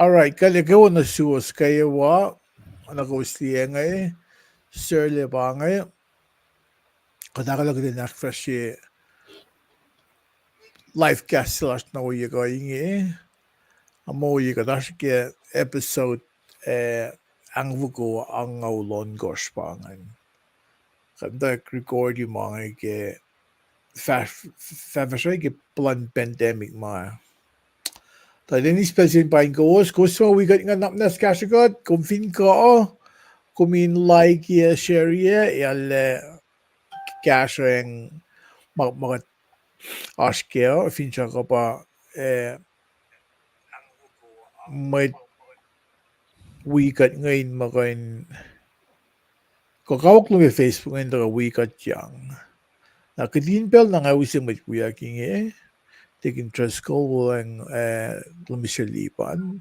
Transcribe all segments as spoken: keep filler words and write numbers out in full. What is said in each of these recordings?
All right, kuht ac kwewa nuh suwos kwewa, na kowos liye inge, Sarla pa inge, kuht ahkolah kuht in ahkfahsrye live cast se lasr na ohiyac kuh inge, a ma ohiyac kuht oasr ke episode, eh, ahngfoko angngaul ohnkohsr pa ingacn. Kuht muhtwacwacack recordi ma inge ke fah-, fahfahsrye ke puhlan pandemic ma. Tuh eis pacl se in paing kowos, kowos suc wi kuht ingacn, na muhnahs kahsrwe kuht, kom fin kuh, kom in like-i, share-i, ac arlac kahsrweacng ma, ma kuht oasr kac uh, finsrak uh pa, eh, mwet wi kuht inge in muh kuh in, kuh kawuck lom ke Facebook ingacn tuhkuh wi kuhtyang. Na kihtin pacl na nga use mwet wiyuck inge, Deacon Driscoll, wolacna, eh, Lomisa Lipan,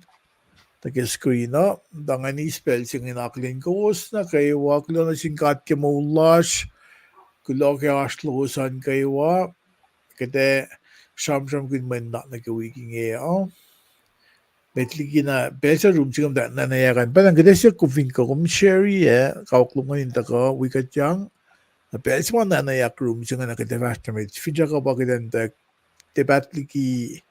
tuh ke screen uh, tuh nga eis pacl se inge in akihlen kowos nuh kwewa, kuloh nuh sin God ke moul lasr, kuloh ke oasr lowos an kwewa, kuht ac sramsramkihn mwe nuhnak nuh ke wik inge uh. Met liki na pacl se rum se kom tuh nanac an, pacl an kuht ac siyuck kom fin kuh kom share-i ac kawuck lom ingacn in tuhkuh wi kuhtyang. Na pacl se ma nanac rum se inge na kuht ac fahsr nuh met, finsrak uh pa kuht in tuh tiac paht liki,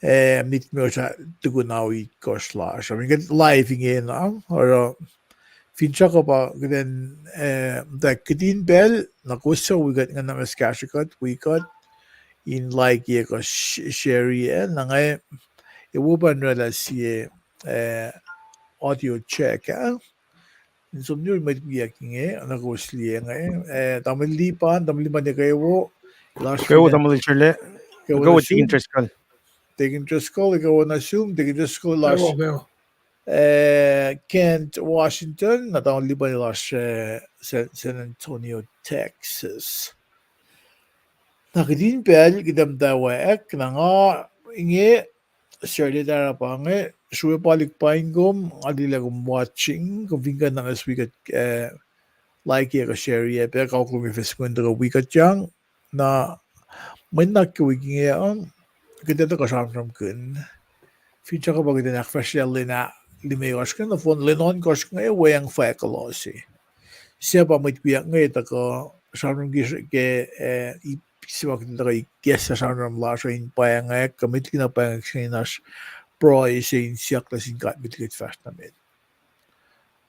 eh, minit limekohsr tukun ao itkohsr lasr. I mean, kuht live ingena, oruh finsrak uh pa kuht in, eh, tuh kihtin pacl, na kowos suc wi kuht ingena, na muhnahs kahsrwe kuht, wi kuht, in like-i kuh sh-, share-i, na nga ac wo pa in oraclah sie, eh, audio check, eh. In som nuh met wiyuck inge, na kowos liye inge, eh, Tamuhlwel Lipan, Tamuhlwel Lipan, ekuh wo, lasr kwewa, Tamuhlwel Sarla, ekuh wo, Deacon Driscoll. Deacon Driscoll, ekuh wo nuh sum, Deacon Driscoll lasr, eh, Kent, Washington, na Tamuhlwel Lipan lasr, eh, San, San Antonio, Texas. Na kihtin pacl kuht ac muhtwacwacack, na nga inge, Sarla Tara pa inge, srue palik paing kom, nga liye lah kom watching, kom fin kuh na muhnahs wi kuht, eh, like-i kuh share-i, pac kawuck lom ke Facebook in tuhkuh wi kuhtyang, na mwe nuhnak ke wik inge uh, kuht ac tuhkuh sramsramkihn. Finsrak uh pa kuht in ahkfahsrye lwen ah limekohsr inge nohfohn, lwen ohnkohsr inge weacng fahk kuloh se. Suc pa mwet wiyuck inge tuhkuh sramsram ke, ke, eh, ip se ma kuht in tuhkuh ikacslah sramsram lasr uh in pwacngack, kuh met liki na pwacngack se inge in oasr pruhe se in siyuck nuh sin God met liki kuht fahsr nuh met.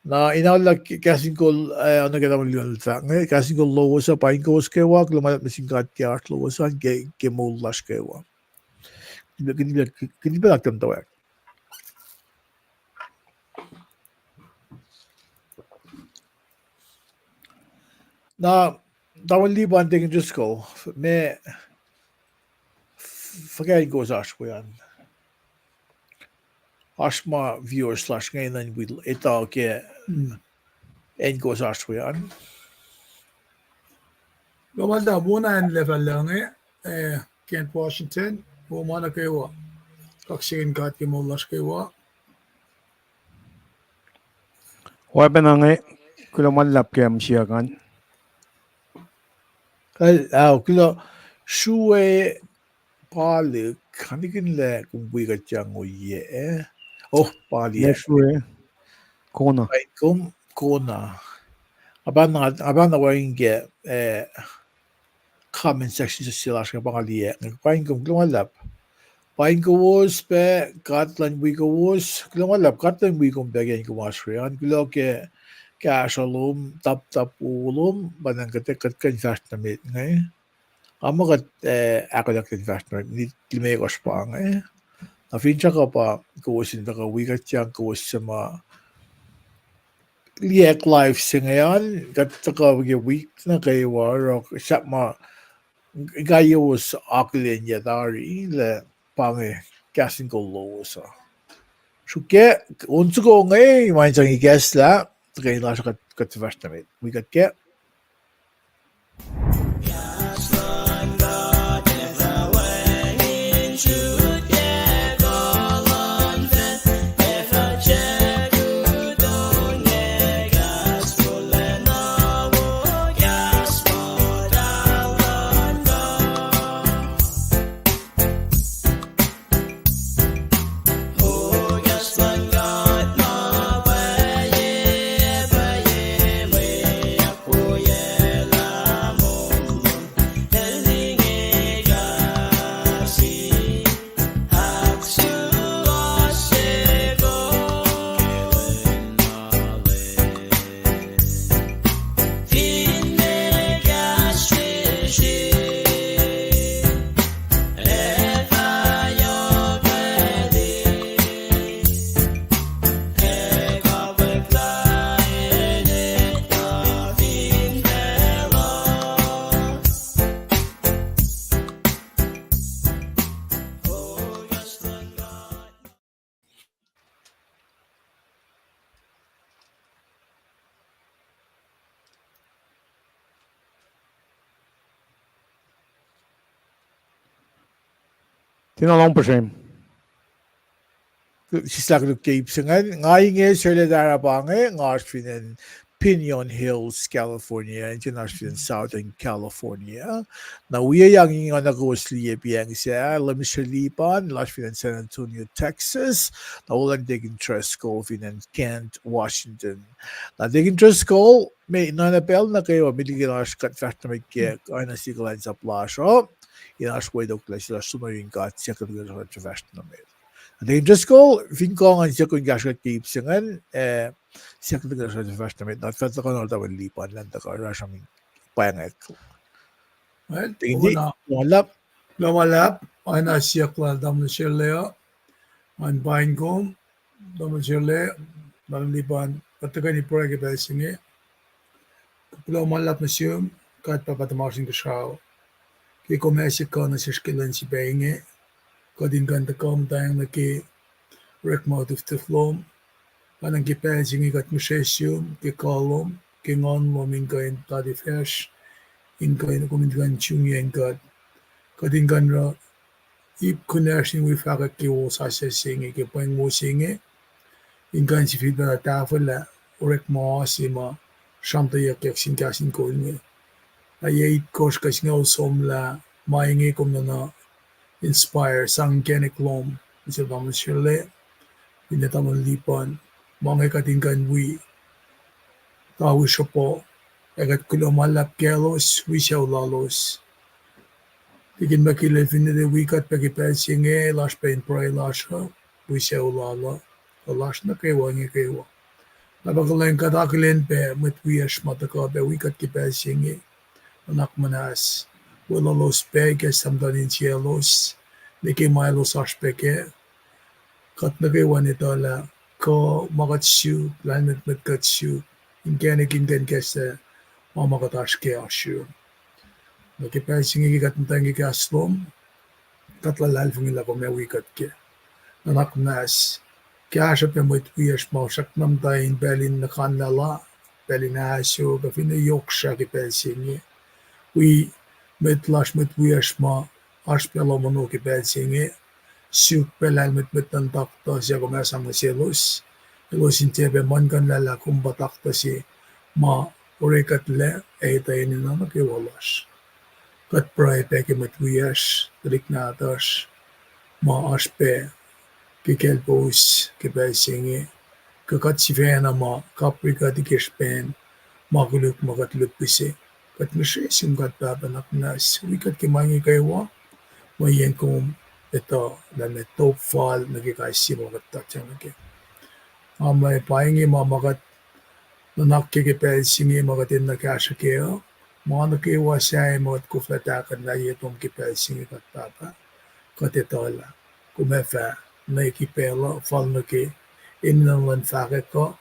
Na in aolah kahs in kol, eh, oacna ke Tamuhlwel Lipan el fahk inge, kahs in kol lowos uh, paing kowos kwewa, kuloh ma luhlahp nuh sin God ke oasr lowos an ke, ke moul lasr kwewa. Kihtin pacl, kihtin pacl ahkkahlwemye. Na, Tamuhlwel Lipan, Deacon Driscoll, ma, f-, fuhkah acn kowos oasr we an? Oasr ma viewers lasr inge in wi etuh ke acn kowos oasr we an. Kuloh ma luhlahp, wona acn Levalang, eh, Kent, Washington, wo ma nuh kwewa. Kaksakihn God ke moul lasr kwewa. Oacpacna inge, kuloh ma luhlahp ke am siyuck an. Kal, ao, kuloh, srue palik, anikihn lah kom wi kuhtyang oyac, eh? Oh, palik. Srue, kona. Paing kom, kona. Nga pa na, nga pa na wacngihn ke, eh, comment section se lasr ke pa nga liye, paing kom, kuloh ma luhlahp. Paing kowos pac, God luhn wi kowos, kuloh ma luhlahp, God luhn wi kom pac ke acn kom oasr we an, kuloh ke kahsruh lom, taptap wowo lom, pa na kuht, kuht kuh in fahsr nuh met inge. Nga muh kuht, eh, ahkolah kuht in fahsr nuh met, minit limekohsr pa inge. Na finsrak uh pa kowos in tuhkuh wi kuhtyang, kowos suc ma liyacack live se inge an, kuht tuhkuh ke wik nuh kwewa, oruh sahp ma kayowos akihlenyuck tari lah pa inge kahs in kol lowos uh. Srihke, on soko inge, ma in sang ikacslah, tuhkweni lasr kuht, kuht fahsr nuh met. Wi kuht kac. Ina long puhsrem. Sislah koluk ke ip se ingacn, nga inge Serle Tarah pa inge, nga oasr fin acn Pinon Hills, California, inge oasr fin acn Southern California. Na wiyac yang inge nga nuh kowos liye piyacng sac, Lemisri Lipan, lasr fin acn San Antonio, Texas, na wolacna Deacon Driscoll fin acn Kent, Washington. Na Deacon Driscoll, me nuhna pacl nuh kwewa, met liki na oasr kuht fahsr nuh met ke oacna sie kuhlwacnsap lasr uh, in oasr wetoklac se lasr som nuh yurin God, siyuck nuh ke kuht fahsr nuh met. Na Deacon Driscoll, fin kuh ngan siyuck in kahsruh kuht ke ip se ingacn, eh, siyuck nuh ke kuht fahsr nuh met, na fah tuhkuh na tamuhlwel Lipan, elan tuhkuh oasr sramsram pwacngack. Well, Deacon D, kuloh ma luhlahp. Kuloh ma luhlahp, oacna siyuck lal tamuhlwel Serle uh, ngan paing kom, tamuhlwel Serle, tamuhlwel Lipan, kuht tuhkweni pruhe ke pacl se inge. Kuloh ma luhlahp nuh sum, God Pahpah tuhmasr Inkuhsrao, ke kom ase kuh nuh sesr ke lwen se pac inge, kuht in kuh in tuhkuh muhtweng nuh ke orekma utuftuf lom. Pacna ke pacl se inge kuht ngihsre sum ke kuh lom, ke nguhn lom in kuh in tatifacsr, in kuh in, kom in kuh in sungyacn kuht. Kuht in kuh in oruh ip kunacsr in wi fahkwack ke wosasuc se inge, ke pweng wo se inge, in kuh in sifilpacna tahfwelah orekma se ma sramtweack sin kahs in kol inge. Na yac itkohsr kuh singucul somlah, ma inge kom nuhna inspire sang inkacnek lom, nuh sel tamuhlwel Serle, finne tamuhlwel Lipan, ma inge kuht in kuh in wi tawi srohpuh, ac kuht kuloh ma luhlahp kaclos, wi sucu lalos. Deacon McKillel finne tiac wi kuht pac ke pacl se inge, lasr pac in pruhe lasr uh, wi sucu lal uh, kuh lasr nuh kwewa inge kwewa. Na pa kuhlwacng kuht akihlen pac mwet wiyacsr ma tuhkuh pac wi kuht ke pacl se inge, nuhnak muhnahs, weluhlos pac ikacslah muhtuhn insiyaclos, nuh ke ma elos oasr pac kac, kuht nuh kwewa in etuh lah kuh ma kuht suk, lahlmwetmwet kuht suk, inkacnek in kuh in ikacslah ma ma kuht oasr kac oasr yurum. Na ke pacl se inge ke kuht muhtweng ke kahs lom, kuht luhlahlfongi lah kom ac wi kuht kac. Nuhnak muhnahs, kahsruh pac mwet wiyacsr ma srackna muhta in pacl in nuhkanlah la, pacl in ahsor, kuh finne yohk srah ke pacl se inge. Wi mwet lasr mwet wiyacsr ma oasr pac lohm ono ke pacl se inge, suk pac lahlmwetmwet luhn taktuh se, kom ac sang nuh selos, elos in tiac pac muhlkuhnlah lah kom pa taktuh se ma orekuhtlac ac etuh enenuh nuh kwewa lasr. Kuht pruhe pac ke mwet wiyacsr, tuhlihk nahtuhsr, ma oasr pac ke kaclpous ke pacl se inge, kuh kuht sifacna ma kaprikuhti ke srihpen ma koluk ma kuht lihpise. Kuht ngihsre sum God Pahpah nuhnak muhnahs, wi kuht ke ma inge kwewa, mweyen kom etuh lah meac top fal nuh ke kais sie ma kuht tahfwelah nuh kac. Nga muh pa inge ma ma kuht nuhnak ke ke pacl se inge ma kuht enenuh kahsruh kac uh, ma nuh kwewa sahyac ma kuht koflah tahkuhnlah ye tom ke pacl se inge God Pahpah, kuht etuh lah kom ac fah nuh ke pacl uh fal nuh ke enenuh luhn fahkwack uh,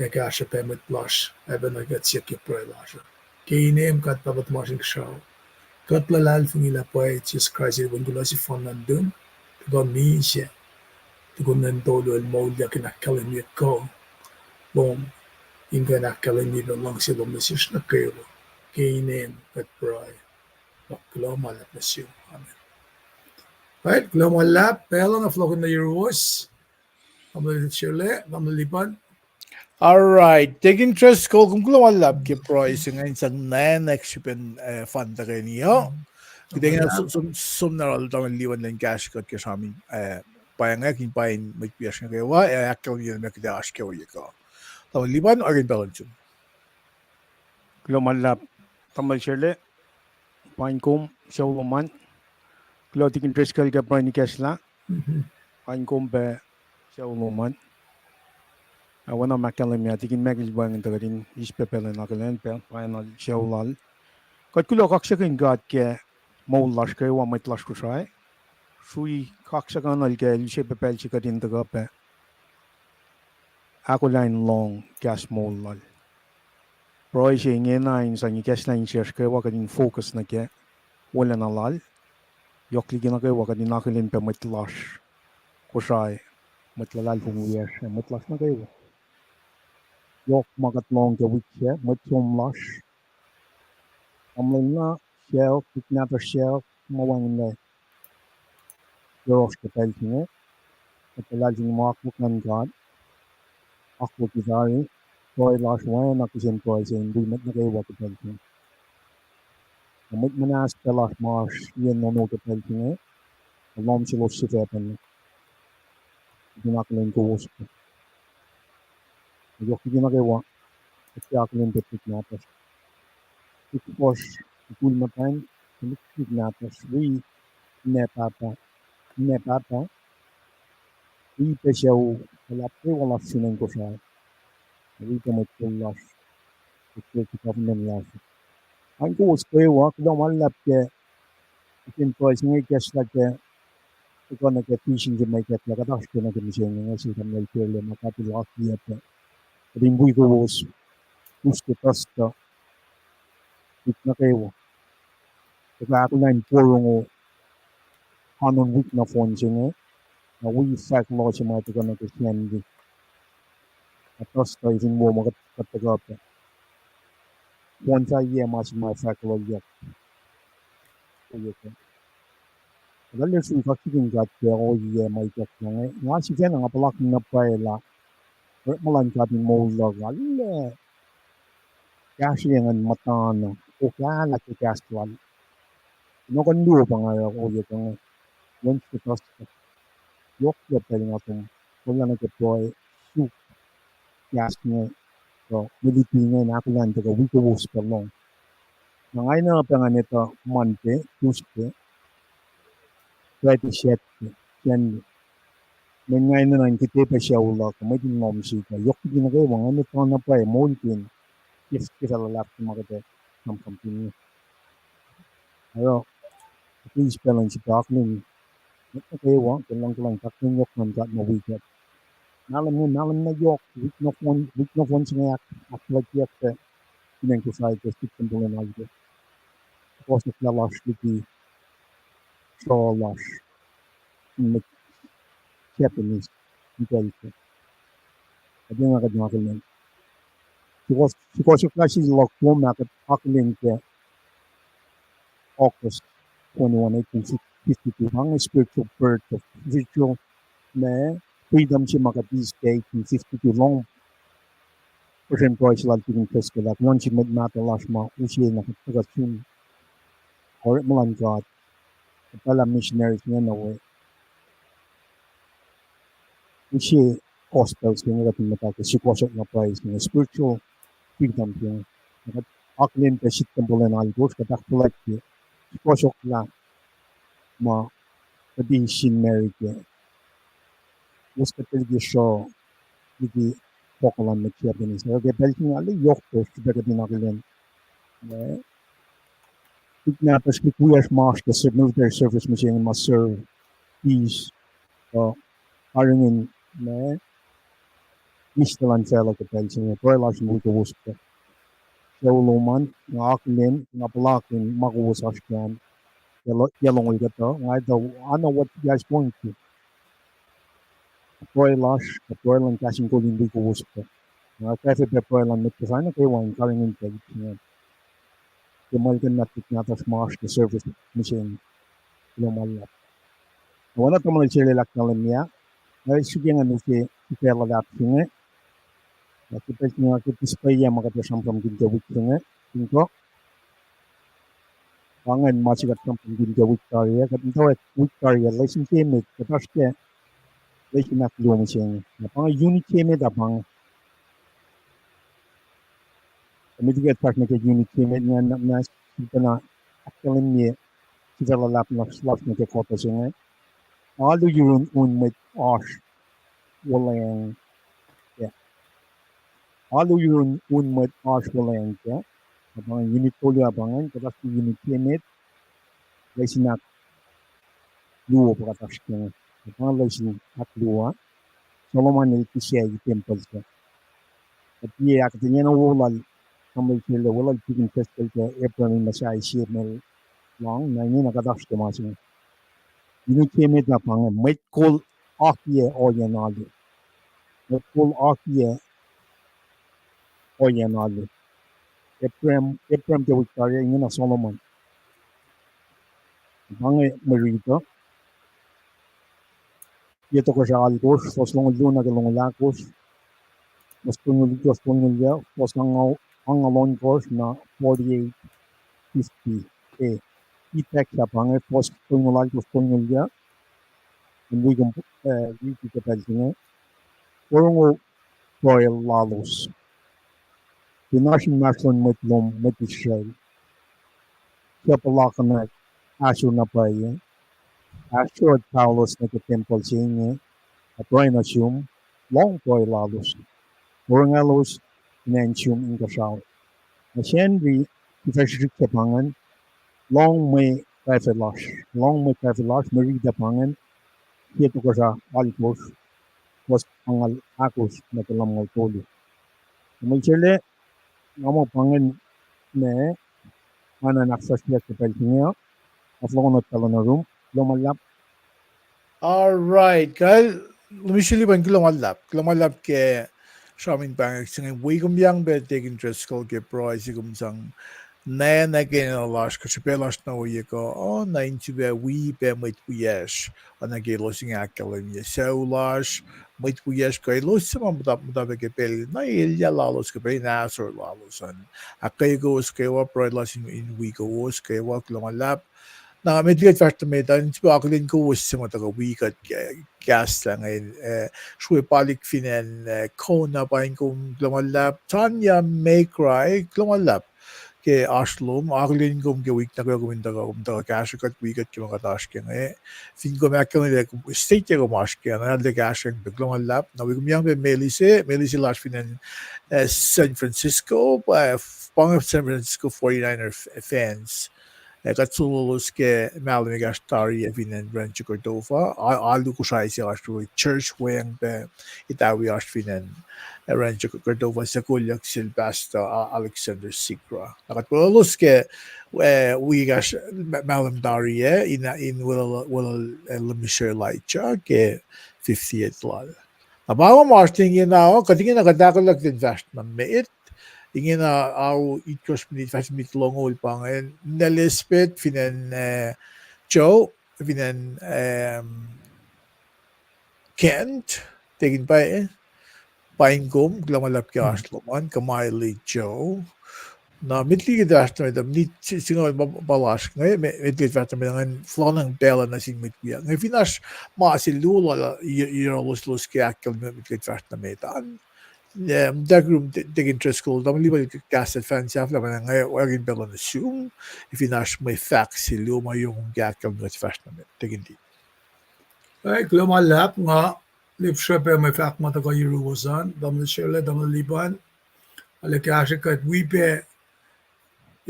ac kahsruh pac mwet lasr, ac pacna kuht siyuck ke pruhe lasr uh. Ke inem God Pahpah tuhmasr Inkuhsrao, kuht luhlahlfongi lah pwacye Jisus Kraist el wen kuloh sefanna nuhtum, tuhkuh misac, tukun lwen tolu el moulyak in ahkkahlwemye kuh lom, in kuh in ahkkahlwemye pac luhngse lom nuh sesr nuh kwewa. Ke inem kuht pruhe, kuloh ma luhlahp nuh sum. Amen. Right, kuloh ma luhlahp, pacl uh na fohlohkihn nuh yuruwos. Tamuhlwel Shirley, Tamuhlwel Lipan. All right, Deacon Driscoll, kom kuloh ma luhlahp ke pruhe se ingacn, sang nwacklah srihpen, eh, fan tuhkweni uh. Kuht ac som, som na lal Tamuhlwel Lipan lun kahsruh kuht ke sramsram, eh, pwacngack in paing mwet wiyacsr nuh kwewa, ac ahkkahlwemye lah meac kuht ac oasr ke ohiyac kuh. Tamuhlwel Lipan, orekmakihn pacl uh nuh sum. Kuloh ma luhlahp, Tamuhlwel Shirley, paing kom, sucu lom an. Kuloh Deacon Driscoll ke pruhe in ikacslah, paing kom pac, sucu lom an. Ac oacna ma ahkkahlwemye Deacon Michael wacngihn tuh kuht in eis pac pacl in akihlen pac pwacnwacng sucu lal. Kuht kuloh kaksakihn God ke moul lasr kwewa, mwet lasr Kosrae. Srui kaksakuhnuhl ke el use pac pacl se kuht in tuhkuh pac ahkolah in lohng kahs moul lal. Pruhe se ingena in sang ikacslah insiyacsr kwewa kuht in focus nuh kac, wolacna lal, yohk liki nuh kwewa kuht in akihlen pac mwet lasr Kosrae, mwet luhlahlfongi wiyacsr, ac mwet lasr nuh kwewa. Yohk ma kuht lohng ke wik sac, mwet som lasr, tamuhlwel na sacohk, tuhlihk nahtuhsr sacohk, ma wacngihnlac. yohrohsr ke pacl se inge, kuht luhlahlfongi muh akwuck luhn God, akwucki tari, pruhe lasr oacna kihsen pruhe se in wi mwet nuh kwewa ke pacl se inge. Na mwet muhnahs pac lasr ma oasr yen ono ke pacl se inge, na lohm selos sifacpacna, kuht in akihlen kowos pac. Na yohk liki nuh kwewa, kuht tiac akihlen pac tuhlihk nahtuhsr. Tuhlihk fuhsr, mukul muhtwacn, tuhlihk nahtuhsr, wi ninac pahpah, ninac pahpah, wi pac sucu, luhlahp kwewa lasr fin acn Kosrae, wi pac mwet kol lasr, ke government lasr. An kowos kwewa, kuloh ma luhlahp ke kihsen pruhe se inge ikacslah ke tuhkuh nuh ke pacl se ma ikacslah kuht oasr ke nuh ke mihsenge, nga sel tamuhlwel Perla ma kapil akiyac pac, kuht in wi kowos, us ke Thursday, wik nuh kwewa. Tuhkuh ahkolah in porongo, anon wik nohfohn se inge, na wi fahk loh se ma tuhkuh nuh ke Sunday. Na Thursday fin wo ma kuht, kuht tuhkuh pac. Fohn fah yac ma se ma fahk loh yak. Ohiyac kuh, kuht arlac srui kaksakihn God ke ohiyac ma ikacslah inge. Nga sifacna nga puhlakihn na pwacye lah orekma luhn God in moul luhk arlac kahsrweyacng muhta na, okahlah ke kahs lal. Kunohkohn luo pa nga oruh ohiyac kuh inge, Wednesday, Thursday, yohklac pacl nga kom, kolla nuh ke pruhe, suk kahs inge, kuh mwe luti inge in ahkolah in tuhkuh wi kowos pac lohng. Na nga enenuh pac ngan etuh Monday, Tuesday, Friday, Saturday, Sunday. Mweyen nga enenuh in kihte pac sucu luhk, mwet in lohm sihk uh. Yohk liki nuh kwewa, nga enenuh na pwacye moulkihn ke, ke facluh luhlahp se ma kuht ac sramsramkihn inge. Oruh, ke eis pacl in sifil akihlen mwet nuh kwewa ke luhngkuhlwacng, fahk kuloh yohk luhn God ma wi kuht. Mahlwem inge, mahlwem na yohk, wik nohfohn, wik nohfohn se inge ahk, ahkfuhlwactye pac fin acn Kosrae ke srihpen tempuhl in alu. Sukohsohklah lasr liki sruoh lasr, in mwet Japanese, in pacl se, kuht enenuh kuht in akihlen. Sukohsohklah se luhk kom ma kuht akihlen ke August twenty-one, eighteen fifty-two, pa inge spiritual birth of, spiritual, ma, freedom se ma kuht eis ke eighteen fifty-two, lohng puhsren pruhe se lal Deacon Driscoll, kuloh nuh sin mwet mahtuh lasr ma use na kuht tuhkuh sun orekma luhn God, kuht pahlah missionaries ingena we use gospel se inge kuht in muhta ke sukohsohk na pwacye se inge, spiritual freedom se inge. Na kuht akihlen pac srihpen tempuhl in alkosr, kuht ahkfuhlwactye, sukohsohklah ma kuht eis sin America. Elos kuht liki sruoh, liki fohk luhn mwet Japanese. Ke pacl se inge arlac yohk pac srihpac kuht in akihlen. Eh, tuhlihk nahtuhsr liki wiyacsr ma oasr ke military service mihsenge ma serve, eis, uh, karihngihn, ma, mihslac luhn facluh ke pacl se inge, pruhe lasr in wi kowos pac. Sucu lom an, nga akihlen, nga puhlakihn ma kowos oasr ke an, yac lo-, yac longoul kuhtuh, nga etuh, I know what you guys going through. Pruhe lasr, kuh pruhe luhn Kahs in Kol in wi kowos pac. Nga kwacfe pac pruhe luhn mwet Kosrae nuh kwewa in karihngihn pac ip se inge ke muhlkuhnlah tuhlihk nahtuhsr ma oasr ke service mihsenge. Kuloh ma luhlahp. Oacna tamuhlwel se lwelah ahkkahlwemye, nga srihke ngan use sifacna luhlahp se inge. Na ke pacl se inge nga ke displayyac ma kuht ac sramsramkihn ke wik se inge, in kuh, pa ingacn ma se kuht sramsramkihn ke wik tari ah, kuht muhtwacwacack wik tari ah, lesin se met, kuht oasr ke lesin ahkluo mihsenge. Na pa inge unit se met ah pa inge. Kuht met liki kuht fahsr nuh ke unit se met ingacn, na, na sifacna ahkkahlwemye sifacna luhlahp lasr nuh ke kuhtuh se inge. Alu yurun un mwet oasr wuhlweacng kac. Alu yurun un mwet oasr wuhlweacng kac. Na pa inge unit tolu ah pa ingacn, kuht oasr ke unit se met, lesin ahkluo pa kuht oasr ke inge. Na pa inge lesin ahkluo ah. Solomon el kihsac tempuhl se. Kuht liye ahkuhtweyac na wo lal, tamuhlwel se lwelah, wo lal Deacon Driscoll ke April in muhsahi sie ma lohng, na ingena kuht oasr ke ma se inge. Unit se met ah pa inge, mwet kol akiyac ohiyacn alu. Mwet kol akiyac ohiyacn alu. Abraham, Abraham ke wik tari ah, ingena Solomon. Pa inge mwe riti uh. Yac tohkohsrah alkosr, fuhs longoul luo nuh ke longoul ahkosr, fuhs tolngoul itkohsr, tolngoul yuc, fuhs angngaul, angngaul ohnkohsr nuh forty-eight fifty. E, itack sahp inge, fuhs tolngoul alkosr, tolngoul yuc, in wi kom, eh, riti ke pacl se inge. Porongo pruhe lalos. Fin oasr inmahsrlon mwet lom, mwet Israel, suc puhlakihn ahsor na pwacye, ahsor paholos nuh ke tempuhl se inge, ac pruhe nuh sum, lohng pruhe lalos. Porongolos fin acn sum inkuhsrao. Na Sacnri, ke fahsr srihsrihk se pa ingacn, lohng mwe kwacfe lasr, lohng mwe kwacfe lasr, mwe riti pa ingacn, yac tohkohsrah alkosr, fuhs angngaul ahkosr nuh ke lumngaul tolu. Tamuhlwel Sele, nga muh pa ingacn ma, ma na ahkfahsryeyuck ke pacl se inge, nga fohlohkohnot pacl uh nuh yurum, kuloh ma luhlahp. All right, kal, Lumisrili, pa in kuloh ma luhlahp, kuloh ma luhlahp ke sramsram pahngak se inge. Wi kom yang pac Deacon Driscoll ke pruhe se kom sang nwe nuh ke lasr, kuh srihpac lasr na ohiyac kuh, uh, na in sifilpac wi pac mwet wiyacsr, oacna ke elos inge ahkkahlwemye sucu lasr, mwet wiyacsr kuh elos suc ma muhta, muhta pac ke pacl na elyah lalos kuh pacl in ahsor lalos an. Ahkkweye kowos kwewa, pruhe lasr in, in wi kowos kwewa, kuloh ma luhlahp. Na met liki kuht fahsr nuh met an, in sifilpac akihlen kowos suc ma tuhkuh wi kuht ke, kahs lah inge, eh, Sruwe Palik fin acn, eh, Kona, pa in kom, kuloh ma luhlahp. Tanya Mekrai, kuloh ma luhlahp ke oasr lom, akihlen kom ke wik nuh kwewa kom in tuhkuh, kom tuhkuh kahsrwe kuht wi kuht ke ma kuht oasr ke inge. Fin kom ahkkahlwemye state kom oasr ke an, arlac kahsrweacng pac, kuloh ma luhlahp. Na wi kom yang pac Melise, Melise lasr fin acn, eh, San Francisco, pa, pa inge San Francisco forty-niner f-, fans. Eh, kuht sololos ke mahlwem ekahsr tari ah fin acn Rancho Cordova, a-, alu Kosrae se oasr, church weacng pac etawi oasr fin acn, eh, Rancho Cordova, suc kolyuck sel Pastor A-, Alexander Sigrah. Na kuht sololos ke, eh, wi ekahsr ma-, mahlwem tari ah, in, in wel-, wel-, eh, Lumisrel Elijah ke fiftieth lal. Na pa ma oasr ingena, kuht ingena kuht ahkolah in fahsr nuh met. Ingena ao itkohsr minit, fahsr minit longoul pa ingacn, Elizabeth fin acn, eh, Joe, fin acn, em, Kent, Deacon pa, pa in kom, kuloh ma luhlahp ke oasr lom an, Kamaili Joe. Na met liki kuht fahsr nuh met, minit singucul pa lasr inge, met liki kuht fahsr nuh met ingacn, fohlohk pacl uh nuh sin mwet wiyuck. Inge fin oasr ma se luo lal, yohrohlos ke ahkkahlwemye met liki kuht fahsr nuh met an. Eh, mtakirum Deacon Driscoll, tamuhlwel Lipan, kahs sahflah, sahflah ma inge, wacngihn pacl uh nuh sum, fin oasr mwe fahk se luo ma yohk ke ahkkahlwemye kuht fahsr nuh met, Deacon D. Ac, kuloh ma luhlahp, nga lihpsrah pac mwe fahk ma tuhkuh yuruwos an, tamuhlwel Sele, tamuhlwel Lipan, arlac kahsrwe kuht wi pac,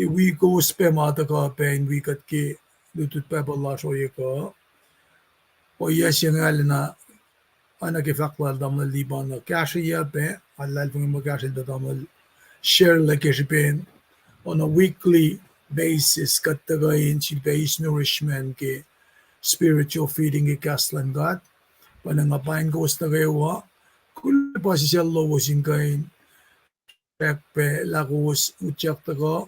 wi kowos pac ma tuhkuh pac in wi kuht ke lutlut Bible lasr ohiyac kuh. Ohiyac se inge arulacna, oacna ke fahk lal tamuhlwel Lipan uh, kahsrweyuc pac, arlac luhlahlfongi muh kahsrwel tuh tamuhlwel Sele ke srihpen on a weekly basis kuht tuhkuh in sifilpac eis nourishment ke spiritual feeding ke kahs luhn God. Pwacnwacng nga paing kowos nuh kwewa, kuloh puhsisacl lowos in kuh in srackpaclah kowos utyak tuhkuh,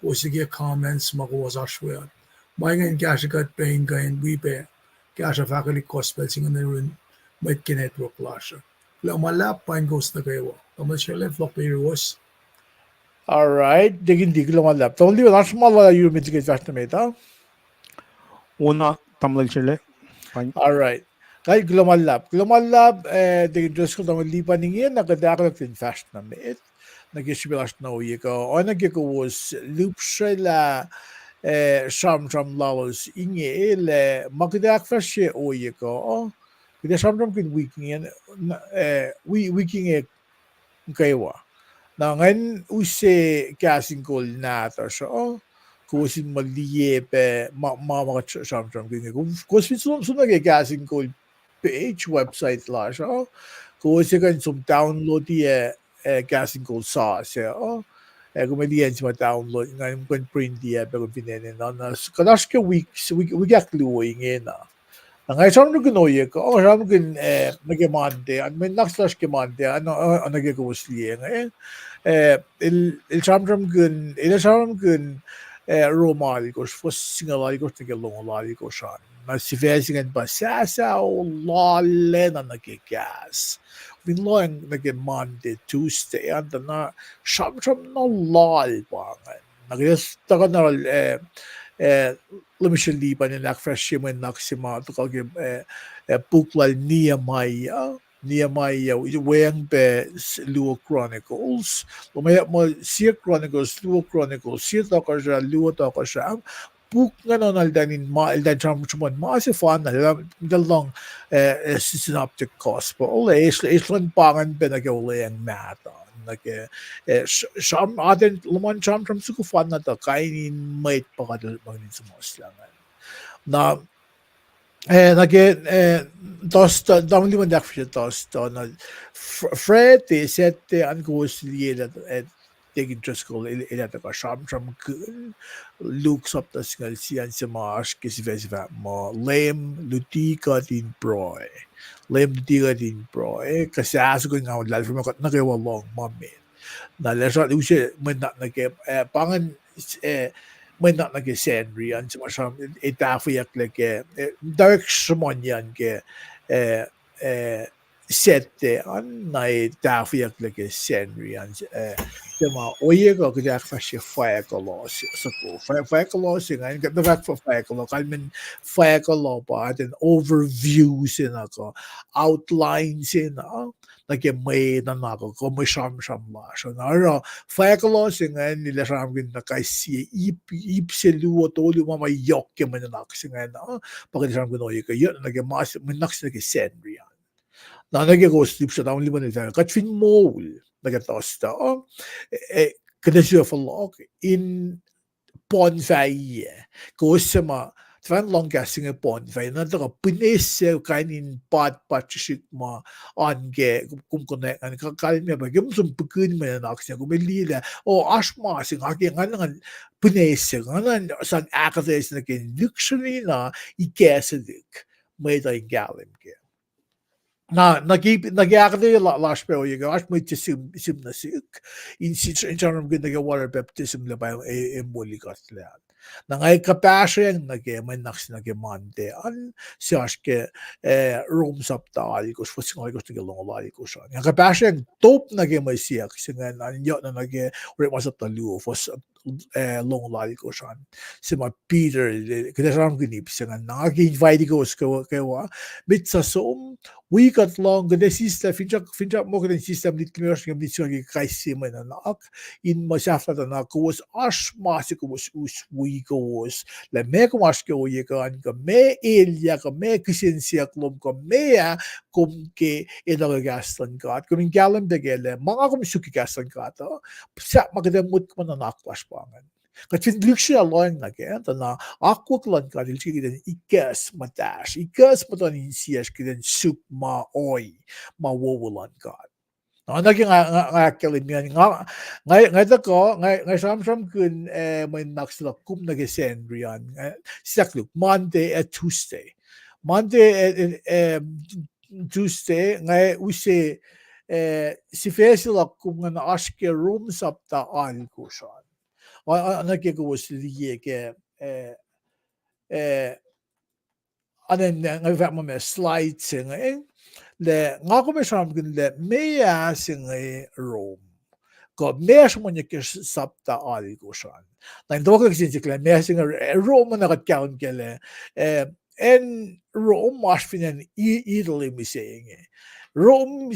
kowos ke comments ma kowos oasr we an. Ma ingacn kahsrwe kuht pac in kuh in wi pac kahsruh fahkwelihk gospel se inge nuh yurin mwet ke network lasr uh. Kuloh ma luhlahp, paing kowos nuh kwewa. Tamuhlwel Sele, fohlohk pac yuruwos. All right, Deacon D, kuloh ma luhlahp. Tamuhlwel Lipan, oasr ma lal yurum met liki kuht fahsr nuh met ah? Ona, tamuhlwel Sele. All right. Kal, kuloh ma luhlahp. Kuloh ma luhlahp, eh, Deacon Driscoll, tamuhlwel Lipan, ingena kuht ahkolah in fahsr nuh met nuh ke srihpac lasr na ohiyac kuh, oacna ke kowos lihpsrwelah, eh, sramsram lalos inge lah ma kuht ahkfahsrye ohiyac kuh, kuht ac sramsramkihn wik inge, eh, wi-, wik inge kwewa. Na ngan use Kahs in Kol nahtuhsr uh, kowos in muh liye pac ma, ma, ma kuht sramsramkihn inge. Kowos fin som, som nuh ke Kahs in Kol page, website lasr uh, kowos ac kuh in som download-i, eh, Kahs in Kol sasuc uh, ac kom ac liye acn se ma download, ngan kuh in print-i ah pac kom fin acn na, na kuht oasr ke wik, wik, wik ahkluo ingena. Na nga sramsramkihn ohiyac kuh, nga sramsramkihn, eh, nuh ke Monday, an mwe nuhnak se lasr ke Monday, an, an, an nuh ke kowos liye inge, eh, el, el sramsramkihn, el sramsramkihn, eh, Rom alkosr, fuhs singucul alkosr nuh ke longoul alkosr an. Na sifac se ingacn pa sahsao loal lacna nuh ke kahs. Fin lohacng nuh ke Monday, Tuesday an, tuh na sramsram na loal pa ingacn. Na kuht tuhkuh na, eh, eh, Lemisri Lipan in ahkfahsrye mwe nuhnak se ma tuhkuh ke, eh, eh, puk lal Nehemiah. Nehemiah, weacng pac s-, luo Chronicles. Lohm muh sie Chronicles, luo Chronicles, sie Tohkohsrah, luo Tohkohsrah. Puk ingacn oan eltahl in ma, eltahl sramsram ma sefanna, eltahl lohng, eh, eh, synoptic gospel, eh, eis, eis luhn pa ingacn pac nuh ke olweacng mahtuh, nuh ke, eh, s-, sram, atacn luhman sramsram soko fanna tuh kain in mwet pa kuht orekmakihn in suhmuhslah ingacn. Na, eh, nuh ke, eh, Thursday, tamuhlwel Lipan ahkfahsrye Thursday, na Fr-, Friday, Saturday an kowos liye lah, eh, Deacon Driscoll el, el ac tuhkuh sramsramkihn Luke sapta singucul sie an, se ma oasr ke sifac se fahk muh Leum luti kuht in pruhe. Leum luti kuht in pruhe, kuh sasuc kuh nga luhlahlfongi kuht nuh kwewa lohng ma met. Na el ac use mwe nuhnak nuh ke, eh, pa ingacn, eh, mwe nuhnak nuh ke Sacnri an, se ma sram, eh, tahfweyucklac ke, eh, direct sruhmuhnyuck ke, eh, eh, Saturday an, na tahfweyucklac ke Sacnri an, eh, se ma ohiyac kuh kuht ahkfahsrye fahkuhloh se, soko fah-, fahkuhloh se ingacn, kuht na fahk fah-, fahkuhloh, kalmacn fahkuhloh pa atacn overview se na kuh outline se na, nuh ke mwe nuhnak kuh mwe sramsram lasr uh. Na oruh fahkuhloh se ingacn el ac sramsramkihn na kais sie ip, ip se luo tolu ma ma yohk ke mwe nuhnak se ingacn uh, pa kuht ac sramsramkihn ohiyac kuh yohk nuh ke ma se, mwe nuhnak se nuh ke Sacnri an. Na nuh ke kowos lipsra, tamuhlwel Lipan el fahk, kuht fin moul nuh ke Thursday uh, eh, kuht ac sifil fohlohk in bonfire. Kowos se ma tuhfahna lohng kahs se inge bonfire, na tuhkuh pwinese kain in patpat srihsrihk ma oan ke kom konwacack ingacn, kalmac pa ke kom som pihkihn mwe nuhnak se, kom liye lah, o, oasr ma se nga ke, nga na ngan pwinese, nga na sang ahkuhtweyac se nuh ke lihksreni na ikacsihk mwet uh in kahlwem kac. Na, nuh ke, nuh ke ahkuhtweyac la-, lasr pac ohiyac kuh oasr mwet se sihm, sihm nuh sihk in si-, in sramsramkihn nuh ke water baptism lah pa e, e, e moli kuhtlac. Na nga kuhpahsryang nuh ke mwe nuhnak se nuh ke Monday an, se oasr ke, eh, Rom sapta alkosr, fuhs singucul alkosr nuh ke longoul alkosr an. Nga kuhpahsryang top nuh ke mwe siyuck se ingacn an, yohk na nuh ke Rom sapta luo, fuhs, eh, longoul alkosr an. Se ma Peter, kuht ac sramsramkihn ip se ingacn. Na nga ke invite kowos kwewa, kwewa, mwet suc som, wi kuht lohng, kuht ac sislah, finsrak, finsrak muh kuht in sislah minit limekohsr ke minit se ke kais sie mwe nuhnak, in muh sahflah tuh na kowos oasr ma se kowos us wi kowos lah meac kom oasr ke ohiyac kuh an, kuh meac elyah, kuh meac kihsen siyuck lom, kuh meac kom ke etuh ke kahs luhn God. Kom in kahlwem pac kac lah ma nga kom suk ke kahs luhn God uh, sahp ma kuht ac motko ma nuhnak lasr pa ingacn. Kuht fin lihksreni lohacng nuh kac, tuh na akwuck luhn God el srihke kuht in ikacs muhtahsr, ikacs muhtuhn insiyacsr kuht in suk ma ohi, ma wowo luhn God. Na, nuh ke nga, nga, nga ahkkahlwemye an, nga, nga, nga tuhkuh, nga, nga sramsramkihn, eh, mwe nuhnak se luhk kom nuh ke Sacnri an, eh, sislah koluk, Monday ac Tuesday. Monday, eh, eh, eh, Tuesday, nga use, eh, sifac se luhk kom ingacn oasr ke Rom sapta alkosr an. O, o, nuh ke kowos liye ke, eh, eh, anen, nga fahk muh ma slide se inge, lah nga kom ac sramsramkihn lah meac se inge Rom, kuh meac sruhmuhnyuck ke sapta alkosr an. Na in tohkoh kihsen siyuck lah meac se inge Rom, na kuht kahlwem kac lah, eh, acn Rom oasr fin acn I-, Italy mihsenge. Rom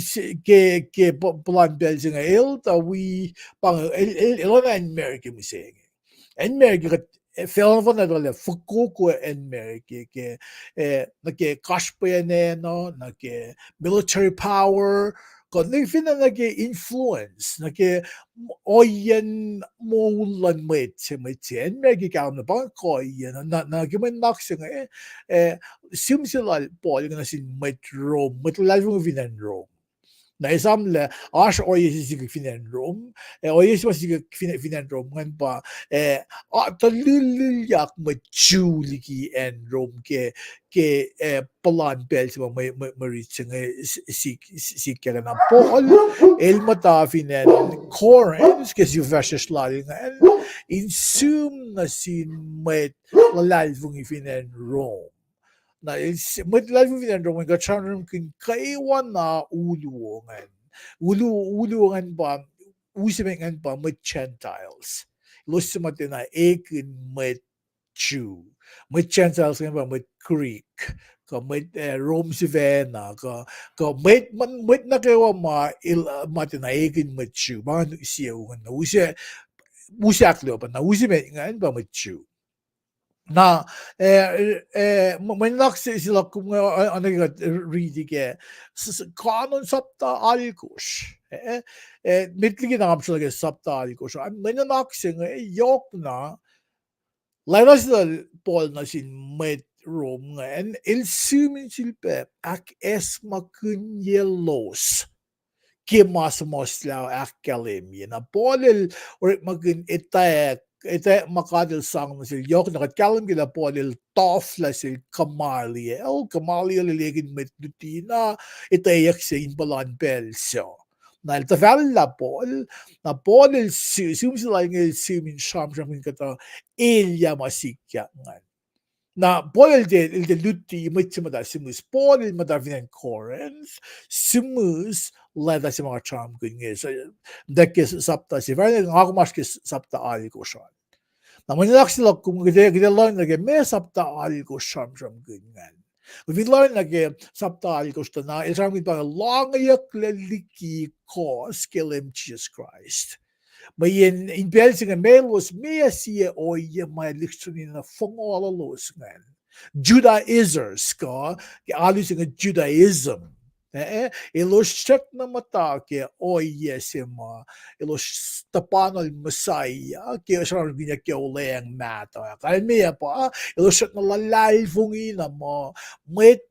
ke, ke puhlan pacl se inge el tuh wi, pa inge, el, el, el oacna acn America mihsenge. Acn America kuht, eh, facluh na tuhlac fokoko acn America ke, eh, nuh ke kasrpacna, nuh ke military power, kuh nuh fin nuh ke influence, nuh ke ohiyacn moul luhn mwet se, mwet se. Acn America kahlwem na pa inge kuh ohiyacn, na, nuh ke mwe nuhnak se inge, eh, sihm se lal Paul inge nuh sin mwet Rom, mwet luhlahlfongi fin acn Rom. Na esam lah oasr ohiyac se sikyak fin acn Rom, eh, ohiyac se ma sikyak fin, fin acn Rom ingacn pa, eh, tuhlihk mwet Jew liki acn Rom ke, ke, eh, puhlan pacl se ma mwe, mwe, mwe rit se inge, eh, sik, sik, sikyak na Paul el muhta fin acn Corinth ke sifacsr lal ingacn in sihm nuh sin mwet luhlahlfongi fin acn Rom. Na el s-, mwet luhlahlfongi fin acn Rom ingacn kuht sramsramkihn kwewana uluo ingacn. Uluo, uluo ingacn pa, use met ingacn pa mwet Gentiles. Elos suc ma tiacna ekihn mwet Jew. Mwet Gentiles ingacn pa mwet Greek, kuh mwet, eh, Rom sifacna, kuh, kuh mwet, mwet nuhkwewa ma el, ma tiacna ekihn mwet Jew. Pa ingacn sie u ingacn, na use, use ahkluo pa, na use met ingacn pa mwet Jew. Na, eh, eh, mwe nuhnak se, se luhk kom, eh, oacna ke kuht riti ke, s-, s-, Kanon sapta alkosr. Eh, eh, met liki na kom srolake sapta alkosr. Mwe nuhnak se inge yohkna, letter se lal Paul nuh sin mwet Rom ingacn, el sihm in sifilpac ahkacsmakihnyelos ke ma suhmuhslah ahkkahlwemye. Na Paul el orekmakihn etwacack, etwacack ma God el sang nuh sel. Yohkna kuht kahlwem ke lah Paul el tohflah sel Gamaliel, Gamaliel el ekihn mwet luti na etweyuck se in puhlan pacl sac. Na el tuhfahlah Paul, na Paul el si-, sihm se lal inge el sihm in sramsramkihn kuhtuh elyah ma sikyak ingacn. Na Paul el tiac, el tiac luti mwet se muhta sihmihs. Paul el muhta fin acn Corinth, sihmihs letter se ma kuht sramsramkihn inge. So, tuh ke sapta se, fahsr nga kom oasr ke sapta alkosr an. Na mwe nuhnak se luhk kom, kuht ac, kuht ac lohng nuh ke meac sapta alkosr sramsramkihn ingacn. Kom fin lohng nuh ke sapta alkosr tuh na el sramsramkihn pa ingacn, lohngeyucklac liki kohs ke Leum Jisus Kraist. Mweyen in pacl se inge melos meac sie ohiyac ma lihksreni na fongololos ingacn. Judaizers kuh, ke alu se inge Judaism. Eh, elos srackna muhta ke ohiyac se ma elos tuhpanuhl Messiah ke sramsramkihnyuck ke olweacng mahtuh. Kalmeyac pa elos srackna luhlahlfongi na muh mwet,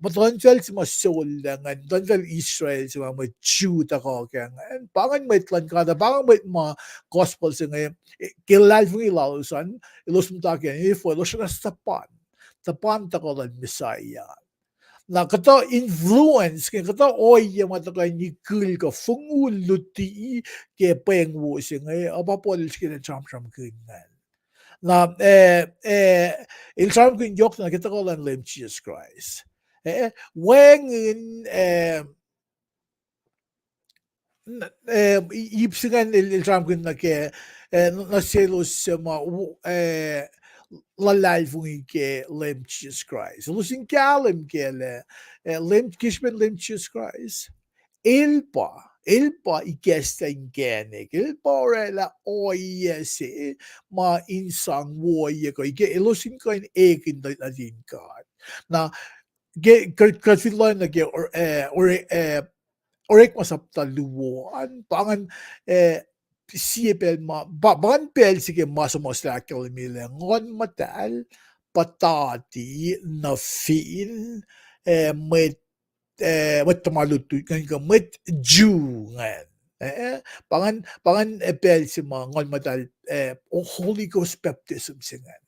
muhtuhnfacl se ma sollah ingacn, muhtuhnfacl Israel se ma mwet Jew tuhkuh ke ingacn, pa ingacn mwet luhn God, pa ingacn mwet ma gospel se inge, ke luhlahlfongi lalos an, elos muhta ke, efuh elos srackna tuhpan, tuhpan tuhkuh luhn Messiah. Na kuhtuh influence, ke kuhtuh ohiyac ma tuhkuh in ikihn kuh fongul luti ke pweng wo se inge, uh, pa Paul el srihke in sramsramkihn ingacn. Na, eh, eh, el sramsramkihn yohk na ke tuhkuh luhn Leum Jisus Kraist. Eh, wacngihn, eh, ip se ingacn el, el sramsramkihn nuh ke, eh, nuh selos suc ma, eh, luhlahlfongi ke Leum Jisus Kraist. Elos in kahlwem kac lah, eh, Leum, ke srihpen Leum Jisus Kraist, el pa, el pa ikacslah inkacnek, el pa orwaclah ohiyac se ma in sang wo ohiyac kuh ikac, elos in kuh in ekihn nuhtin God. Na, ke, kuht fin lohng nuh ke, eh, Orekma sapta luo an, pa ingacn, eh, sie pacl ma, pa, pa ingacn pacl se ke ma suhmuhslah ahkkahlwemye lah Nguhn Muhtahl puhtati nuh fin, eh, mwet, eh, mwet tuhma lutlut ingacn kuh mwet Jew ingacn. Eh, pa ingacn, pa ingacn, eh, pacl se ma Nguhn Muhtahl, eh, Holy Ghost baptism se ingacn.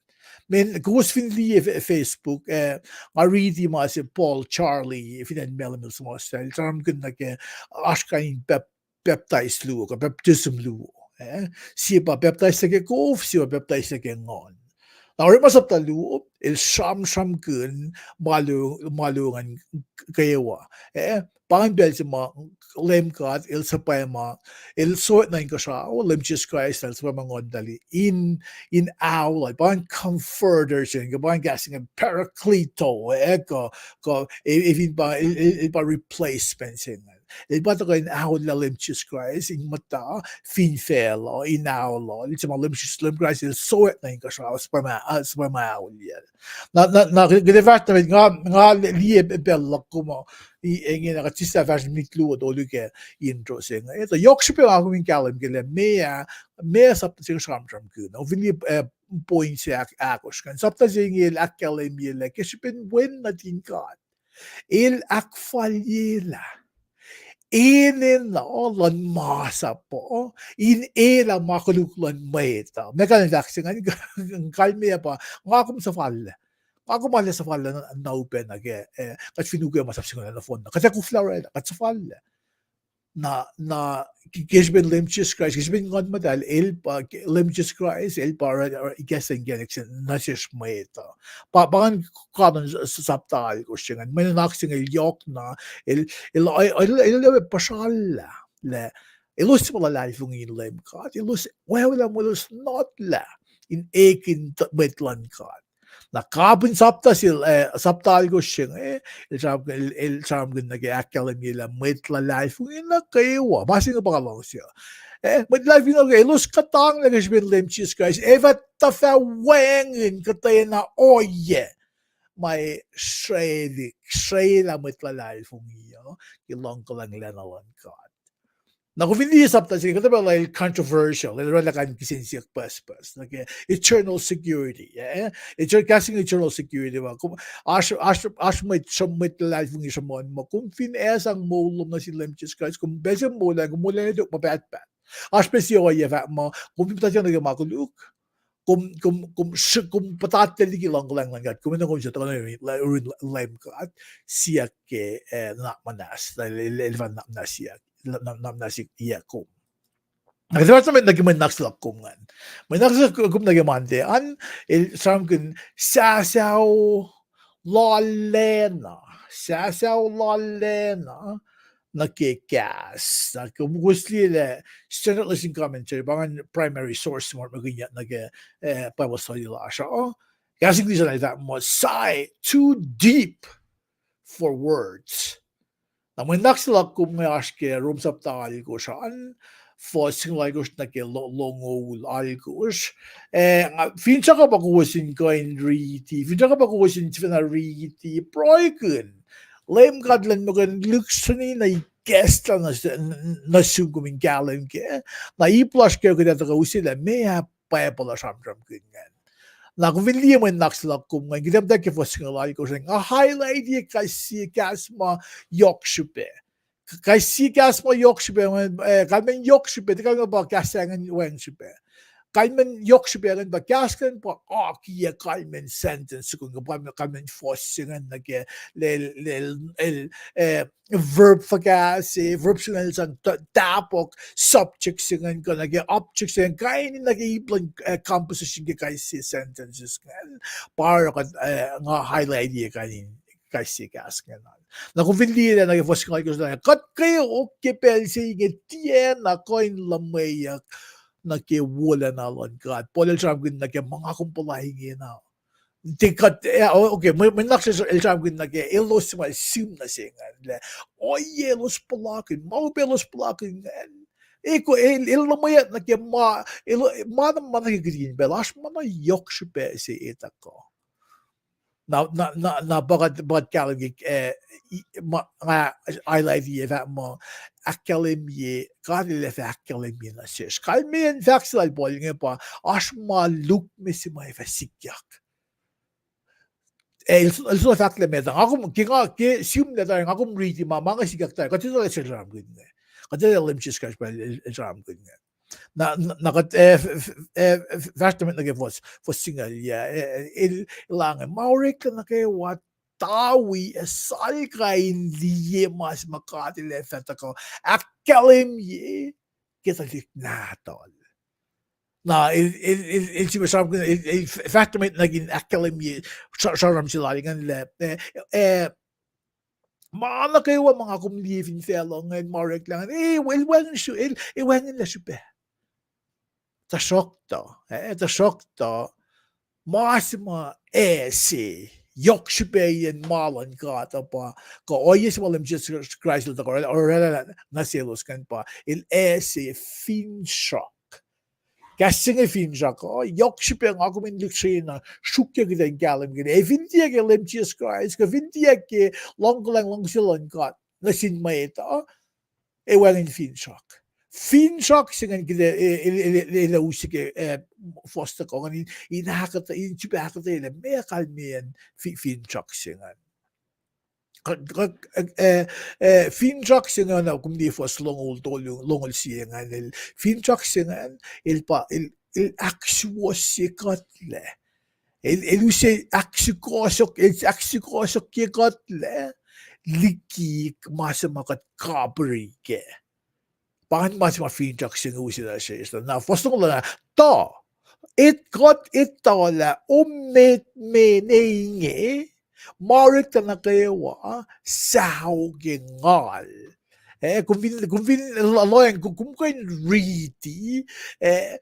Mweyen kowos fin liye Facebook, eh, nga riti ma se Paul Charley, fin acn Mahlwem el suhmuhslah, el sramsramkihn nuh ke oasr kain in pap-, pacptais luo, kuh baptism luo. Eh, sie pa pacptais nuh ke kof, sie pa pacptais nuh ke Nguhn. Na Orekma sapta luo, el sramsramkihn ma luo, ma luo ingacn kwewa. Eh, pa ingacn pacl se ma Leum God el suhpwacma, el sot nuh inkuhsrao, Leum Jisus Kraist el suhpwacma Nguhn Muhtahl in, in ao lal, pa ingacn comforter se, pa ingacn kahs inge Parakleto, eh, kuh, kuh, e-, e-, fin pa, el, el, el pa replacement se ingacn. El pa tuhkuh in aolah Leum Jisus Kraist in muhta fin facluh, in ao lal, el suc ma Leum Jisus, Leum Kraist el sot nuh inkuhsrao, suhpwacma, ah, suhpwacma aolyacl. Na, na, na, kuht ac fahsr nuh met, nga, nga liye pacl luhk kom, i, ingena kuht sislah fahsr minit luo tolu ke intro se inge. Tuh yohk srihpac nga kom in kahlwem ke lah meac, meac sapta se inge sramsramkihn. Ofin, eh, point se ahk-, ahkosr ingacn. Sapta se inge el ahkkahlwemye lah ke srihpen Wen nuhtin God el ahkfalyelah enenuh luhn masap uh in elah ma koluk luhn mwet uh. Meac kalmac fahk se ingacn? Kalmeyac pa, nga kom suhfallac. Nga kom arlac suhfallac na, na upac nuh ke, eh, kuht fin ukwe masap se inge nohfohn na. Kuht ac koflah orwaclah, kuht suhfallac. Na, na, ke, ke srihpen Leum Jisus Kraist, ke srihpen Nguhn Muhtahl, el pa, Leum Jisus Kraist, el pa oruh, oruh ikacslah inkacnek se nuh sesr mwet uh. Pa, pa ingacn kanon s-, s-, sapta alkosr se ingacn. Mwe nuhnak se inge el yohkna, el, el, el, el, el puhsrallah lah elos suc ma luhlahlfongi in Leum God, elos, welah mwe elos notlah in ekihn mwet luhn God. Na kapihn sapta se, eh, sapta alkosr se inge, el sramsramkihn, el, el sramsramkihn nuh ke ahkkahlwemye lah mwet luhlahlfongi nuh kwewa. Ma se inge pa luhngse uh. Eh, mwet luhlahlfongi nuh kwewa, elos kuhtanglah ke srihpen Leum Jisus Kraist, ac fah tuhfah wacngihn kuhtwena ohiyac ma srwaclihk, srwaclah mwet luhlahlfongi uh ke luhng kuhlwacng luhn God. Na kom fin liye sapta se inge, kuhtuh pacl el controversial, el oraclah kain kihsen siyuck pucspucs nuh ke eternal security, eh? Etern-, kahs inge eternal security pa, kom, oasr, oasr, oasr mwet, sruhmuhn mwet luhlahlfongi sruhmuhn muh kom fin ac sang moul lom nuh sin Leum Jisus Kraist, kom pacl se moul an, kom moul an tok ma pahtpaht. Oasr pac sie ohiyac fahk muh kom fin puhtatyang nuh ke ma koluk, kom, kom, kom, kom puhtatlac liki luhng kuhlwacng luhn God, kom enenuh kom suc tuhkuh nuh yurin Leum God, siyuck ke, eh, nuhnak muhnahs, el, el, el fah nuhnak muhnahs siyuck, nuhnak muhnahs siyuck kom. Na kuht fahsr nuh met nuh ke mwe nuhnak se luhk kom ingacn. Mwe nuhnak se luhk kom nuh ke Monday an, el sramsramkihn sahsao loalacna, sahsao loalacna nuh ke kahs. Na kom kowos liye lah Standard Lesson Commentary, pa ingacn primary source ma orekmakihnyuck nuh ke, eh, Bible study lasr uh. Kahs English an el fahk muh, sigh too deep for words. Na mwe nuhnak se luhk kom inge oasr ke Rom sapta alkosr an, fuhs singucul alkosr nuh ke lo-, longoul alkosr. Eh, nga, finsrak uh pa kowos in kuh in riti, finsrak uh pa kowos in sifacna riti, pruhekihn Leum God luhn muhkwena lihksreni na ikacslah nuh, nuh sum kom in kahlwem kac. Na ip lasr ke kuht ac tuhkuh use lah meac Bible uh sramsramkihn ingacn. Na kom fin liye mwe nuhnak se luhk kom ingacn, kuht ac muhta ke fuhs singucul alkosr an, nga highlight-ye kais sie kahs ma yohk srihpac. Kais sie kahs ma yohk srihpac, eh, kalmacn yohk srihpac, tiac kalmac pa kahs se ingacn wacngihn srihpac. Kalmacn yohk srihpac ingacn pa kahs ingacn pa akiyac kalmacn sentence soko, kalmacn, kalmacn fuhs se ingacn nuh ke, el, el, el, eh, verb fuhkah se, verb se ingacn sang t-, tahpuhk subject se ingacn, kuh nuh ke object se ingacn, kain in nuh ke ip luhn, eh, composition ke kais sie sentences ingacn. Pa oruh kuht, eh, nga highlight-ye kain in kais sie kahs ingacn. Na kom fin liye lah nuh ke fuhs singucul alkosr an, kuht kweok ke pacl se inge tiacna kuh in luhmweyuck nuh ke wolacna luhn God. Paul el sramsramkihn nuh ke ma nga kom puhla ingena. Tiac kuht, eh, o-, okay, mwe, mwe nuhnak se el sramsramkihn nuh ke elos ma sihm nuh se ingacn lah ohiyac elos puhlakihn, ma upac elos puhlakihn ingacn. Eko, el, el luhmweyuck nuh ke ma, el, ma na, ma nuh ke kihtin pacl, oasr ma na yohk srihpac se etuh kuh. Na, na, na, na pa kuht, pa kuht kahlwem ke, eh, i-, ma, nga highlight-ye fahk muh, ahkkahlwemye, God El ac fah ahkkahlwemye nuh sesr. Kalmeyacn fahk se lal Paul inge pa, oasr ma lukmac se ma ac fah sikyak. Eh, el, el suhna fahk lah meac, nga kom, ke nga, ke sihm lah tari, nga kom riti ma, ma inge sikyak tari, kuht etuh lah sel sramsramkihn inge. Kuht etuh lah Leum Jisus Kraist pa el, el, el sramsramkihn inge. Na, na, na kuht, eh, f-, f-, eh, f-, fahsr nuh met nuh ke fuhs, fuhs singucul, ya, eh, el, el ange, ma oreklac nuh kwewa tawi ac salka in liye ma se ma God El ac fah tuhkuh ahkkahlwemye ke tuhlihk nahtuhl. Na el, el, el, el sifilpac sramsramkihn, el, el f-, fahsr nuh met nuh ke in ahkkahlwemye sra-, sramsram se lal ingacn lah, eh, eh, ma nuh kwewa ma nga kom liye fin facluh ingacn, ma oreklac ingacn, eh, el wacngihn srih-, el, el wacngihnlah srihpac. Tuhsruhktuh, eh, tuhsruhktuh, ma se ma, eh, se, yohk srihpac in ma luhn God uh pa, kuh ohiyac se ma Leum Jisus Kraist El tuhkuh orwaclah nuh selos ingacn pa, el, eh, se finsrak. Kahs se inge finsrak uh, yohk srihpac nga kom in lihksreni na sruokyac kuht in kahlwem kac. Ac fin tiac ke Leum Jisus Kraist, kuh fin tiac ke luhngkuhlwacng luhngse luhn God nuh sin mwet uh, ac wacngihn finsrak. Finsrak se ingacn kuht ac, e, e, e, e, e, use ke, eh, fuhs tuhkuh ingacn in, in ahkuhtwe-, in sifilpac ahkuhtweyac lah meac kalmeyacn fi-, finsrak se ingacn. Kuh, kuh, eh, eh, finsrak se ingacn, na kom liye fuhs longoul tolu, longoul sie ingacn, el, finsrak se ingacn, el pa, el, el ahksuwohsye kuhtlac. El, el use ahksukohsohk, el ahksukohsohkye kuhtlac liki ma se ma kuht kapihri kac. Pa ingacn ma se ma finsrak se inge use nuh sesr. Na fuhs longoul ah, tuh, et kuht etuh lah omeet me ne inge, ma oreklac nuh kwewa, sucu ke ngal. Eh, kom fin, kom fin lohacng, kom, kom kuh in riti, eh,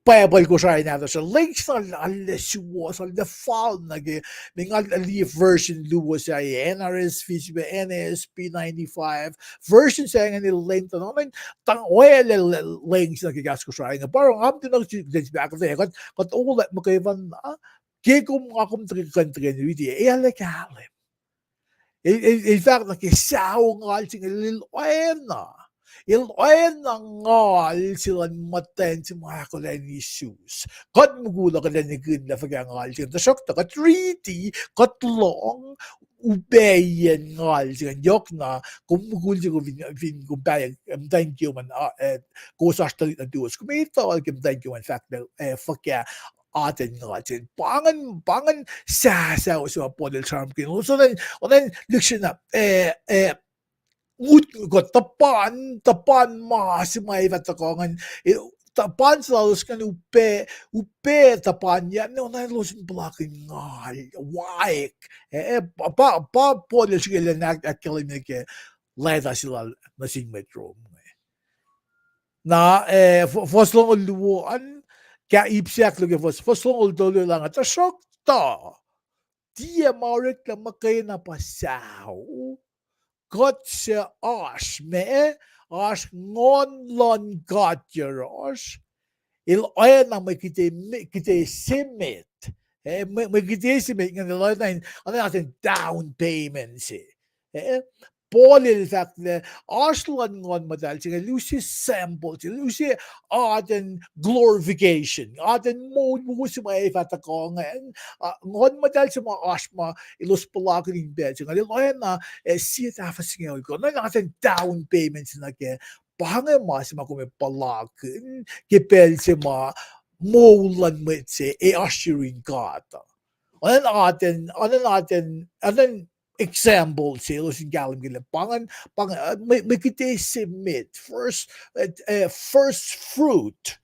Bible Kosrae nahtuhsr uh, lengse na arlac suwohs, arlac fal nuh ke, me nga liye version luo sahyac, N R S V, N A S B ninety-five, version se ingacn el lengthen, oacna, tang oaclac lengse nuh ke kahs Kosrae inge, pa oruh nga muhta nuh ke lens back, kuht, kuht olah muhkwena, ke kom, nga kom tuhkuh in riti, ac arlac kahlwem. El, el, el fahk nuh ke sucu ngal se inge el oacna, el oacna ngal se luhn muhtwacn se ma ahkolah in isus. Kuht mukul uh kuht ac nihkihn lah fuhkah ngal se inge, tuhsruhktuh kuht riti, kuht lohng, upaciyen ngal se inge, yohkna, kom mukul se kom fin, fin kom pahyuck, muhtwacn kiyom an, kowos oasr tuhlihk nuhtuwos, kom etuh ke muhtwacn kiyom an fahk lah, eh, fuhkah atacn ngal se inge. Pa ingacn, pa ingacn sahsah se ma Paul el sramsramkihn. Oacna, oacna lihksreni, eh, eh, mut kuht tuhpan, tuhpan ma se ma ac fah tuhkuh ingacn, eh, tuhpan se lalos ingacn upac, upac tuhpan ah, na oacna elos in puhlakihn ngal, waek. Eh, eh, pa, pa, pa Paul el srihke elan ahk-, ahkkahlwemye ke leta se lal nuh sin mwet Rom inge. Na, eh, fuhs longoul luo an, ke ip se ahkluo ke fuhs, fuhs longoul tolu el inge, tuhsruhktuh, tiac ma oreklac muhkwena pa sucu, kuht suc oasr, ma, oasr Nguhn luhn God yohrohsr, el oacna mwe kihte, kihte se met. Eh, mwe, mwe kihte se met ingacn el oacna in, oacna atacn down payment se. Eh, Paul el fahk lah oasr luhn Nguhn Muhtahl se inge el use sample se, el use atacn glorification, atacn moul wo se ma ac fah tuhkuh ingacn, Nguhn Muhtahl se ma oasr ma elos puhlakihn in pacl se inge, el oacna, eh, sie tahfuh singucul kuh, na atacn down payment se nuh ke, pa inge ma se ma kom ac puhlakihn ke pacl se ma moul luhn mwet se ac oasr yurin God. Oacna atacn, oacna atacn, oacna example se elos in kahlwem ke lah pa ingacn, pa ingacn, mwe, mwe kihte se met, first, eh, first fruit,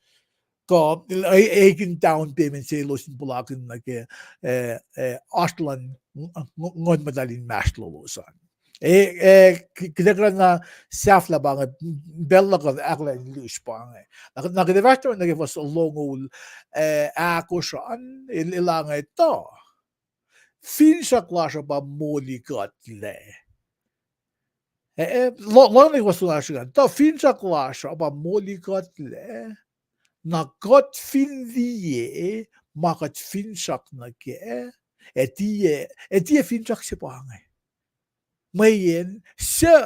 kuh, eh, ekihn down payment se elos in puhlakihn nuh ke, eh, oasr luhn Nguhn Muhtahl inmahsrlolos an. Eh, eh, kuht ac kuh na sahflah pa inge, pacl luhk ahkolah in lusr pa inge. Na kuht ac fahsr nuh ke fuhs longoul, eh, ahkosr an, el, el inge tuh finsrak lasr uh pa moli kuhtlac. Eh, eh, lo-, lohng nuh ke fuhs longoul ahkosr an, tuh finsrak lasr uh pa moli kuhtlac, na kuht fin liye ma kuht finsrak nuh kac, ac tiac, ac tiac finsrak se pa inge. Mweyen suc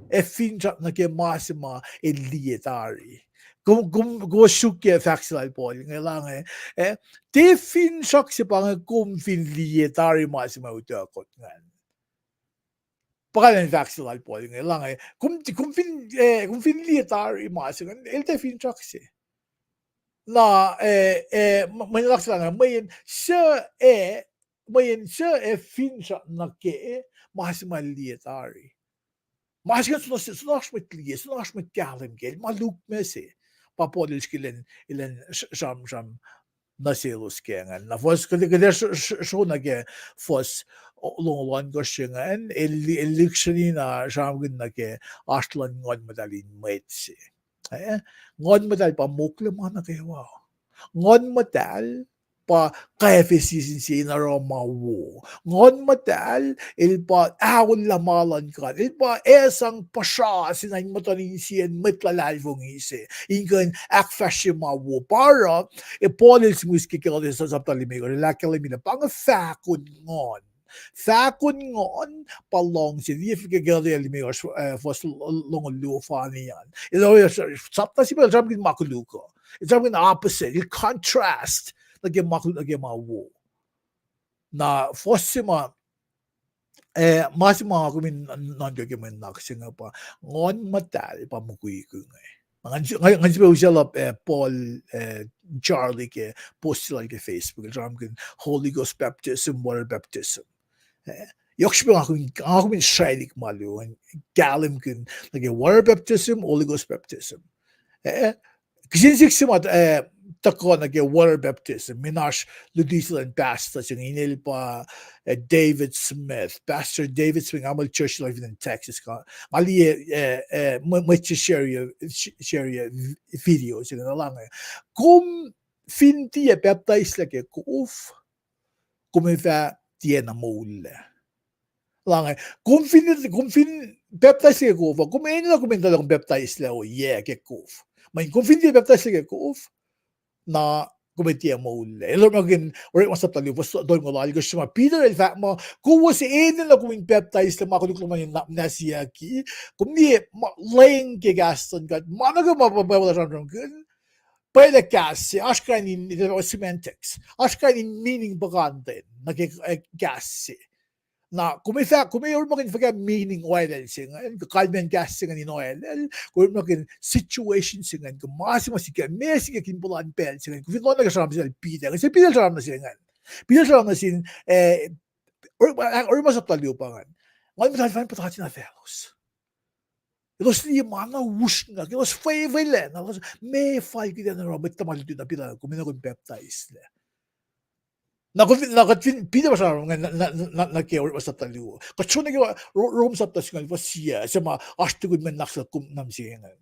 ac finsrak nuh ke ma se ma el liye tari? Kom, kom, kom suk ke fahk se lal Paul inge, el inge, eh, tiac finsrak se pa inge kom fin liye tari ma se ma utuckot ingacn. Pa kalweni fahk se lal Paul inge, el inge, kom, kom fin, eh, kom fin liye tari ma se ingacn, el tiac finsrak se. Na, eh, eh, mwe, mwe nuhnak se inge, mweyen suc ac, mweyen suc ac finsrak nuh ke ma se ma el liye tari? Ma se ingacn soenna, soenna oasr mwet liye, soenna oasr mwet kahlwem kac, ma lukmac se. Pa Paul el srihke elan, elan sramsram nuh selos ke ingacn. Na fuhs, kuht, kuht ac sro-, sro-, sro nuh ke fuhs longoul ohnkohsr ingacn, el, el lihksreni na sramsramkihn nuh ke oasr luhn Nguhn Muhtahl in mwet se. Eh, Nguhn Muhtahl pa mokle ma nuh kwewa. Nguhn Muhtahl pa kwacfe sie sin sie in oruh ma wo. Nguhn Muhtahl el pa aollah ma luhn God. El pa ac sang puhsra se na in muhtuhn insiyacn mwet luhlahlfongi se in kuh in ahkfahsrye ma wo. Pa oruh, eh, Paul el sihmihs ke Galatia sapta limekohsr, el ahkkahlwemye lah pa inge fahkon Nguhn. Fahkon Nguhn pa luhngse. Liye ke Galatia limekohsr, eh, fuhs longoul luo fani an. El oruh sapta se pa el sramsramkihn ma koluk uh. El sramsramkihn opposite. El contrast nuh ke ma koluk nuh ke ma wo. Na fuhs se ma, eh, ma se ma kom in nuhnkuh ke mwe nuhnak se inge pa Nguhn Muhtahl pa mukwikwi inge. Ngan, ngan, ngan sifilpac usaclah, eh, Paul, eh, Charlie ke post se lal ke Facebook, el sramsramkihn Holy Ghost baptism, water baptism. Eh, Yohk srihpac nga kom in, nga kom in sralihk ma luo, kahlwemkihn nuh ke water baptism, Holy Ghost baptism. Eh, kihsen siyuck se ma, eh, tuhkuh nuh ke water baptism, mwe na oasr luti se luhn pastor se inge, inel pa, eh, David Smith, Pastor David Smith, nga muh el church lal fin acn Texas, nga liye, eh, eh, mwe-, mwet se share, share video se inge, elan inge. Kom fin tiac pacptaislac ke kof, kom ac fah tiacna moullac. Elan inge, kom fin, kom fin pacptaislac ke kof uh, kom enenuh kom in tuh lah kom pacptaislac, oh yeah, ke kof. Mweyen kom fin tiac pacptaislac ke kof, na kom ac tiac moullac. El orekmakihn Orekma sapta luo, fuhs tolngoul alkosr, ma Peter el fahk muh, kowos enenuh kom in pacptaislac ma koluk lom an in nwacsnwacsiyucki, kom liye ma leng ke kahs luhn God, ma nuh kwewa ma Bible uh sramsramkihn, pwacye lah kahs se, oasr kain in, semantics, oasr kain in meaning puhkantwen nuh ke, eh, kahs se. Na kom ac fah, kom ac orekmakihn fuhkah meaning oalel se ingacn, kuh kalmacn kahs se ingacn in oalel, kom orekmakihn situation se ingacn, kuh ma se ma sikyak, meac sikyak in puhlan pacl se ingacn, kom fin lohng nuh ke sramsram sel Peter, sel Peter sramsram nuh se ingacn. Peter sramsram nuh sin, eh, Orekma sapta luo pa ingacn. Nguhn Muhtahl fah puhtatna faclos. Elos liye ma na usrnguck, elos fwefwelac, na elos, meac fal kuht in oruh, mwet tuhma lutlut na pila, kom enenuh kom pacptaislac. Na kuht fin, na kuht fin, Peter pa sramsram ingacn, na, na, na, na ke Orekma sapta luo. Kuht som nuh ke Ro-, Rom sapta singucul fuhs yuc, se ma oasr tukun mwe nuhnak se kom nuh mihsenge ingacn.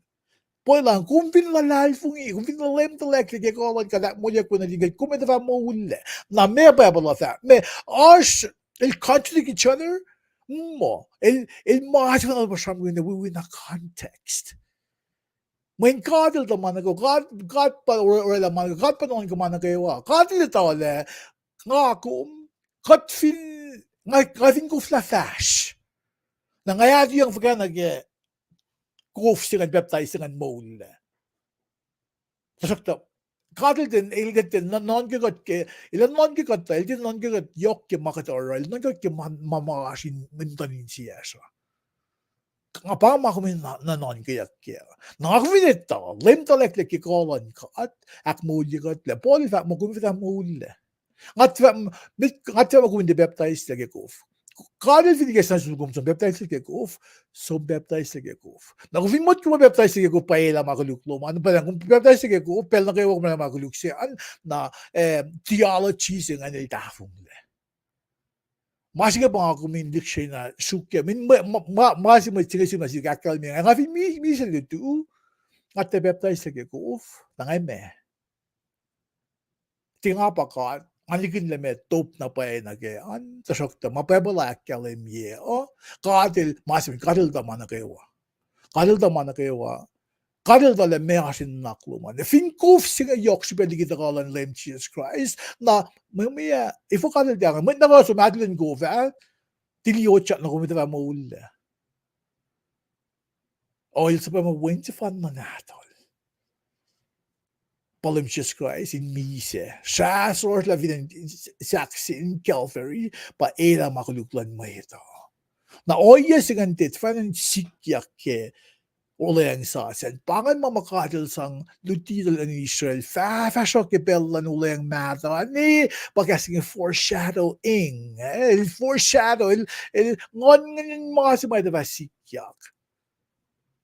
Pwacye lah, kom fin luhlahlfongi, kom fin leum tuhlac ke kuh luhn God, ahkmoulyeack wen nuh liki, kom ac fah moullac. Na meac Bible uh fahk, meac oasr, el contradict each other? Muh, el, el ma se ma pa sramsramkihn within a context. Mweyen God el tuh ma nuh kwewa, God, God pa or-, orwaclah ma nuh kwewa, God pa nuhnkuh ma nuh kwewa. God el etuh lah, nga kom, kuht fin, nga, nga fin koflah fahsr, na nga ac tuyak fuhkah nuh ke kof se ingacn, pacptais se ingacn moullac? Tuhsruhktuh, God el tiac, el tiac nuhnkuh kuht ke, el nuhnkuh kuht, el tiac nuhnkuh kuht yohk ke ma kuht oruh, el nuhnkuh kuht ke ma, ma, ma oasr in, in muhtuhn insiyacsr uh. Nga pa ma kom in nuh-, nuhnuhnkweyuck kac. Na nga kom fin etuh, leum tuhlac ke kuh luhn God, ahkmoulye kuht lah, Paul el fahk muh kom fah moullac. Nga tiac fahk, nga tiac fahk muh kom in tiac pacptaislac ke kof. God el fin ikacslah nuh sum kom som pacptaislac ke kof, som pacptaislac ke kof. Na kom fin motko muh pacptaislac ke kof pa elah ma koluk lom an, pa kom pacptaislac ke kof, pacl nuh kwewa kom orwaclah ma koluk se an, na, eh, theology se ingacn el tahfonglac. Ma se inge pa nga kom in lihksreni na suk kac. Min ma, ma, ma, ma se mwet se inge sihk ma sihk ahkkahlwemye. Nga fin mi, misac lutu, nga tiac pacptaislac ke kof, na nga ma tiac nga pa God, nga likihnlac ma top na pwacye nuh kac an, tuhsruhktuh ma Bible ahkkahlwemye uh, God el, ma se, God el tuh ma nuh kwewa. God el tuh ma nuh kwewa. God el tuh lah meac oasr in nuhnak lom an. Fin kof se inge yohk srihpac liki tuhkuh luhn Leum Jisus Kraist, na mwe, mwe, efuh God el tiac, mwet nuh kwewa som atlin kof ah, tili otyak na kom ac fah moullac. O, el suhpwacma Wen sefanna nahtuhl, pa Leum Jisus Kraist in misac, srahsrohsr lah fin acn sahk se in Calvary, pa elah ma koluk luhn mwet uh. Na ohiyac se ingacn tiac fahsr in sikyak ke Wuhlweacng Sasuc an. Pa ingacn ma ma God el sang luti tuh luhn Israel fah, fahsruh ke pacl luhn Wuhlweacng Mahtuh an, pa kahs inge foreshadowing, eh, el foreshadow, el, el nguhnnguhn in ma se ma ac fah sikyak.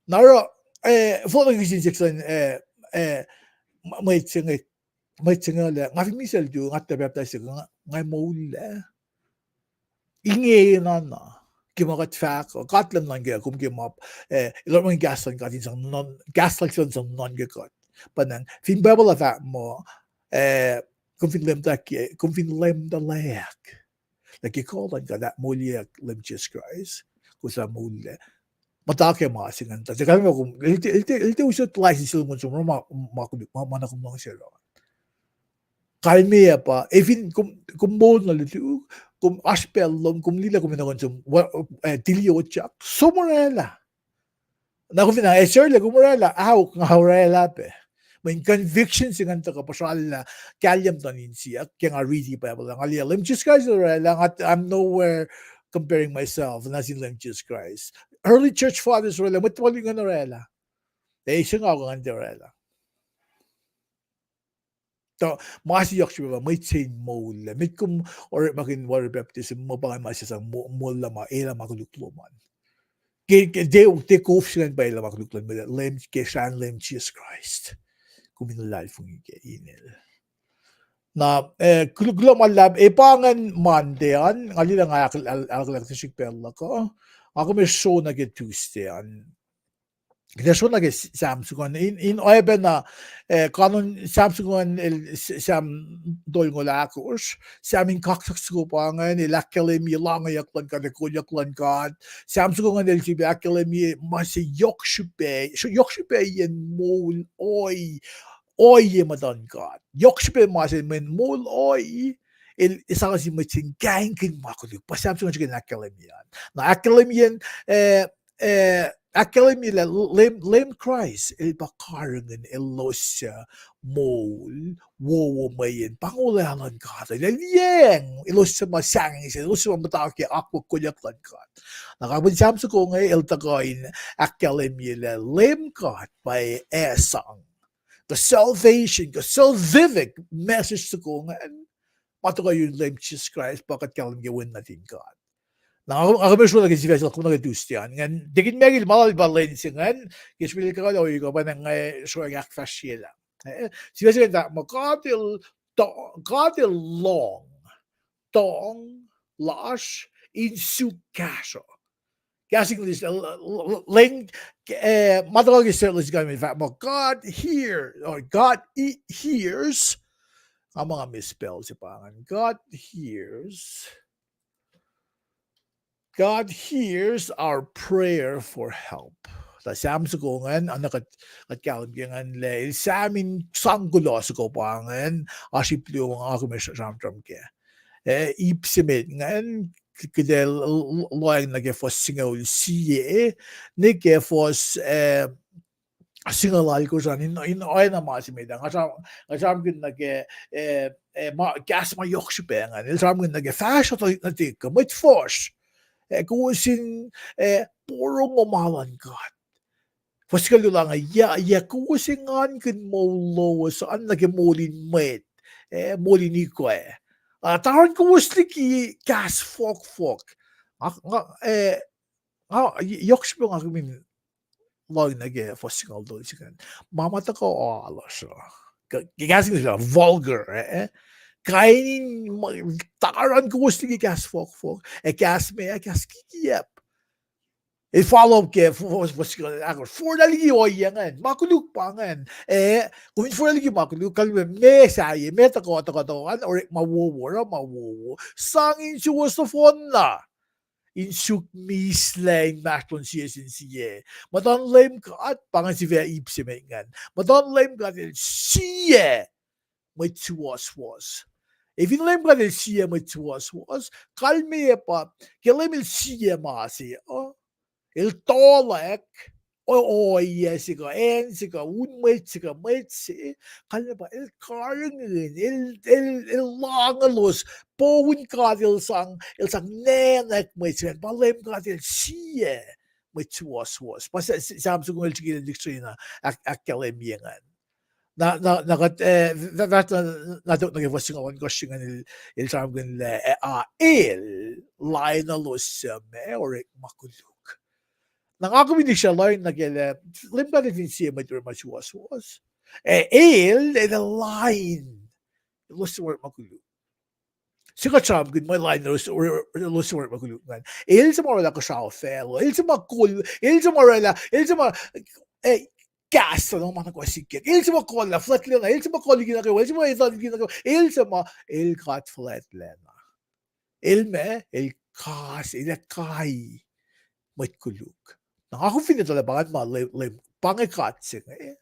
Na oruh, eh, fohlohk nuh ke kihsen siyuck luhn, eh, eh, mwet se inge, mwet se inge lah, nga fin misac lutu, nga tiac pacptaislac, nga, nga moullac. Ingena na, ke ma kuht fahk uh, God Leum nuhnkuh kom ke ma, eh, el orekmakihn kahs luhn God in sang nuhn, kahs lal in sang nuhnkuh kuht. Pa ingacn, fin Bible uh fahk muh, eh, kom fin leum tuh-, kom fin leum tuhlac lah ke kuh luhn God, ahkmoulyeyuck Leum Jisus Kraist, kom fah moullac. Muhta ke ma se ingacn, tuh kalmac kom, el tiac, el tiac, el tiac usot license lom kom som oruh ma, ma, ma, ma na kom luhngse oruh. Kalmac pa, e fin kom, kom moul na lutu, kom oasr pacl lom, kom liye lah kom enenuh in som, eh, tili otyak, som orwaclah. Na kom fin, eh, sarla kom orwaclah, ahok, nga orwaclah pac. Mweyen conviction se ingacn tuhkuh puhsrallah kahlye muhtuhn insiyuck, ke nga riti Bible, nga liye Leum Jisus Kraist orwaclah, nga, I'm nowhere comparing myself nuh sin Leum Jisus Kraist. Early church fathers orwaclah, mwet tuhma lutlut ingacn orwaclah. E, se nga ingacn tiac orwaclah. Tuh ma se yohk srihpac pa mwet se in moul lac. Met kom orekmakihn water baptism, muh pa ma se sang mo-, moul lah ma, elah ma koluk lom an. Ke, ke, tiac, tiac kof se ingacn pa elah ma koluk lom an, Leum, ke srah Leum Jisus Kraist. Kom in luhlahlfongi ke inel. Na, eh, kul-, kuloh ma luhlahp, eh, pa ingacn Monday an, nga liye lah nga ahk-, ahk-, ahkolah srihk pacl luhk uh. Nga kom ac sro nuh ke Tuesday an. Kuht ac sro nuh ke Sam soko an, in, in oacpacna, eh, kanon Sam soko an el S-, Sam tolngoul ahkosr, Sam in kaksak soko pa ingacn, el ahkkahlwemye lohngeyuck luhn God, ac kolyuck luhn God. Sam soko an el sifilpac ahkkahlwemye ma se yohk srihpac, yohk srihpac yen moul ohiyac muhtuhn God. Yohk srihpac ma se mweyen moul ohiyac, el, el sang nuh sin mwet se in kahingkihn ma koluk. Pa Sam soko an srihke in ahkkahlwemye an. Na ahkkahlwemye, eh, eh, ahkkahlwemye lah Leum, Leum Kraist, el pa karihngihn elos suc moul wowo mweyen pa olwelah luhn God. El liyacacng elos suc ma sahngweng se, elos suc ma muhta ke akwuck kolyuck luhn God. Na kapihn Sam soko inge el tuhkuh in ahkkahlwemye lah Leum God pa ac sang kuh salvation, kuh salvific message soko ingacn, ma tuhkuh yurin Leum Jisus Kraist pa kuht kahlwem ke Wen nuhtin God. Na nga kom ac sro nuh ke sifac se luhk kom nuh ke Tuesday an. Ingacn, Deacon Michael ma lal pa lwen se ingacn, ke srihpac el kuh ohiyac kuh pa na nga sroack ahkfahsryelah. Eh, sifac se ingacn fahk muh God el, God el lohng tong lasr in suk kahsruh. Kahs English, eh, lwen, eh, ma tuhkuh ke Standard Lesson Guide me fahk muh God hear, or God he-, hears. Nga muh nga misspell se pa ingacn. God hears. God hears our prayer for help. Tuh Sam soko ingacn, oacna kuht, kuht kahlwem ke ingacn lah el Sam in sang kuloh soko pa ingacn, oasr ip luo nga kom ac sramsram kac. Eh, ip se met ingacn, kuht ac l-, l-, lohacng nuh ke fuhs singucul sie, nuh ke fuhs, eh, singucul alkosr an, in, in oacna ma se met ah, nga sram-, nga sramsramkihn nuh ke, eh, eh, ma, kahs ma yohk srihpac ingacn, el sramsramkihn nuh ke fahsruh tuhlihk nuhtihk kuh mwet fuhsr, ac kowos in, eh, porongo ma luhn God. Fuhs singucul luo ah, yac, yac kowos engankihn moul lowos an nuh ke moul in mwet, eh, moul in ikwac, ah, taran kowos liki kahs fohkfohk. Nga, nga, eh, nga, yohk srihpac nga kom in lohacng nuh ke fuhs singucul tolu se ingacn. Ma ma tuhkuh oasr uh, ke, ke kahs English lah vulgar, eh? Kain in ma-, taran kowos liki kahs fohkfohk, ac kahs meac, kahs kikiacp. El follow up ke fuhs, fuhs, ahkosr, forlah liki ohiyac ingacn, ma koluk pa ingacn, eh, kom in forlah liki ma koluk, kalmac meac sahyac, meac tuhkuh, tuhkuh, tuhkuh an, orekma wowo, oruh ma wowo, sang in suwohs nohfohnna in suk mislac inmahsrlon sie sin sie. Muhtuhn Leum God, pa ingacn sifac ip se met ingacn. Muhtuhn Leum God el sie mwet suwohswohs. Ac fin Leum God el sie mwet suwohswohs, kalmeyac pa, ke Leum el sie ma se uh, el tohlack, o-, ohiyac se kuh, acn se kuh, un mwet se kuh, mwet se, kalmac pa el karihngihn, el, el, el lahngelos, poun God el sang, el sang nacnack mwet se ingacn, pa Leum God el sie mwet suwohswohs. Pa Sa-, Sa-, Sam soko el srihke in lihksreni na ahk-, ahkkahlwemye ingacn. Na, na, na kuht, eh, fah-, fahsr na, na tok nuh ke fuhs singucul ohnkohsr ingacn el, el sramsramkihn lah, eh, a, el lain elos suc ma orekma koluk. Na nga kom in lihksreni lohacng nuh ke lah, Leum God el fin sie mwet orekma suwohswohs, eh, el, el lain elos suc ma orekma koluk. Se kuht sramsramkihn ma lain elos, elos suc ma orekma koluk ingacn. El suc ma orwaclah kuhsrao facluh, el suc ma kol, el suc ma orwaclah, el suc ma, eh, kahs suc ma nuh kwewa sikyak, el suc ma kollah fuhlwactlacna, el suc ma kol liki nuh kwewa, el suc ma etuh liki nuh kwewa, el suc ma, el God fuhlwactlacna. El ma, el kas, el ac kai mwet koluk. Na nga kom fin etuh lah pa ingacn ma Leum, Leum, pa inge God se inge.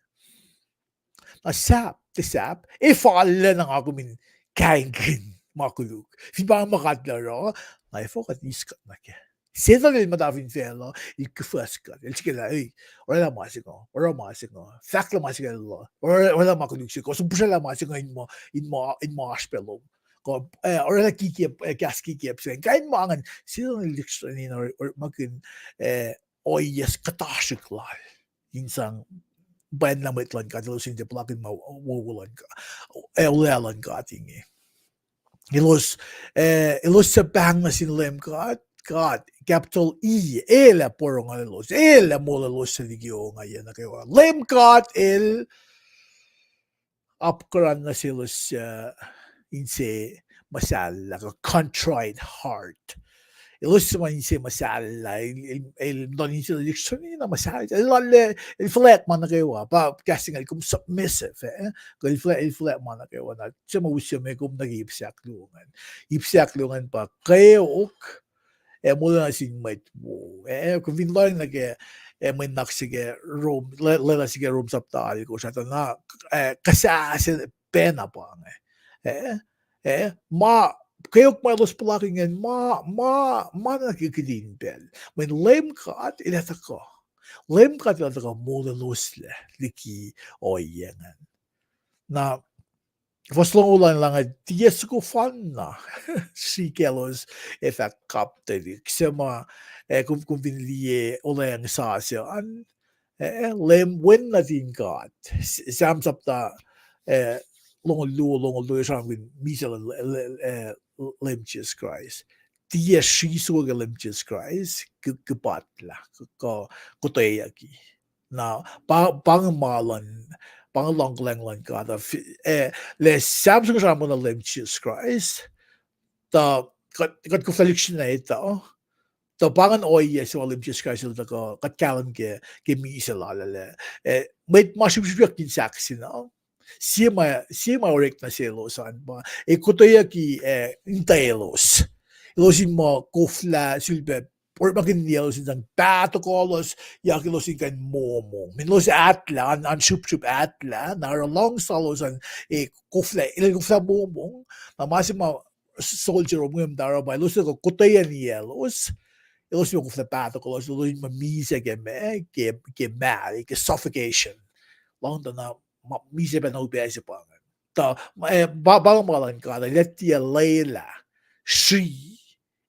Na sahp, tiac sahp, e fal lah na nga kom in kahingkihn ma koluk. Fin pa inge ma God El oruh, na efuh kuht eis kuht nuh kac? Setuhn el muhta fin facluh, el kuhfuhs kuht, el srihke lah, ei, orwaclah ma se inge, oruh ma se inge, fahklah ma se inge, orwaclah ma koluk se, kom puhsrwaclah ma se inge in ma, in ma, in ma oasr pac lom. Kom, eh, orwaclah kikiacp, eh, kahs kikiacp se inge. Kain ma ingacn, Setuhn el lihksreni in orekmakihn, eh, ohiyac kuhtasrihk lal in sang pwacnlah mwet luhn God, elos in tiac puhlakihn ma wowo luhn God, ac olwelah luhn God inge. Elos, eh, elos suc pahng nuh sin Leum God, God, capital E, El ac porongo elos, El ac moul elos suc liki ongaiyac nuh kwewa. Leum God El apkuhran nuh selos, uh, inse muhsahllah, a contrite heart. Elos suc ma inse muhsahllah, el, el, el muhta inse lihksreni na muhsahllah, el, el, el fuhlwact ma nuh kwewa, pa kahs se inge kom submissive, eh? Kuh el fuhlwact, el fuhlwact ma nuh kwewa, na suc ma usiyac me kom nuh ke ip se ahkluo ingacn. Ip se ahkluo ingacn pa kweok ac molwelah nuh sin mwet wo. Eh, kom fin lohacng nuh ke, eh, mwe nuhnak se ke Rom, le-, lwelah se ke Rom sapta alkosr, ah, na, eh, kuhsah se pacna pa inge. Eh, eh, ma, kweok ma elos puhlakihn ingacn, ma, ma, ma nuh ke kihtin pacl. Mweyen Leum God El ac tuhkuh. Leum God El ac tuhkuh molweloslac liki ohiyac ingacn. Na, fuhs longoul an lah inge, tiac soko fanna srihk elos ac fah kaptuhlihk. Suc ma, eh, kom, kom fin liye olweacng sasuc an, eh, Leum, Wen nuhtin God. S-, Sam sapta, eh, longoul luo, longoul luo, sramsramkihn misac luhn, eh, Leum Jisus Kraist. Tiac sri soko ke Leum Jisus Kraist, kuh, kuh patlah, kuh, kuh, kuhtweyucki. Na, pa, pa inge ma luhn, pa inge luhngkuhlwacng luhn God, eh, lah Sam soko sramsramkihn Leum Jisus Kraist, tuh kuht, kuht koflah lihksreni etuh, tuh pa ingacn ohiyac se ma Leum Jisus Kraist El tuhkuh, kuht kahlwem ke, ke misac lal ah, eh, mwet ma srihpsrihpyucki in sahk se na, sie ma, sie ma orek nuh selos an pa, ac kuhtweyucki, eh, in tuh elos. Elos in muh koflah sulpac orekmakihn elos in sang pahtokolos, ac elos in kuh in momong. Mweyen elos ahtlah, an, an srihpsrihp ahtlah, na oruh luhngse lalos an, eh, koflah, el koflah momong. Na ma se ma Saul Jerome nge muhta oruh pa, elos kuh kuhtweyucki elos, elos in koflah pahtokolos, elos in muh misac ke ma, ke, ke mal, ke suffocation. Lohng tuh na, ma, misac pacna upac se pa ingacn. Tuh, eh, pa, pa inge ma luhn God, El ac tiac lwelah sri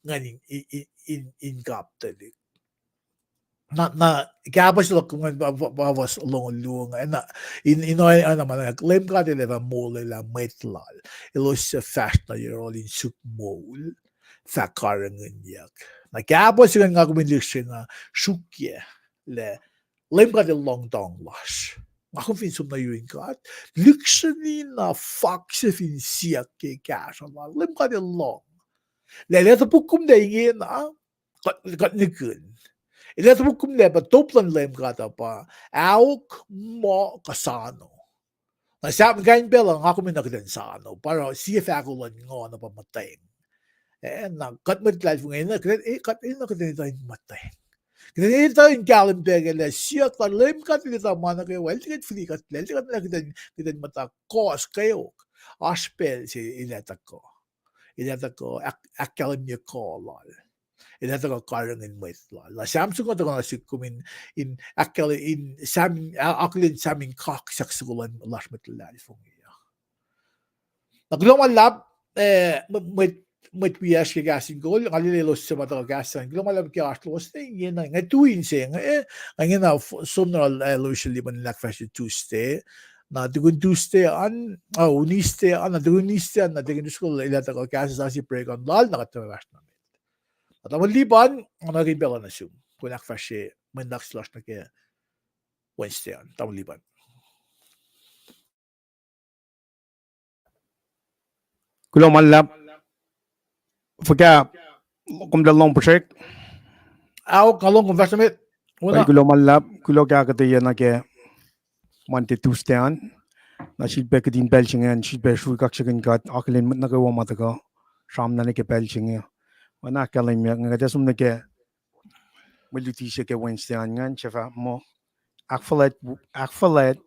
ingacn in, in, in, in, in kaptuhlihk. Na, na, kahpah se luhk ingacn pa, pa, pa fuhs longoul luo ingacn, na, in, in oacna ma Leum God El ac fah molwelah mwet Lal, elos suc fahsr nuh yohrohl in suk moul, fah karihngihnyuck. Na kahpah se ingacn nga kom in lihksreni na srukyac lah Leum God El lohng tuhng lasr. Nga kom fin som nuh yurin God, lihksreni na fahk se fin siyuck ke kahsruh Lal. Leum God El lohng. Lah El ac topuk kom lah ingena, kuht, kuht nihkihn. El ac topuk kom lah pa top luhn Leum God uh pa, aok, moh, kuh sano. Na Sam kain pacl uh nga kom enenuh kuht in sano, pa oruh sie fahko luhn nguhn uh pa muhtweng. Eh, na kuht mwet luhlahlfongi, enenuh kuht, eh, kuht enenuh kuht in etuh in muhtweng. Kuht in etuh in kahlwem pac ke lah siyuck lah Leum God El etuh ma nuh kwewa, El tiac kuht fihli kuhtlac, El tiac kuht lah kuht in, kuht in muhta kohs kweok. Oasr pacl se El ac tuhkuh. El ac tuhkuh ahk-, ahkkahlwemye kuh Lal. El ac tuhkuh karihngihn mwet Lal. Na Sam soko tuhkuh nuh sihk kom in, in ahkkahlwem, in Sam, a-, akihlen Sam in kaksak soko luhn lasr mwet luhlahlfongi uh. Na kuloh ma luhlahp, eh, mw-, mwet, mwet wiyacsr ke kahs in kol, nga liye elos suc ma tuhkuh kahs an. Kuloh ma luhlahp ke oasr lowos ne ingena, nga tui inse inge, eh, nga ingena f-, som nuh, eh, Louisville Lipan in ahkfahsrye Tuesday. Na tukun Tuesday an, ah, Wednesday an, na tukun Wednesday an, na tukun Tuesday el ac tuhkuh kahs sasuc break an lal, na kuht tiac fahsr nuh met. Na tamuhlwel Lipan, nga nuhnkuh in pacl uh nuh sum, kom in ahkfahsrye mwe nuhnak se lasr nuh ke Wednesday an, tamuhlwel Lipan. Kuloh ma luhlahp. Fuhkah, kom tiac lohng puhsrek? Ao, nga lohng, kom fahsr nuh met. Kuloh ma luhlahp, kuloh ke ahkuhtweyac nuh ke Monday, Tuesday an. Na sifilpac kihtin pacl se ingacn, sifilpac sruhf kaksakihn God, akihlen mwet nuh kwewa ma tuhkuh sramsram nuh ke pacl se inge. Oacna ahkkahlwemye, nga kuht ac som nuh ke mwe luti se ke Wednesday an ingacn, sifilpac muh, ahkfuhlwact, ahkfuhlwact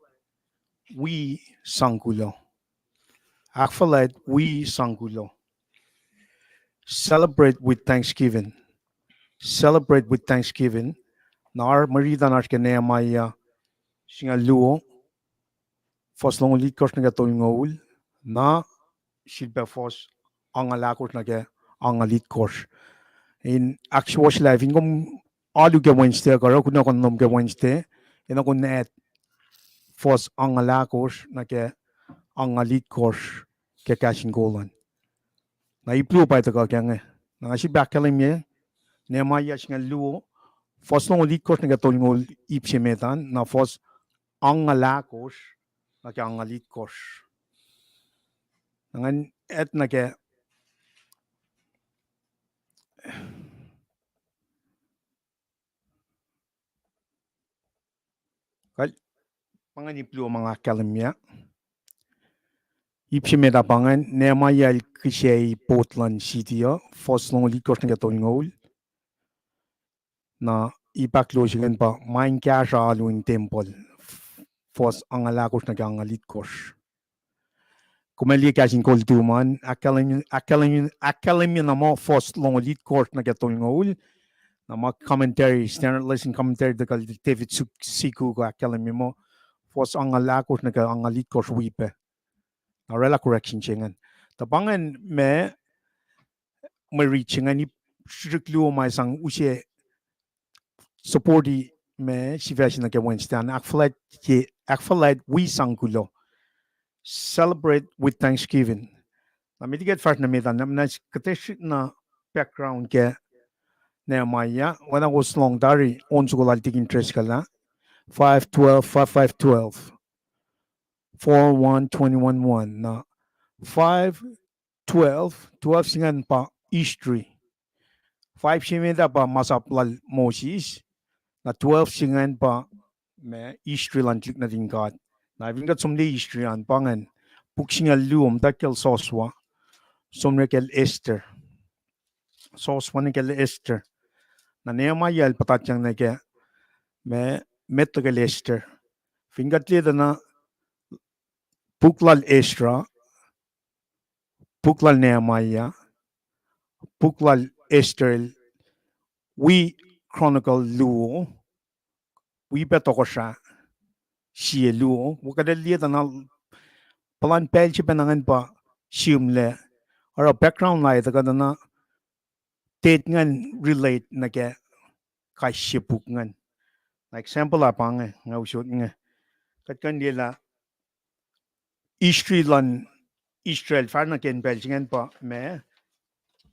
wi sang kuloh. Ahkfuhlwact wi sang kuloh. Celebrate with thanksgiving. Celebrate with thanksgiving. Na oruh mwe riti an oasr ke Nehemiah singucul luo, fuhs longoul itkohsr nuh ke tolngoul, na sifilpac fuhs angngaul ahkosr nuh ke angngaul itkohsr. In ahksuwohsyelah fin kom alu ke Wednesday kuh oruh kunohkohn lom ke Wednesday, enenuh kom in add fuhs angngaul ahkosr nuh ke angngaul itkohsr ke kahs in kol an. Na ip luo pa tuhkuh kac inge. Na nga sifilpac ahkkahlwemye, Nehemiah singucul luo, fuhs longoul itkohsr nuh ke tolngoul ip se met an, na fuhs angngaul ahkosr nuh ke angngaul itkohsr. Na ngan add nuh ke Kal-, pa ingacn ip luo ma nga ahkkahlwemye. Ip se met ah pa ingacn, Nehemiah el kihsac Portland City uh, fuhs longoul itkohsr nuh ke tolngoul. Na ip ahkluo se ingacn pa ma in kahsruh alu in tempuhl, fuhs angngaul ahkosr nuh ke angngaul itkohsr. Kom ac liye kahs in kol tuh ma ahkkahlwemye, ahkkahlwemye, ahkkahlwemye na muh fuhs longoul itkohsr nuh ke tolngoul. Na ma commentary, Standard Lesson Commentary tuhkuh David Suk-, Siku kuh ahkkahlwemye muh fuhs angngaul ahkosr nuh ke angngaul itkohsr wi pac. Na oraclah correction se ingacn. Tuh pa ingacn ma mwe rit se ingacn ip srihsrihk luo ma sang use support-i ma sifac se nuh ke Wednesday an, ahkfuhlwact, ahkfuhlwact wi sang kuloh. Celebrate with thanksgiving. Na met liki kuht fahsr nuh met an, na kuht ac srihk na background ke Nehemiah, oacna kowos lohng tari, on soko lal tikin Driscoll ah, five twelve, five five twelve, four one twenty-one one, na five twelve, twelve se ingacn pa history. Five se met ah pa masap lal Moses, na twelve se ingacn pa ma history luhn tuhlihk nuhtin God. Na fin kuht som liye history an pa ingacn, puk singucul luo, muhtwacwacack kacl Joshua, som nuh kacl Esther. Joshua nuh kacl Esther. Na Nehemiah el puhtatyang nuh ke ma, met liki kacl Esther. Fin kuht liye tuh na puk lal Ezra, puk lal Nehemiah, puk lal Esther, wi Chronicle luo, wi pac Tohkohsrah sie luo, wo kuht ac liye tuh na puhlan pacl se pacna ingacn pa sihmlac, oruh background la e tuhkuh tuh na tet ingacn relate nuh ke kais sie puk ingacn. Na example ah pa inge, nga usot inge. Kuht kuh in liye lah history luhn Israel fahsr nuh ke pacl se ingacn pa ma,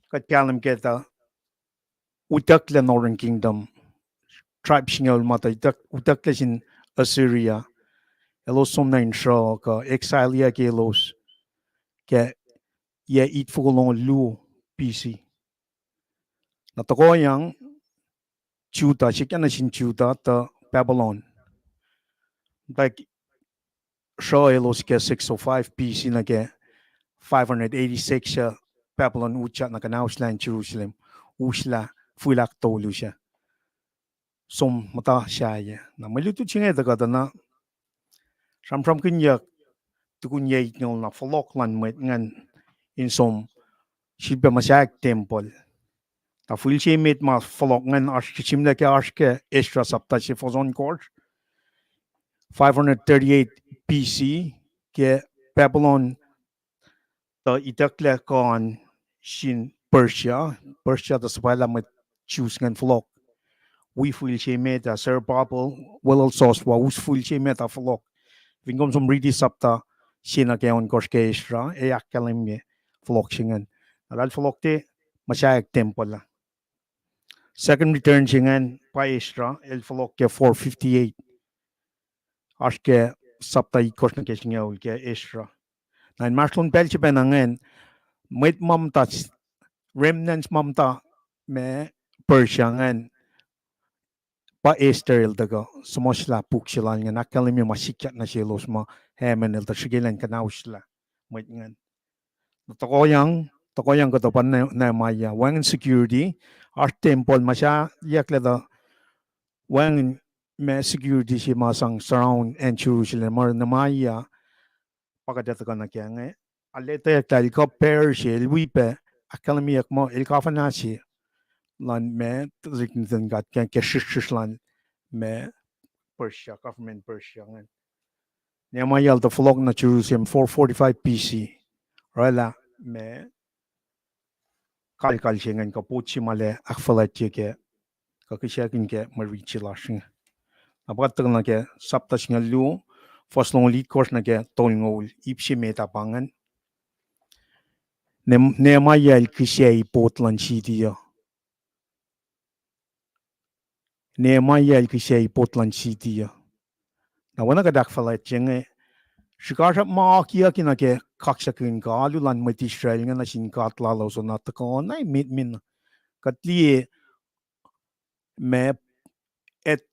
kuht kahlwem ke tuh utucklac Northern Kingdom, tribe singucul ma tuh utuck-, utucklac sin Assyria, elos som nuh in sruoh kuh exile-yac ke elos ke yac itfoko longoul luo B C. Na tohkohyang Judah, sikyak nuh sin Judah tuh Babylon. Tuh sruoh elos ke six oh five B C nuh ke five hundred eighty-six ah Babylon utyak na kuhnauslah acn Jerusalem, uslah fihl ahktolu sac. Som muhta sahyac. Na mwe lutlut se inge tuhkuh tuh na sramsramkihnyuck tukun yac itngoul na fohlohk luhn mwet ingacn in som sifilpac muhsaheack tempuhl. Na fihl se emet ma fohlohk ingacn oasr ke sihmlac ke oasr ke Ezra sapta se fohs ohnkohsr, five hundred thirty-eight B C, ke Babylon tuh itucklac kuh an sin Persia, Persia tuh suhpwaclah mwet Jews ingacn fohlohk. Wi fihl se emet ah, Zerubbabel, welul Joshua, us fihl se emet ah fohlohk. Fin kom som riti sapta se nuh ke ohnkohsr ke Ezra, ac ahkkahlwemye fohlohk se ingacn. Na eltahl fohlohk te muhsaheack tempuhl ah. Second return se ingacn pa Ezra, el fohlohk ke four fifty-eight. Oasr ke sapta itkohsr nuh ke singucul ke Ezra. Na inmahsrlon pacl se pacna ingacn, mwet ma muhta, remnants ma muhta ma Persia ingacn, pa Esther el tuhkuh suhmuhslah puk se lal ingacn, ahkkahlwemye ma sikyak nuh selos ma Haman el tuh srihke elan kuhnauslah mwet ingacn. Na tohkohyang, tohkohyang kuhtuh pa Ne-, Nehemiah, wacngihn security, oasr tempuhl muhsaheacklah tuh wacngihn ma security se ma sang surround acn Jerusalem, ma Nehemiah pa kuht ac tuhkuh nuh kac inge. Arlac etweyuck lah el kuh pacl se, el wi pac ahkkahlwemyeyuck muh el kafana se luhn ma tuhlihk nuhtin God ke, ke srihsrsrihsr luhn ma Persia, government Persia ingacn. Nehemiah el tuh fohlohk nuh Jerusalem four forty-five B C. Oraclah ma kalkal se ingacn kuh pot se ma lac ahkfuhlwactye ke, kuh kihsackuhn ke mwe riti lasr inge. Na pa kuht tuhkuh nuh ke sapta singucul luo, Fuhs longoul itkohsr nuh ke tolngoul, ip se met ah pa ingacn. Ne-, Nehemiah el kihsac port luhn city uh. Nehemiah el kihsac port luhn city uh. Na oacna kuht ahkfuhlwactye inge, srihkasrak ma akiyucki nuh ke kaksakihn kuh alu luhn mwet Israel inge nuh sin God lalos uh na tuhkuh na emet me na. Kuht liye ma, et,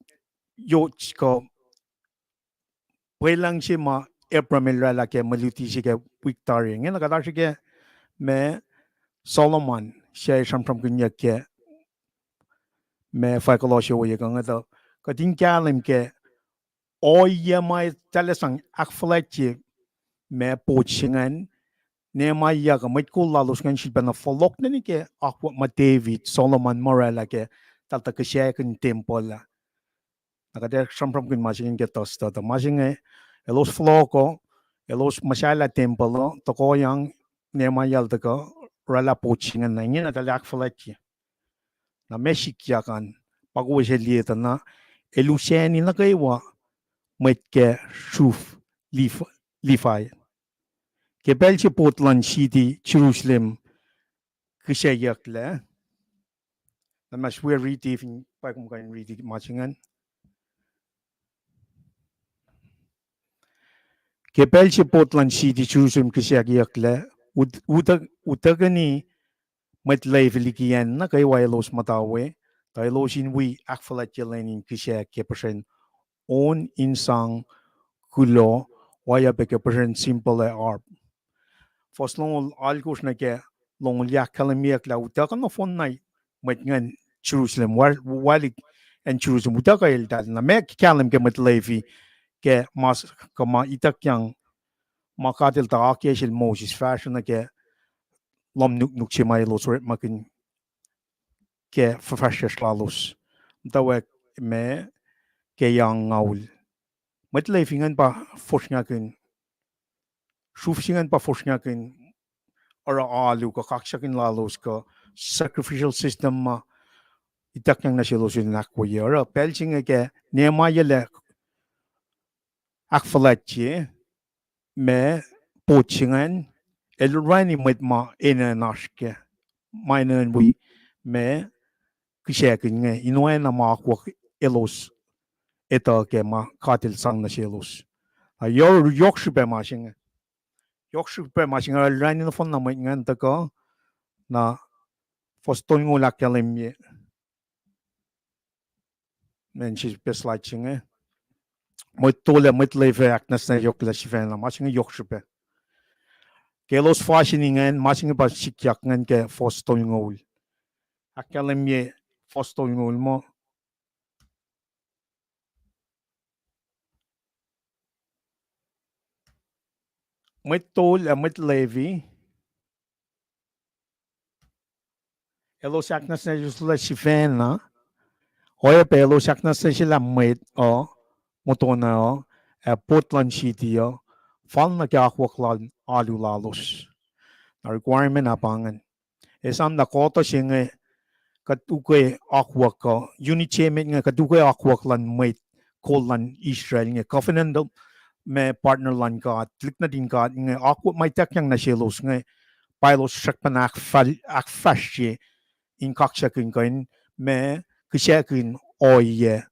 yohk kuh pwelucng se ma Abram el oraclah ke mwe luti se ke wik tari inge, na kuht oasr ke ma Solomon se sramsramkihnyuck ke ma fahk kuloh se ohiyac kuh inge tuh, kuht in kahlwem ke ohiyac ma eltahl sang ahkfuhlwactye ma port se ingacn, Nehemiah kuh mwet kol lalos ingacn sifilpacna fohlohk nuh ke akwuck ma David, Solomon ma oraclah ke eltahl tuh kihsackuhn tempuhl ah. Na kuht ac sramsramkihn ma se inge ke tuhstuhtuh. Ma se inge, elos fohlohk uh, elos muhsahllah tempuhl uh, tohkohyang Nehemiah el tuhkuh oraclah port se ingacn, na ingena eltahl ahkfuhlwactye. Na ma sikyak an, pa kowos ac liye tuh na, el usani nuh kwewa mwet ke sruf Lif-, Levi. Ke pacl se port luhn city Jerusalem kihsacyucklac. Na ma swe riti fin pa kom kuh in riti ma se ingacn. Ke pacl se port luhn city Jerusalem kihsacyucklac, ut-, utuck-, utuckihni mwet Levi liki acn nuh kwewa elos muhta we, tuh elos in wi ahkfuhlwactye lwen in kihsac ke puhsren on in sang kuloh, oacyacpac ke puhsren cymbal ac harp. Fuhs longoul alkosr nuh ke longoul ahkkahlwemyeyuck lah utuckuh nohfohn na mwet ingacn Jerusalem, wal-, walik acn Jerusalem, utuckuh eltahl. Na ma kahlwem ke mwet Levi ke ma s-, kuh ma ituckyang ma God El tuh akiyac sel Moses fahsruh nuh ke lohm nuknuk se ma elos orekmakihn ke fuhfahsryucsr lalos. Muhtwacwacack ma ke yang ngaul. Mwet Levi ingacn pa fosrngahkihn, sruf se ingacn pa fosrngahkihn oruh alu kuh kaksakihn lalos kuh sacrificial system ma ituckyang nuh selos in ahkwoye. Oruh pacl se inge ke Nehemiah el ahkfuhlwactye ma port se ingacn, el orani mwet ma enenuh in oasr kac, ma enenuh in wi ma kihsackuhn inge, in oacna ma akwuck elos etuh kac ma God El sang nuh selos. Na yoh-, yohk srihpac ma se inge. Yohk srihpac ma se inge, el orani nohfohn na mwet ingacn tuhkuh, na fuhs tolngoul ahkkahlwemye. Mweyen srihpac slide se inge. Mwet tol ac mwet Levi ahknwacsnwacsyelah sifacna, ma se inge yohk srihpac. Ke elos fahsr in ingacn, ma se inge pa sikyak ingacn ke fuhs tolngoul. Ahkkahlwemye fuhs tolngoul muh mwet tol ac mwet Levi, elos ahknwacsnwacsyelah sifacna, oacyacpac elos ahknwacsnwacsyelah mwet uh, motona uh, ac port luhn city uh, fal nuh ke akwuck lal alu lalos. Na requirement ah pa ingacn. Esam na kuhtuh se inge kuht ukwe akwuck uh, unit se emet inge kuht ukwe akwuck luhn mwet kol luhn Israel inge, covenant ma partner luhn God, tuhlihk nuhtin God inge, akwuck ma ituckyang nuh selos inge, pa elos srackpacna ahkfal-, ahkfahsrye in kaksakihn kuh in ma kihsackuhn ohiyac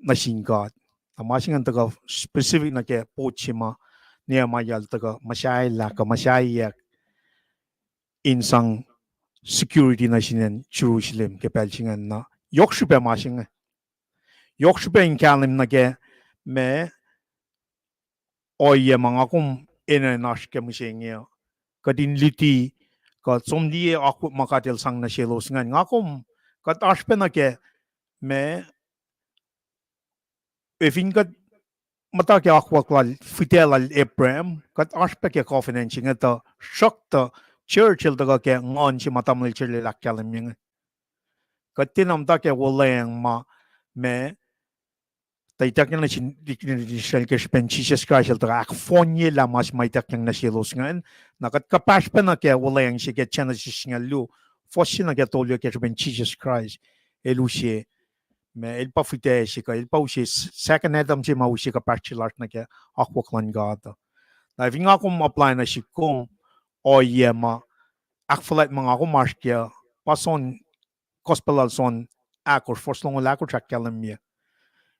nuh sin God. Na ma se ingacn tuhkuh specific nuh ke port se ma Nehemiah el tuhkuh muhsahllah kuh muhsaheack in sang security nuh sin acn Jerusalem ke pacl se ingacn na. Yohk srihpac ma se inge. Yohk srihpac in kahlwem nuh ke ma ohiyac ma nga kom enenuh in oasr ke mihsenge uh. Kuht in luti, kuht som liye akwuck ma God El sang nuh selos ingacn. Nga kom, kuht oasr pac nuh ke ma, e fin kuht muhta ke akwuck lal, fihtac lal Abraham, kuht oasr pac ke covenant se inge tuh, sruhktuh, church el tuhkuh ke nguhn se ma tamuhlwel Churchill el ahkkahlwemye inge. Kuht tiacna muhta ke wuhlweacng ma, ma, tuh ituckyang nuh sin Israel ke srihpen Jisus Kraist el tuhkuh ahkfohnyelah ma se ma ituckyang nuh selos ingacn. Na kuht kuhpahsr pac nuh ke wuhlweacng se ke Genesis singucul luo, fuhs se nuh ke tolu ke srihpen Jisus Kraist el use ma el pa fihtac se kuh el pa use second Adam se ma use kuhpahsr se lasr nuh ke akwuck luhn God uh. Na fin nga kom apply nuh sik kom ohiyac ma ahkfuhlwact ma nga kom oasr kac uh, pa John, Gospel lal John ahkosr, fuhs longoul ahkosr ahkkahlwemye.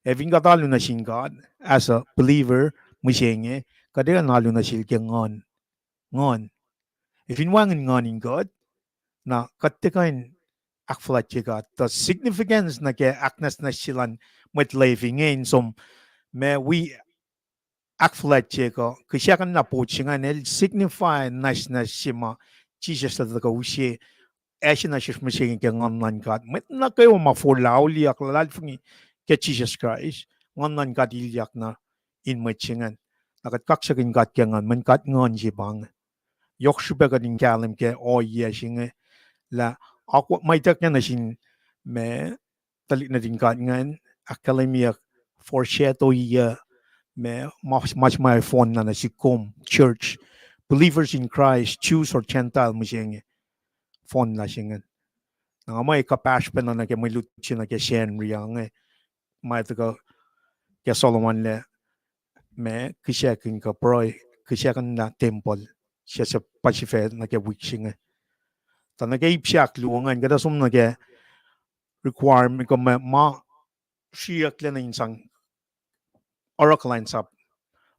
Ac fin kuht alu nuh sin God as a believer, mihsenge, kuht ac kuh in alu nuh sel ke nguhn. Ac fin wacngihn nguhn in God, na kuht tiac kuh in ahkfuhlwactye God. Tuh significance nuh ke ahknwacsnwacs se luhn mwet Levi inge in som ma wi ahkfuhlwactye kuh kihsackuhnlah pot se ingacn el signify nwacsnwacs se ma Jisus el tuhkuh use, ac se nuh sesr mihsenge ke nguhn luhn God. Mwet nuh kwewa ma forlah auliyak luhlahlfongi ke Jisus Kraist, nguhn luhn God ilyak nuh in mwet se ingacn. Na kuht kaksakihn God ke nguhn, mweyen God nguhn se pa inge. Yohk srihpac kuht in kahlwem ke ohiyac se inge lah akwuck ma ituckyang nuh sin ma tuhlihk nuhtin God ingacn ahkkahlwemyeyuck, foreshadow-i ma, ma se ma fohnlah nuh sik kom church, believers in Christ, Jews or Gentile, mihsenge fohnlah se ingacn. Na nga muh kuhpahsr pacna nuh ke mwe lutlut se nuh ke Sacnri uh inge, ma tuhkuh ke Solomon lah ma kihsackuhn kuh pruhe, kihsackuhnlah tempuhl, se suc pa sifac nuh ke wik se inge. Tuh nuh ke ip se ahkluo ingacn kuht ac som nuh ke requirement kuh ma, ma sriyucklac nuh in sang oruh kuhlwacnsap.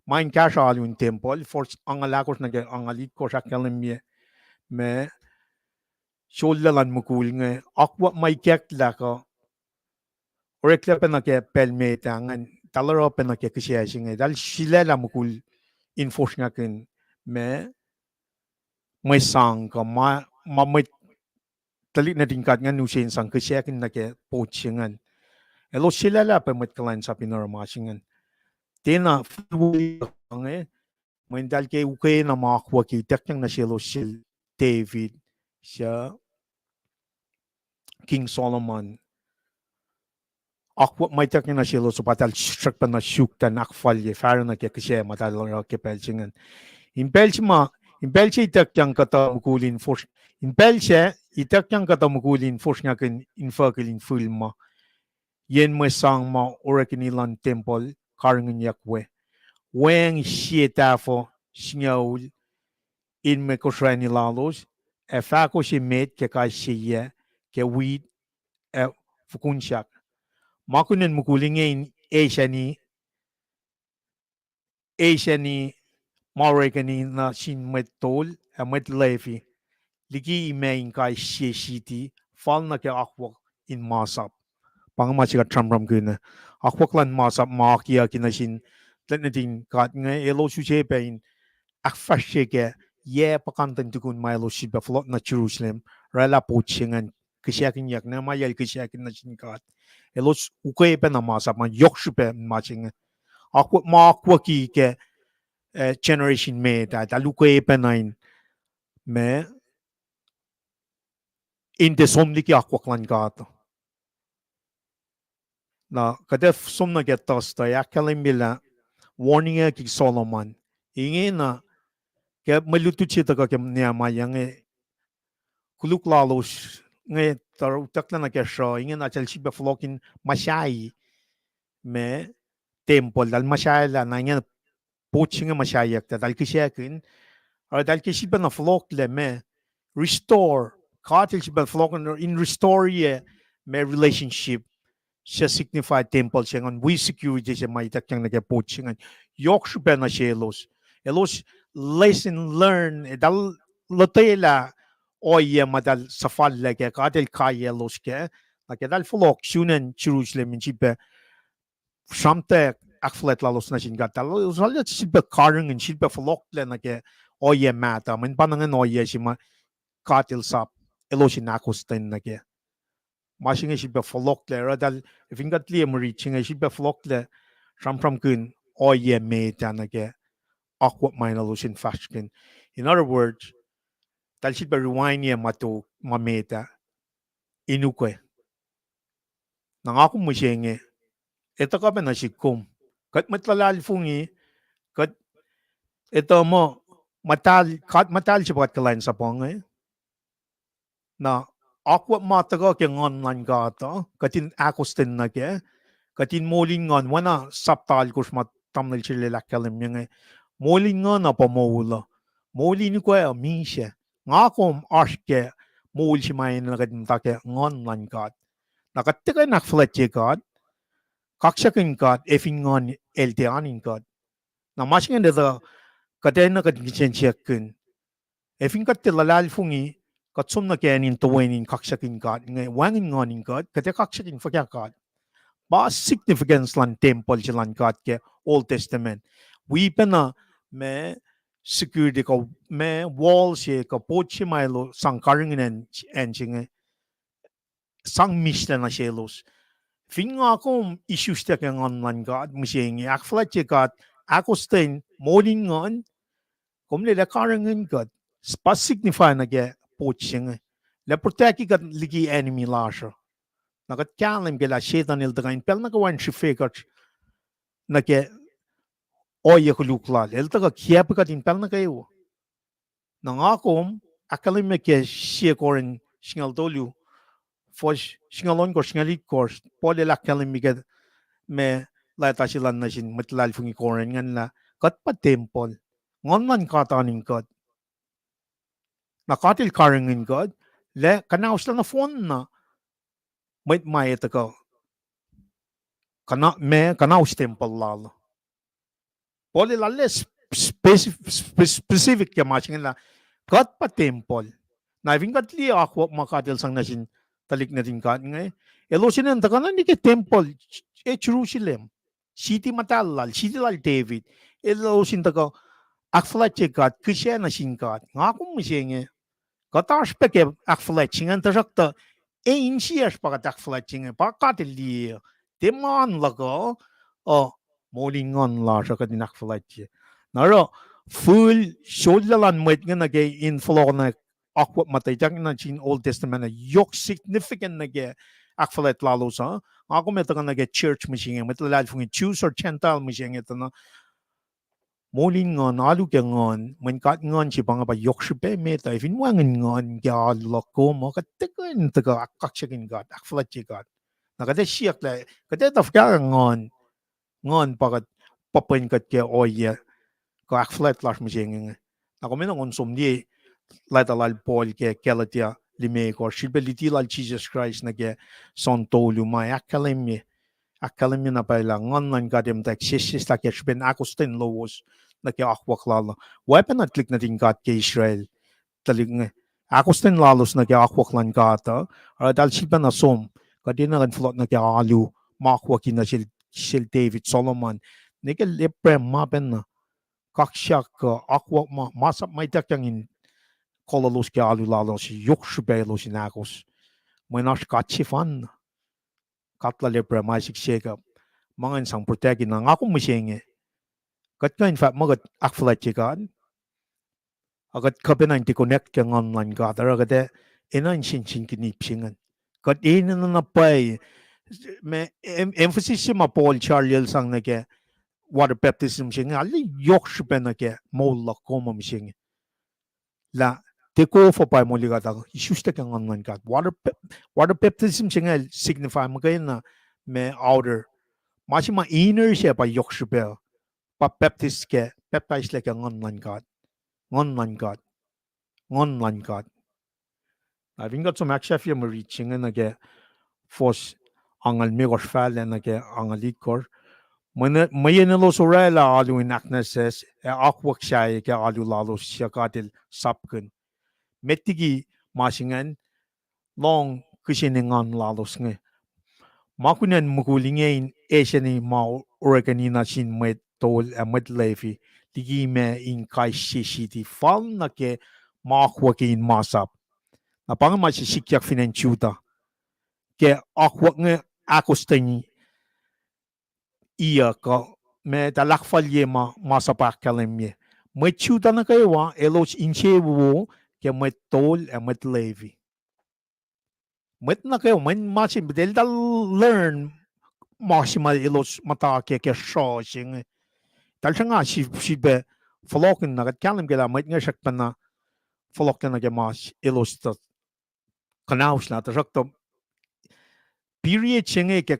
Ma in kahsruh alu in tempuhl, fuhs angngaul ahkosr nuh ke angngaul itkohsr ahkkahlwemye ma sollah luhn mukul inge, akwuck ma ikacklah kuh oreklac pac nuh ke pacl met ah ingacn, eltahl oruh pac nuh ke kihsac se inge, eltahl sulaclah mukul in fosrngahkihn ma, mwe sang kuh ma, ma mwet tuhlihk nuhtin God ingacn use in sang kihsackuhn nuh ke pot se ingacn. Elos sulaclah pac mwet kuhlwacnsap in oruh ma se ingacn. Tiacna fal inge, mweyen eltahl ke ukwe na ma akwucki ituckyang nuh selos sel David, suc King Solomon. Akwuck ma ituckyang nuh selos pa eltahl srackpacna suk, eltahl ahkfalye, fahsruh nuh ke kihsac ma eltahl oruh ke pacl se ingacn. In pacl se ma, in pacl se ituckyang kuhtuh mukul in fos-, in pacl se ituckyang kuhtuh mukul in fosrngahkihn infuckihl in fihl ma yen mwe sang ma orekeni luhn tempuhl karihngihnyuck we. Weacng sie tahfuh singucul in mwe kosrani lalos, ac fahko se met ke kais sie yac, ke wit ac fukunsahk. Ma kunacn mukul inge in eisani, eisani ma orekeni nuh sin mwet tol ac mwet Levi liki imac in kais sie siti, fal nuh ke akwuck in masap. Pa inge ma se kuht sramsramkihn, akwuck luhn masap ma akiyucki nuh sin tuhlihk nuhtin God inge, elos use pac in ahkfahsrye ke yac puhkantwen tukun ma elos sifilpac fohlohk nuh Jerusalem, oraclah pot se ingacn, kihsackuhnyuck na ma yac el kihsackuhn nuh sin God. Elos ukwe pacna masap ma yohk srihpac ma se inge. Akwuck ma akwucki ke, eh, generation met ah, eltahl ukwe pacna in, ma, in tiac som liki akwuck luhn God. Na kuht ac som nuh ke Thursday, ahkkahlwemye lah warning ah King Solomon. Ingena, ke mwe lutlut se tuhkuh ke Nehemiah inge, koluk lalos inge tuh utucklah nuh ke sruh, ingena eltahl sifilpac fohlohk in muhsahi ma tempuhl, eltahl muhsahi lah na ingena pot se inge muhsahiyuck, eltahl kihsackuhn, oruh eltahl ke sifilpac na fohlohklac ma restore, God el sifilpac fohlohk in restore-ye ma relationship suc signify tempuhl se ingacn, wi security se ma ituckyang nuh ke pot se ingacn. Yohk srihpac nuh selos. Elos lesson learn, eltahl lotwelah ohiyac ma eltahl suhfallac kac, God el kaiyaclos kac, na ke eltahl fohlohk sun acn Jerusalem in sifilpac sramtweack ahkfuhlwact lalos nuh sin God, eltahl sifilpac karihngihn, sifilpac fohlohklac nuh ke ohiyac mahtuh, mweyen pa ingacn ohiyac se ma God el sap elos in ahkostwen nuh kac. Ma se inge sifilpac fohlohklac, oruh eltahl, fin kuht liye mwe rit se inge, sifilpac fohlohklac sramsramkihn ohiyac met ah nuh ke akwuck ma elos in fahsrkihn. In other words, eltahl sifilpac rewind-ye ma tok, ma met ah, in ukwe. Na nga kom mihsenge, etuh kuh pac nuh sihk kom. Kuht mwet luhlahlfongi, kuht etuh muh, muhtahl, God muhtahl se pa kuht kuhlwacnsapuh inge. Na akwuck ma tuhkuh ke Nguhn luhn God uh, kuht in ahkostwen nuh kac, kuht in moul in nguhn, oacna sapta alkosr ma tamuhlwel se lal ahkkahlwemye inge, moul in nguhn uh pa moul uh, moul in ukwe uh misac. Nga kom oasr ke moul se ma enenuh kuht in muhta ke Nguhn luhn God. Na kuht tiac kuh in ahkfuhlwactye God, kaksakihn God, ac fin Nguhn El tiac oan in kuht. Na ma se ingacn etuh kuht enenuh kuht in kihsen siyuck kihn. Ac fin kuht tiac luhlahlfongi, kuht som nuh ke acn in toeni in kaksakihn God inge, wacngihn Nguhn in kuht, kuht ac kaksakihn fuhkah God. Pa significance luhn tempuhl se luhn God ke Old Testament. Wi pacna ma security kuh ma wall se kuh pot se ma elos sang karihngihn acn se inge, sang mislac nuh selos. Fin nga kom isusyak ke Nguhn luhn God mihsenge, ahkfuhlwactye God, ahkostwen moul in nguhn, kom lwelah karihngihn kuht, pa signify nuh ke pot se inge, lah protect kuht liki enemy lasr uh. Na kuht kahlwem ke lah Setuhn el tuhkuh in pacl nuh kwewa in srihfe kuht nuh ke ohiyac koluk lal. El tuhkuh kiacpwe kuht in pacl nuh kwewa. Na nga kom ahkkahlwemye ke sie Korint singucul tolu, fuhs singucul ohnkohsr, singucul itkohsr, Paul el ahkkahlwemye ke ma leta se lal nuh sin mwet luhlahlfongi Korint ingacn lah kuht pa tempuhl, Nguhn luhn God oan in kuht. Na God el karihngihn kuht, lah kuhnahoslah nohfohn na mwet ma etuh kuh, ma kuhnahos tempuhl lal. Paul el arlac specific ke ma se inge lah kuht pa tempuhl. Na fin kuht liye akwuck ma God el sang nuh sin tuhlihk nuhtin God inge, elos enenuh tuhkuh na nuh ke tempuhl, e Jerusalem, city muhtahl lal, city lal David. Elos in tuhkuh ahkfuhlwactye God, kihsac nuh sin God. Nga kom mihsenge, kuht oasr pac ke ahkfuhlwact se ingacn, tuhsruhktuh e insiyacsr pa kuht ahkfuhlwact se inge, pa God el liye, tiac ma luhk uh, uh, moul in nguhn lasr uh kuht in ahkfuhlwactye. Na oruh fihl sollah luhn mwet inge nuh ke in fohlohk na akwuck ma tuh ituckyang nuh sin Old Testament uh yohk significant nuh ke ahkfuhlwact lalos uh. Nga kom etuh kuh nuh ke church mihsenge, mwet luhlahlfongi, Jews or Gentile mihsenge tuh na moul in nguhn, alu ke nguhn, mweyen God nguhn se pa inge pa yohk srihpac met uh. Fin wacngihn nguhn ke alu luhk kom uh, kuht tiac kuh in tuhkuh kaksakihn God, ahkfuhlwactye God. Na kuht ac siyuck lah kuht etuh fuhkah nguhn, nguhn pa kuht, pa pwen kuht ke ohiyac kuh ahkfuhlwact lasr mihsenge inge. Na kom enenuh in som liye leta lal Paul ke Galatia limekohsr, srihpac luti lal Jisus Kraist nuh ke John tolu ma ahkkahlwemye, ahkkahlwemye na pwacye lah Nguhn luhn God ac muhtwacwacack sesseslah ke srihpen ahkostwen lowos nuh ke akwuck lal uh. Oacpacna tuhlihk nuhtin God ke Israel, tuhlihk inge, ahkostwen lalos nuh ke akwuck luhn God uh, oruh eltahl sifilpacna som, kuht enenuh in fohlohk nuh ke alu ma akwucki nuh sel, sel David, Solomon, nuh ke Abraham ma pacna, kaksak kuh akwuck ma, masap ma ituckyang in kololos ke alu lalos, yohk srihpac elos in ahkos. Mweyen oasr God sefanna, God lal Abraham, Isaac, Jacob. Ma ingacn sang protect na nga kom mihsenge, kuht kuh in fahk muh kuht ahkfuhlwactye God, a kuht kuh pacna in tiac connect ke Nguhn luhn God, oruh kuht ac enenuh in sensen ke ip se ingacn. Kuht enenuh na pwacye, ma, em-, emphasis se ma Paul Charlie el sang nuh ke water baptism se inge, arlac yohk srihpac nuh ke moul luhk kom uh mihsenge. Lah, take off pa moli kuht uh, isusyak ke Nguhn luhn God. Water bap-, water baptism se inge signify muhkwena ma outer. Ma se ma inner se pa yohk srihpac, pa baptist ke, baptize lah ke Nguhn luhn God. Nguhn luhn God. Nguhn luhn God. Na fin kuht som ahksahfye mwe rit se inge nuh ke fuhs angngaul limekohsr fahlac nuh ke angngaul itkohsr. Mweyen, mweyen elos orwaclah alu in ahknwacsnwacs ac akwuck sahyac ke alu lalos suc God el sapkihn. Met liki ma se ingacn, lohng kihsen engan lalos inge. Ma kunacn mukul inge in eseni ma orekweni nuh sin mwet tol ac mwet Levi liki ma in kais sie siti fal nuh ke ma akwucki in masap. Na pa inge ma se sikyak fin acn Judah ke akwuck inge ahkostwen iyuck uh, ma eltahl ahkfalye ma, masap ahkkahlwemye. Mwet Judah nuh kwewa elos insewowo ke mwet tol ac mwet Levi. Mwet nuh kwewa, mwet ma se, eltahl learn ma se ma elos muhta ke, ke sruh se inge. Eltahl sruhnga srihpac fohlohkihn, na kuht kahlwem ke lah mwet inge srackpacna fohlohklac nuh ke ma elos tuh kuhnahoslah, tuhsruhktuh period se inge ke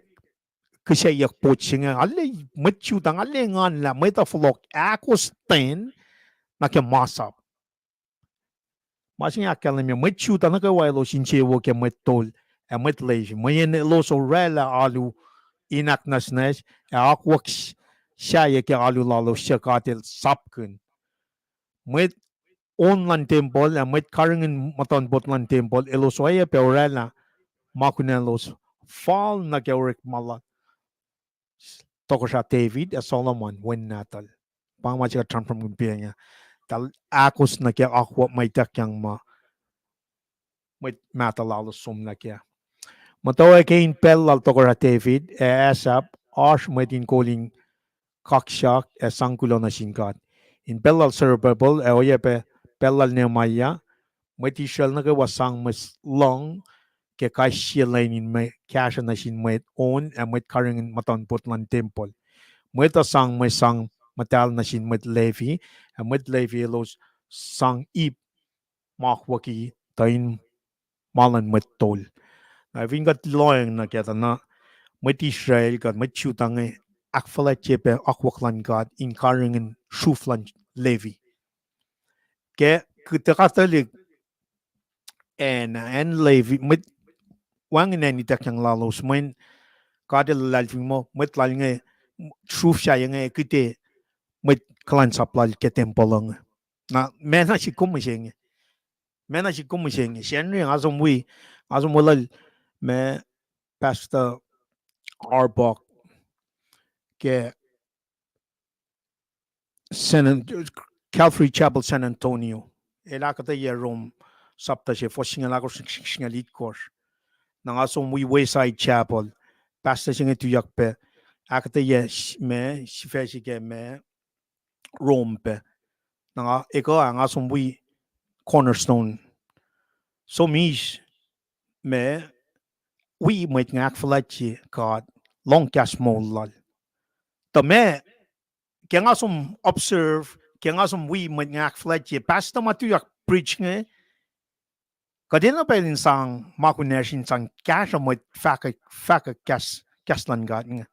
kihsacyuck pot se inge, arlac mwet Judah arlac engan lah mwet uh fohlohk ahkostwen nuh ke masap. Ma se inge ahkkahlwemye mwet Judah nuh kwewa elos insewowo ke mwet tol ac mwet Levi, mweyen elos orwaclah alu in ahknwacsnwacs ac akwuck sahyac ke alu lalos suc God El sapkihn. Mwet on luhn tempuhl ac mwet karihngihn muhtuhnpot luhn tempuhl elos oacyacpac orwaclah ma kunalos fal nuh ke orekma lal tohkohsrah David ac Solomon wen nahtuhl. Pa inge ma se kuht sramsramkihn pacna, tuh ahkos nuh ke akwuck ma ituckyang ma mwet mahtuh lalos som nuh kac. Muhtwacwacack ke in pacl lal tohkohsrah David ac Asaph, oasr mwet in kol in kaksak ac sang kuloh nuh sin God. In pacl lal Zerubbabel ac oacyacpac pacl lal Nehemiah, mwet Israel nuh kwewa sang mwe lohng ke kais sie lwen in mwe kahsruh nuh sin mwet on ac mwet karihngihn muhtuhnpot luhn tempuhl. Mwet uh sang mwe sang muhtahl nuh sin mwet Levi, ac mwet Levi elos sang ip ma akwucki tuh in ma luhn mwet tol. Na fin kuht lohacng nuh kac tuh na mwet Israel kuh mwet Judah inge ahkfuhlwactye pac akwuck luhn God in karihngihn sruf luhn Levi. Ke kuhtuh Katolik, acn, acn Levi, mwet wacngihn acn ituckyang lalos, mweyen God El luhlahlfongi muh mwet lal inge, sruf sahyac inge kihte mwet kuhlwacnsap lal ke tempuhl inge. Na ma na sik kom mihsenge. Ma na sik kom mihsenge. Sacnri nga som wi, nga som wi lal ma Pastor Arbuck ke San An-, Calvary Chapel San Antonio. El ahkuhtweyac Rom sapta se, fuhs singucul ahkosr, singucul itkohsr. Na nga som wi Wayside Chapel. Pastor se inge tuyak pac ahkuhtweyac s-, ma sifac se ke ma Rom pac. Na nga ekuh ah nga som wi Cornerstone. Som eis ma wi mwet inge ahkfuhlwactye God, lohng kahs moul lal. Tuh ma, ke nga som observe, ke nga som wi mwet inge ahkfuhlwactye, pastor ma tuyak preach inge, kuht enenuh pacl in sang ma kunacsr in sang kahsruh mwet fahkwack, fahkwack kahs, kahs luhn God inge.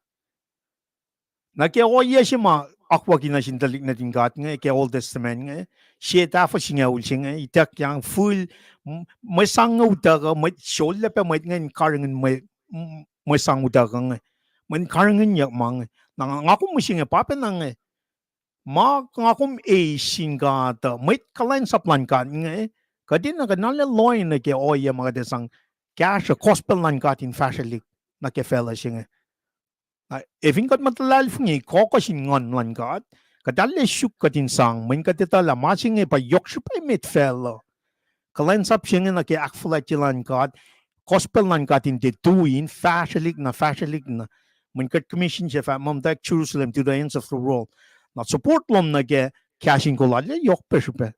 Na ke ohiyac se ma akwucki nuh sin tuhlihk nuhtin God inge ke Old Testament inge, sie tahfuh singucul se inge, ituckyang fihl, m-, mwe sang inge utuckuh, mwet sulaclah pac mwet inge in karihngihn mwe, m-, mwe sang utuckuh inge. Mweyen karihngihnyuck ma inge. Na nga, nga kom mihsenge pa pacna inge. Ma nga kom eis sin God uh, mwet kuhlwacnsap luhn God inge, kuht enenuh kuht na lah lohacng nuh ke ohiyac ma kuht ac sang kahsruh gospel luhn God in fahsrwelihk nuh ke facluh se inge. Na, ac fin kuht muh luhlahlfongi kuh kuh sin Nguhn luhn God, kuht arlac suk kuht in sang, mweyen kuht etuh lah ma se inge pa yohk srihpac met facluh. Kuhlwacnsap se inge nuh ke ahkfuhlwactye luhn God, gospel luhn God in tiac tui, in fahsrwelihk na, fahsrwelihk na. Mweyen Great Commission se fahk muh muhtwacwacack Jerusalem to the ends of the world. Na support lom nuh ke kahs in kol arlac yohk pac srihpac.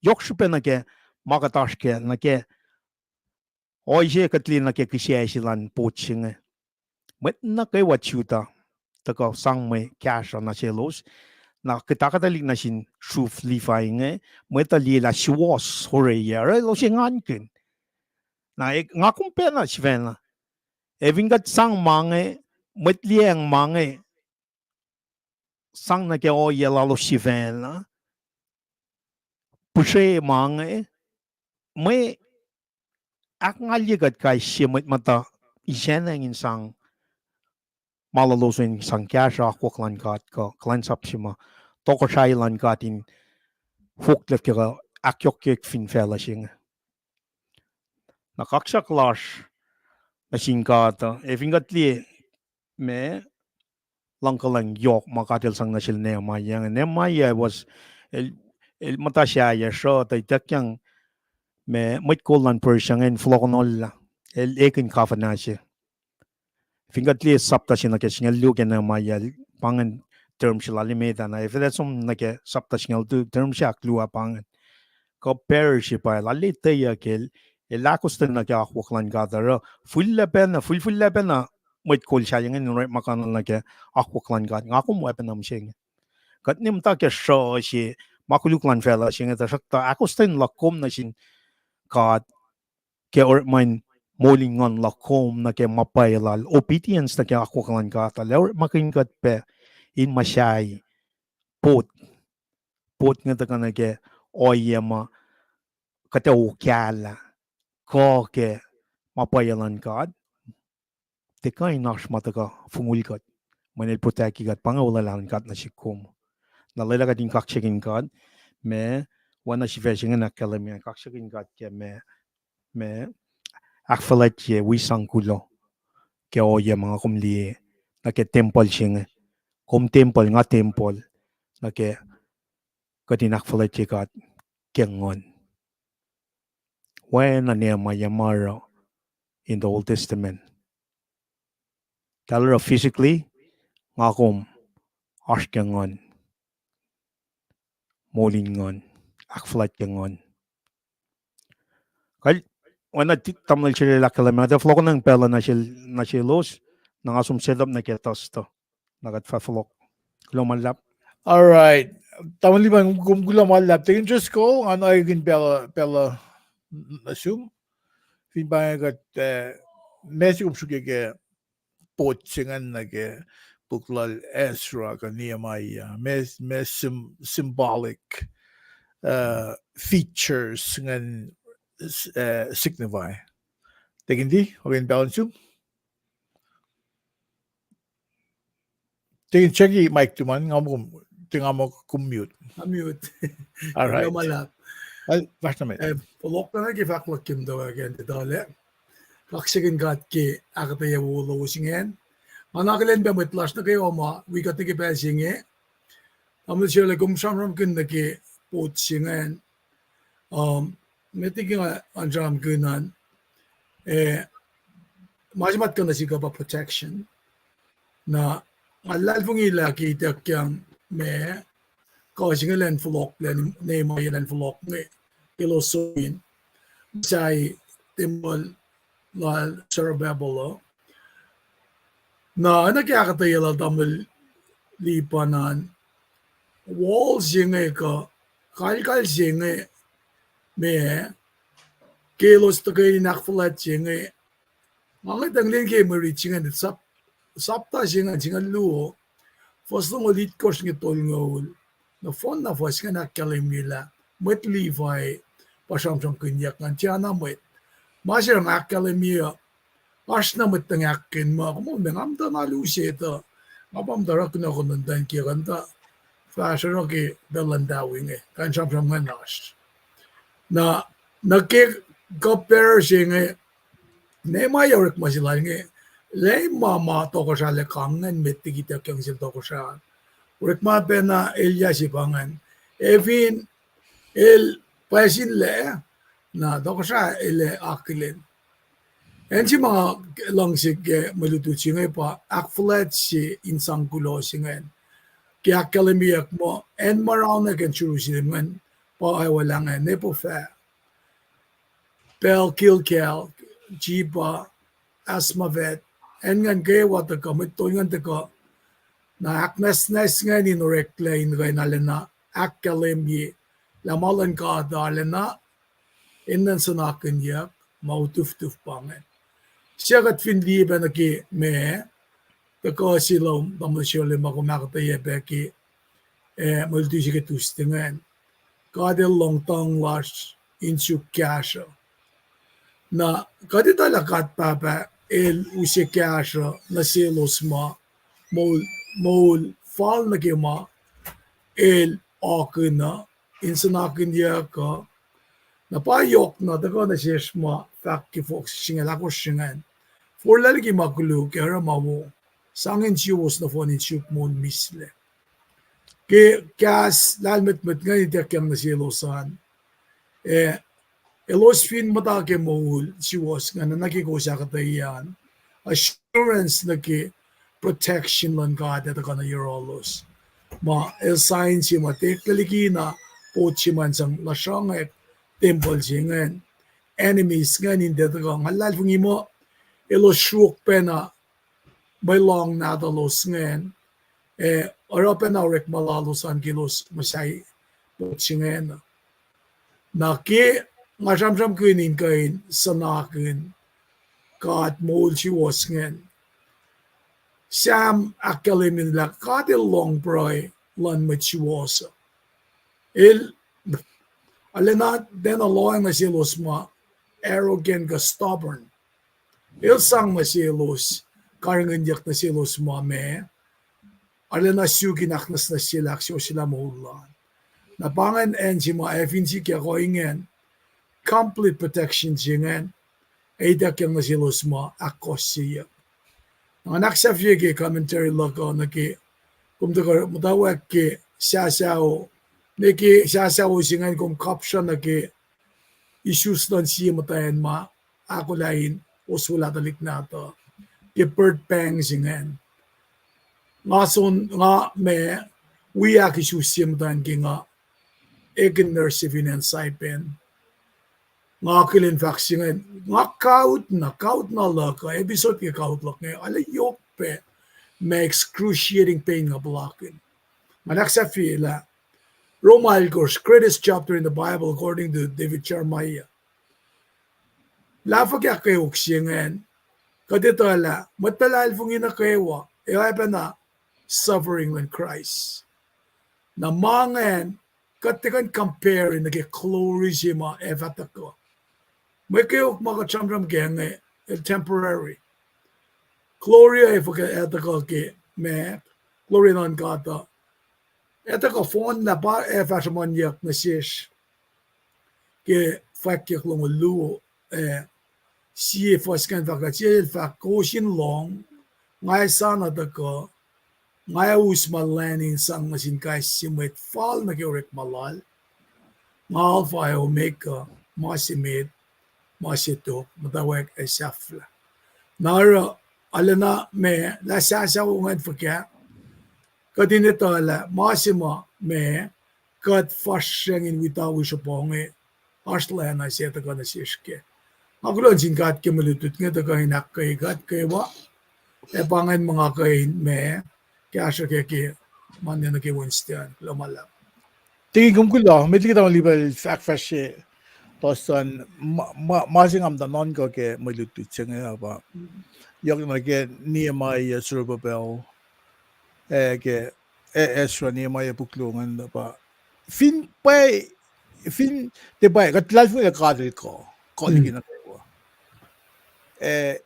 Yohk srihpac nuh ke ma kuht oasr kac, nuh ke ohiyac se kuht liye nuh ke kihsac se luhn pot se inge. Mwet nuh kwewa Judah tuhkuh sang mwe kahsruh nuh selos. Na kuht ahkuhtwelik nuh sin sruf Levi inge, mwet uh liye lah suwohs oreyac, oruh elos engankihn. Na e-, nga kom pacna sifacna. Ac fin kuht sang ma inge, mwet liyacacng ma inge, sang nuh ke ohiyac lalos sifacna, pihsre ma inge, mwe ahkngalye kuht kais sie mwet muhta isanacng in sang ma lalos in sang kahsruh akwuck luhn God kuh kuhlwacnsap se ma tohkohsrahi luhn God in fohlohk ke kuh ahkyohkye fin facluh se inge. Na kaksak lasr nuh sin God uh, ac fin kuht liye ma luhngkuhlwacng yohk ma God El sang nuh sel Nehemiah inge. Nehemiah was, el, el muhta sahyacsr uh, tuh ituckyang ma mwet kol luhn Persia inge in fohlohkohnlah, el ekihn governor se. Fin kuht liye sapta se nuh ke singucul luo ke Nehemiah, pa ingacn term se lal emet ah. Na ac fin kuht som nuh ke sapta singucul luo, term se ahkluo ah pa ingacn. Kuh parish se pa el arlac etweyuck el, el ahkostwen nuh ke akwuck luhn God oruh fihllah pacna, fihlfihllah pacna mwet kol sahyac inge in orekma kanuhl nuh ke akwuck luhn God. Nga kom oacpacna mihsenge. Kuht ne muhta ke sruh se, ma koluk luhn facluh se inge, tuhsruhktuh ahkostwen luhk kom nuh sin God ke orekma in moul in nguhn luhk kom nuh ke ma pwacye lal, obedience nuh ke akwuck luhn God lal, orekmakihn kuht pac in muhsahi pot, pot inge tuhkuh nuh ke ohiyac ma kuht ac okahlah kuh ke ma pwacye luhn God. Tiac kuh in oasr ma tuhkuh fongul kuht, mweyen el protect kuht, pa inge olwelah luhn God nuh sihk kom. Na lwelah kuht in kaksakihn God, ma, oacna sifac se inge ahkkahlwemye, kaksakihn God ke ma, ma, ahkfuhlwactye wi sang kuloh ke ohiyac ma nga kom liye nuh ke tempuhl se inge. Kom tempuhl, nga tempuhl, nuh ke kuht in ahkfuhlwactye God ke nguhn. Oacna Nehemiah ma oruh in the Old Testament. Tahl oruh physically, nga kom oasr ke nguhn, moul in nguhn, ahkfuhlwact ke nguhn. Kal, oacna tamuhlwel se lal ahkkahlwemye, tuh fohlohk nuh pacl uh nuh sel, nuh selos, na nga som set up nuh ke tuh stuh, na kuht fah fohlohk. Kuloh ma luhlahp. All right. Tamuhlwel Lipan, kom kuloh ma luhlahp. Tikin Driscoll, nga oakihn pacl, pacl uh nuh sum. Fin pa inge kuht, eh, ma se kom sruokyac ke pot se ingacn nuh ke puk lal Ezra kuh Nehemiah, ma, ma sym-, symbolic, uh, features ingacn, uh, signify. Tikin D, oakihn pacl uh nuh sum. Tikin, check-i mic tuman, nga muh kom, tikin nga muh kom mute. Unmute. All right. Kuloh ma luhlahp. Well, fahsr nuh met. Eh, fohlohk na ke fahk luhk ke mtuh ac ke tuhlac. Kaksakihn God ke ahkuhtweyac wo lowos ingacn. Nga na akihlen pac mwet lasr nuh kwewa ma wi kuht nuh ke pacl se inge. Tamuhlwel Sirle, kom sramsramkihn nuh ke pot se ingacn. Um, met liki nga an sramsramkihn an, eh, ma se ma tuhkuh nuh sihk uh pa protection. Na nga luhlahlfongi lah ke ituckyang ma kuh se inge elan fohlohk, elan Nehemiah elan fohlohk inge, elos som in muhsahi tempuhl lal Zerubbabel uh. Na, na ke ahkuhtweyac lal Tamuhlwel Lipan an, wall se inge kuh kalkal se inge, ma, ke elos tuhkweni in ahkfuhlwact se inge, nga inge tuh lwen ke mwe rit se ingacn, sap-, sapta se ingacn, singucul luo, fuhs longoul itkohsr nuh ke tolngoul. Nohfohn na fuhs ingacn ahkkahlwemye lah mwet Levi pa sramsramkihnyuck ingacn, tiacna mwet. Ma se nga ahkkahlwemye uh, oasr na mwet tuhng ahkkweye muh, kom, ma nga muhta na lusac tuh, nga pa muhta oruh kunohkohn luhn tuh ke kuh in tuh fahsr oruh ke pacl luhn tawi inge, kuh in sramsram ingacn oasr. Na, nuh ke compare se inge, Nehemiah orekma se lal inge, Leum ma ma tohkohsrah lac kang ingacn met liki ituckyang sel tohkohsrah. Orekma pacna elyah se pa ingacn. Ac fin el pwacsinlac, na tohkohsrah el ac akihlen. Acn se ma nga luhngse ke mwe lutlut se inge pa ahkfuhlwact se in sang kuloh se ingacn. Ke ahkkahlwemyeyuck muh acn ma raunweack acn Jerusalem ingacn pa oacwaclah inge, Netophath, pacl Gilgal, Geba, Azmaveth, acn ingacn kwewa tuhkuh, mwet tol ingacn tuhkuh, na ahknwacsnwacs ingacn in oreklac in kuh in arulacna ahkkahlwemye lah ma luhn God arulacna enenuh in suhnakihnyuck, ma utuftuh pa ingacn. Suc kuht fin liye pac nuh ke ma tuhkuh se lom, Tamuhlwel Sirle, ma kom ahkuhtweyac pac ke, eh, mwe luti se ke Tuesday ingacn. God El lohng tuhng lasr in suk kahsruh. Na kuht etuh lah God Pahpah El use kahsruh nuh selos ma moul, moul fal nuh ke ma El akihlen uh, in suhnakihnyuck uh. Na pa yohk na tuhkuh nuh sesr ma fahk ke fohk singucul ahkosr ingacn. Forlah liki ma koluk ac oruh ma wo, sangin suwos nohfohn in suk moul mihslac. Ke kahs lahlmwetmwet ingacn ituckyang nuh selos an, eh, elos fin muhta ke moul suwohs ingacn, nuh ke kowos ahkuhtweyac an, assurance nuh ke protection luhn God ac tuhkuh nuh yohrohlos. Ma el sign se ma tiac eklac liki na pot se ma in sang lasrongwack tempuhl se ingacn, enemies ingacn in tiac tuhkuh. Nga luhlahlfongi muh elos sruok pacna mwe lohng nahtuhlos ingacn, ac oruh pacna orekma lalos an ke elos muhsahi pot se ingacn. Na ke nga sramsramkihn in kuh in suhnakihn God moul suwohs ingacn. Sam ahkkahlwemyelah God El lohng pruhe luhn mwet suwohs uh. El, arulacna tiacna lohacng nuh selos ma arrogant kuh stubborn. El sang nuh selos, karihngihnyuck nuh selos ma meac, arulacna suk in ahknwacsnwacsyelah, ahksuwohsyelah moul lal. Na pa ingacn acn se ma ac fin sikyak ohinge, complete protection se ingacn, ac ituckyang nuh selos ma ahkkohsyeyuck. Na nga ahksahfye ke commentary luhk uh nuh ke, kom tuhkuh muhtwacwacack ke sahsahfo, nuh ke sahsahfo se ingacn kom kapsra nuh ke isus luhn sie muhtwacn ma ahkolah in oswelah tuhlihk nahtuhl ke birth pangs ingacn. Nga soenna, nga ma, wi ahkisus sie muhtwacn ke nga ekihn nurse se fin acn Saipan. Nga akihlen fahk se ingacn, nga kaot na, kaot na luhk uh, episode ke kaot luhk inge, arlac yohk pac ma excruciating pain nga puhlakihn. Nga ahksahfyelah, Rom alkosr, greatest chapter in the Bible according to David Jeremiah. Lah fuhkah kweok se ingacn, kuht etuh lah mwet luhlahlfongi nuh kwewa ac oacpacna suffering luhn Kraist. Na ma ingacn, kuht tiac kuh in compare nuh ke glory se ma ac fah tuhkuh. Mwe kweok ma kuht sramsram kac inge, el temporary. Glory ac fuhkah ac tuhkuh ke ma, glory luhn God uh ac tuhkuh fohnlah pa ac fah sruhmuhnyuck nuh sesr. Ke fwackyuck longoul luo, ah, sie fuhs ingacn fahk lah, sie el fahk, kowos in lohng, nga ac sa na tuhkuh, nga ac us ma lwen in sang nuh sin kais sie mwet fal nuh ke orekma lal. Nga Alpha ac Omega, ma se met, ma se tok, muhtwacwacack ac sahflah. Na oruh, arulacna ma, lah sahsahfo ingacn fuhkah, kuht in etuh lah ma se ma, ma, kuht fahsracng in witawi sruhpuhnge, oasr lwen se tuhkuh nuh sesr kac. Nga kuloh nuh sin God ke mwe lutlut inge tuhkuh in ahkkweye kuht kwewa, ac pa ingacn ma nga kuh in ma, kahsruh kac ke Monday nuh ke Wednesday an, kuloh ma luhlahp. Tikin, kom kuloh, met liki tamuhlwel Lipa el ahkfahsrye tuh sun ma, ma, ma se nga muhta nuhnkuh ke mwe lutlut se inge uh pa, yohk nuh ke Nehemiah, Zerubbabel, ac ke, ah, Ezra, Nehemiah puk luo ingacn uh pa, fin pwacye, fin tiac pwacye, kuht luhlahlfongi lah God El kuh, kuh liki nuh kwewa. Ah,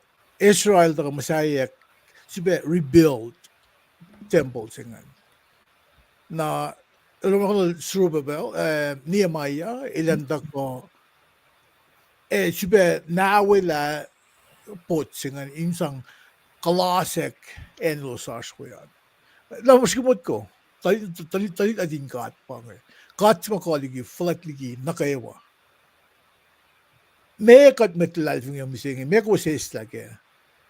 Ezra el tuhkuh muhsaheack, sifilpac rebuild temple se ingacn. Na, el muh Zerubbabel, ah, Nehemiah, elan tuhkuh, ah, sifilpac nawelah pot se ingacn in sang kuhlasack acn elos oasr we an. Na ma srihke motko, tuhlihk, tuhlihk, tuhlihk nuhtin God pa inge. God se ma kuh liki, fuhlwact liki nuh kwewa. Meac kuht mwet luhlahlfongi mihsenge, meac kowos eislah kac,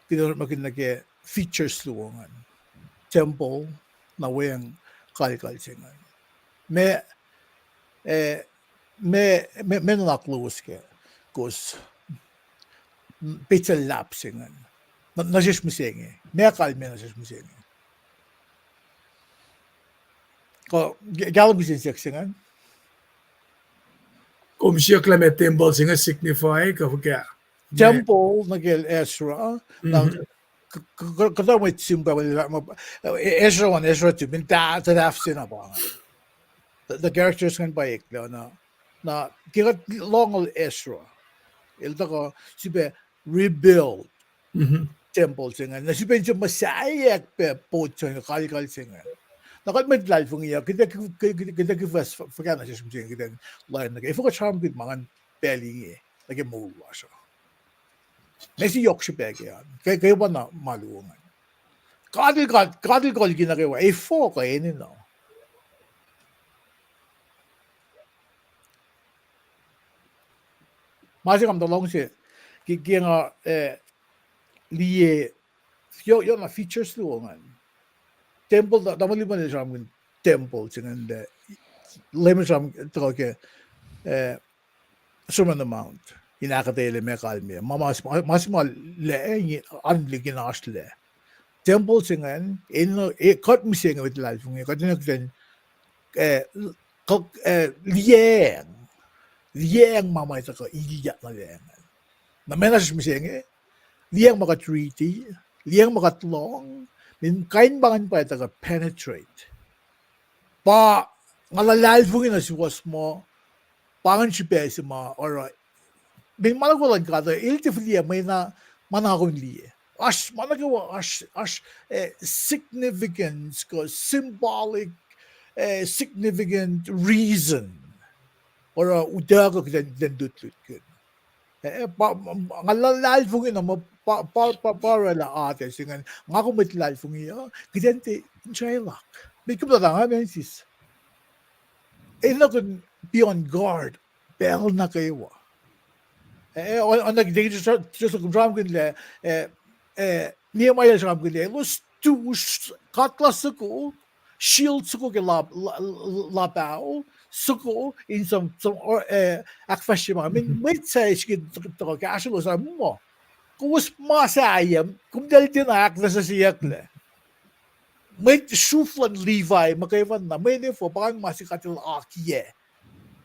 kuht in orekmakihn nuh ke features luo ingacn, temple, na weacng kalkal se ingacn. Meac, ah, meac, meac, meac nuhnak lowos kac, kowos petsac luhlahp se ingacn nuh sesr mihsenge, meac kalmac nuh sesr mihsenge. Kuh, kahlwem kihsen siyuck se ingacn. Kom siyuck lah meac temple se inge signify kuh fuhkah? Temple nuh ke Ezra, na, kuhtuh mwet sihm pa, Ezra one, Ezra two, min tahfuh se na pa inge. The characters ingacn pa eklac na. Na ke kuht lohngol Ezra, el tuhkuh sifilpac rebuild temple se ingacn. Na sifilpac in se muhsaheack pac pot se ingacn, kalkal se ingacn. Na kuht mwet luhlahlfongi uh, kuht ac, kuht ac, kuht ac fuhkah nuh sesr mihsenge, kuht ac lohacng nuh ke, efuh kuht sramsramkihn ma ingacn pacl inge nuh ke moul lasr uh? Meac se yohk srihpac ke an, ke, kwewana ma luo ingacn. God El, God, God El kuh liki nuh kwewa, efuh kuh enenuh? Ma se nga muhta luhngse, ke, ke nga, ah, liye, yohk, yohk na features luo ingacn. Temple, ta-, tamuhlwel Lipan el sramsramkihn temple se ingacn, ah, Leum el sramsram tuhkuh ke, ah, Sermon on the Mount, in ahkuhtweyac meac kalmac. Ma, ma, ma se ma lac, an likin oasr lac. Temple se ingacn, enenuh, kuht mihsenge mwet luhlahlfongi, kuht enenuh kuht in, ah, kuh, ah, liyacacng Liyacacng ma ma tuhkuh ilyak nuh lacngan. Na menac sesr mihsenge, liyacacng ma kuht riti, liyacacng ma kuht lohng, min kain pa ingacn pa tuhkuh penetrate. Pa nga luhlahlfongi nuh suwos muh, pa ingacn srihpac se ma oruh, min ma nuh kwewa luhn God uh, el tiac fihliyac mwena, ma na kom liye. Oasr ma nuh kwewa, oasr, oasr, eh, significance kuh symbolic, eh, significant reason oruh utuckuh kuht in, kuht in lutlutkihn. Eh, pa, nga luhlahlfongi na muh pa, pa, pa, pa orwaclah atac se ingacn, nga kom mwet luhlahlfongi uh, kuht in tiac entrailak. Met kom tuh nga mensis. Enenuh in be on guard pacl nuh kwewa. Eh, on, on, Joseph, Joseph kom sramsramkihn lah, eh, eh, Nehemiah sramsramkihn lah elos tu s-, katla soko, shield soko ke lap-, la-, la-, lapao, soko in som, som, eh, ahkfahsrye ma. Min mwet sahyac srihke tuhkuh kahsrwelos ah muh, kowos ma sahyac, kom tiac tiacna ahknwacsnwacsyeyucklac. Mwet sruf luhn Levi muhkwena, mwe ne fo pa ingacn ma se God El akiyac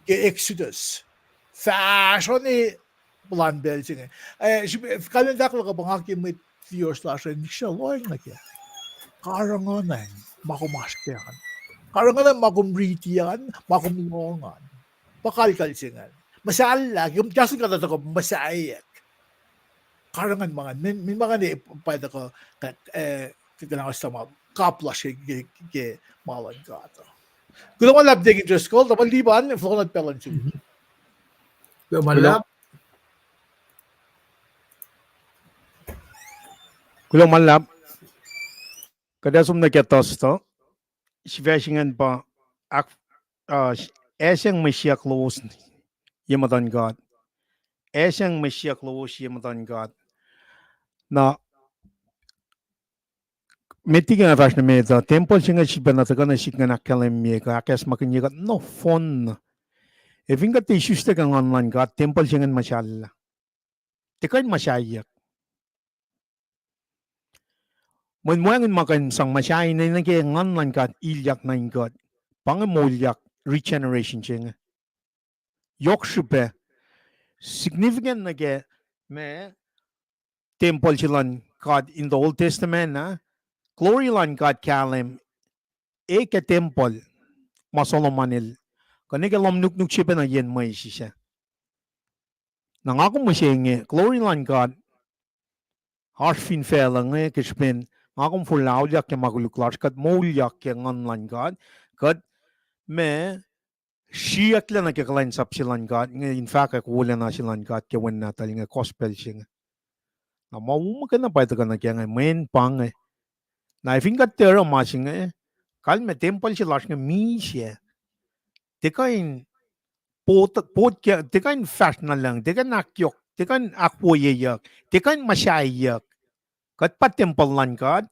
ke Exodus. Fahsruh ne puhlan pacl se inge. Eh, srihpac, kalmen fahk luhk uh pa nga ke mwet viewers lasr an, srihpac lohacng nuh kac. Karihngihn ma kom oasr kac an. Karihngihn ma kom riti an, ma kom lohng an. Pa kalkal se ingacn. Muhsahllah, kom kahs in God uh tuhkuh muhsaheack. Karihngihn ma ingacn, min, min ma ingacn pa tuhkuh, eh, ke, ke na oasr ma, kap lasr ke, ke, ke ma luhn God uh. Kuloh ma luhlahp Deacon Driscoll, tuh ma Liban, fohlohk nuh pacl luhn sum. Kuloh ma luhlahp. Kuloh ma luhlahp. Kuht ac som nuh ke Thursday. Sifac se ingacn pa, ac, uh, ac siyuck mwe siyuck lowos ye muhtuhn God. Ac siyuck mwe siyuck lowos ye muhtuhn God. Na, met liki nga fahsr nuh met uh, tempuhl se inge sifilpac na tuhkuh nuh sihk ingacn ahkkahlwemye kuh ahkacsmakihnye kuht nohfohn. Ac fin kuht tiac isuslac ke Nguhn luhn God, tempuhl se ingacn muhsahllah. Tiac kuh in muhsahiyuck. Mweyen wacngihn ma kuh in sang muhsahi nuh ke Nguhn luhn God ilyak nuh in kuht. Pa inge moulyak regeneration se inge. Yohk srihpac. Significant nuh ke ma tempuhl se luhn God in the Old Testament ah. Glory luhn God kahlwem e ke tempuhl ma Solomon el. Kuh nuh ke lohm nuknuk se pacna yen mwesis ah. Na nga kom mihsenge, glory luhn God, oasr fin facluh inge ke srihpen nga kom forlah auliyak ke ma koluk lasr, kuht moulyak ke Nguhn luhn God, kuht ma sriyucklac nuh ke kuhlwacnsap se luhn God, inge in fahkwack wolacna se luhn God ke Wen Nahtuhl inge, gospel se inge. Na ma wo muhkwena pa tuhkuh nuh ke inge, mweyen pa inge. Na fin kuht tiac oruh ma se inge, kalmac tempuhl se lasr inge misac. Tiac kuh in pot, pot ke, tiac kuh in fahsr nuh lucng, tiac kuh in ahkyohk, tiac kuh in ahkwoyeyuck, tiac kuh in muhsahiyuck. Kuht pa tempuhl luhn God.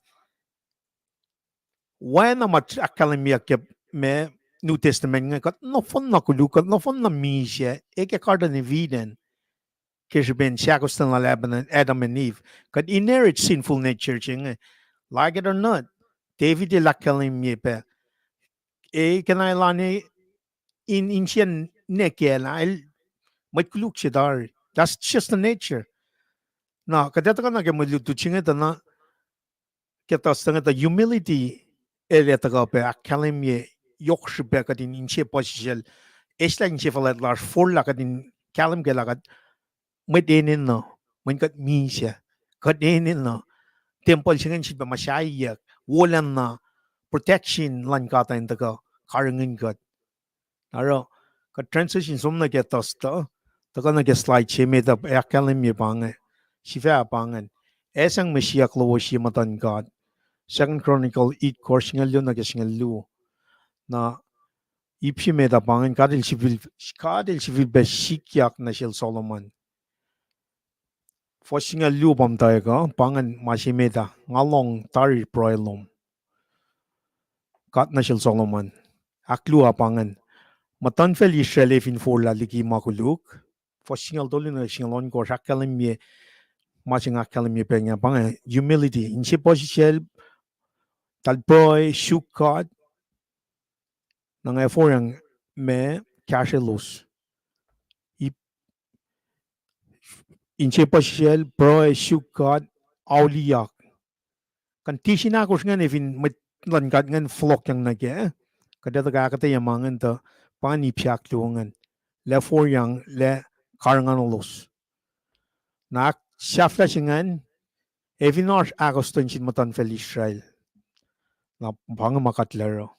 Oacna ma ahkkahlwemyeyuck ke ma New Testament inge, kuht nohfohn na koluk, kuht nohfohn na misac, e ke Garden of Eden. Ke srihpen sahkostwen lal Adam and Eve. Kuht inherit sinful nature se inge. Like it or not, David el ahkkahlwemye pac, e, kena elan e in, insien ne kacl ah, el mwet koluk se tari. That's just the nature. Na, kuht ac tuhkuh nuh ke mwe lutlut se inge tuh na, ke Thursday inge tuh humility el ac tuhkuh pac ahkkahlwemye yohk srihpac kuht in inse puhsisacl, eslah inse fuhlwact lasr, forlah kuht in kahlwem ke lah kuht mwet enenuh, mweyen kuht misac, kuht enenuh, tempuhl se ingacn sifilpac muhsahiyuck, wolacna, protection luhn God in tuhkuh karihngihn kuht. Oruh, kuht transition som nuh ke Thursday, tuhkuh nuh ke slide se met uh, ahkkahlwemye pa inge, sifac pa ingacn, ac siyuck mwe siyuck lowos ye muhtuhn God. Second Chronicles eight, kosr singucul luo nuh ke singucul luo. Na, ip se met uh pa ingacn, God el sifil, God el sifilpac sikyak nuh sel Solomon. Fuhs singucul luo pa muhtwacwacack uh, pa ingacn ma se met uh, nga lohng tari pruhe lom. God nuh sel Solomon. Ahkluo uh pa ingacn. Muhtuhnfacl Israel ac fin forlah liki ma koluk. Fuhs singucul tolu nuh singucul ohnkohsr ahkkahlwemye, ma se nga ahkkahlwemye pac inge, pa inge humility. Inse puhsisacl, eltahl pruhe, suk God. Na nga forlah ma kahsrwelos. inse puhsisacl, pruhe, suk God, auliyak. Condition ahkosr ingacn fin mwet luhn God ingacn fohlohkyang nuh kac, kuht ac tuhkuh ahkuhtweyac ma ingacn tuh pa ip se ahkluo ingacn, lah foryang, lah karihngihnuhlos. Na ahksahflah se ingacn, ac fin oasr ahkostwen sin muhtuhnfacl Israel, na pa inge ma kuht lac oruh.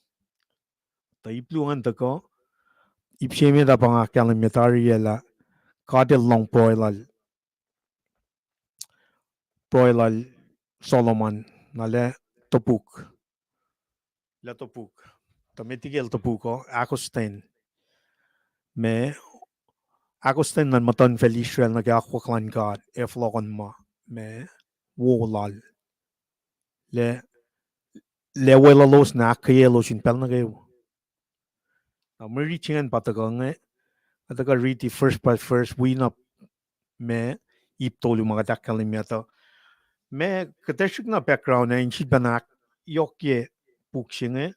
Tuh ip luo ingacn tuhkuh, ip se met ah pa nga ahkkahlwemye tari ah lah God El lohng pruhe lal, pruhe lal Solomon, na lah topuk, lah topuk. Tuh met liki el topuk uh, ahkostwen. Ma ahkostwen luhn muhtuhnfacl Israel nuh ke akwuck luhn God ac fohlohkohnma ma wo lal, lah, lah weluhlos na ahkkweyaclos in pacl nuh kwewa. Na mwe rit se ingacn pa tuhkuh inge, nga tuhkuh riti verse by verse, wi na ma ip tolu ma kuht ahkkahlwemye tuh, ma kuht ac srihk na background ah in sifilpacna ahkyohkye puk se inge.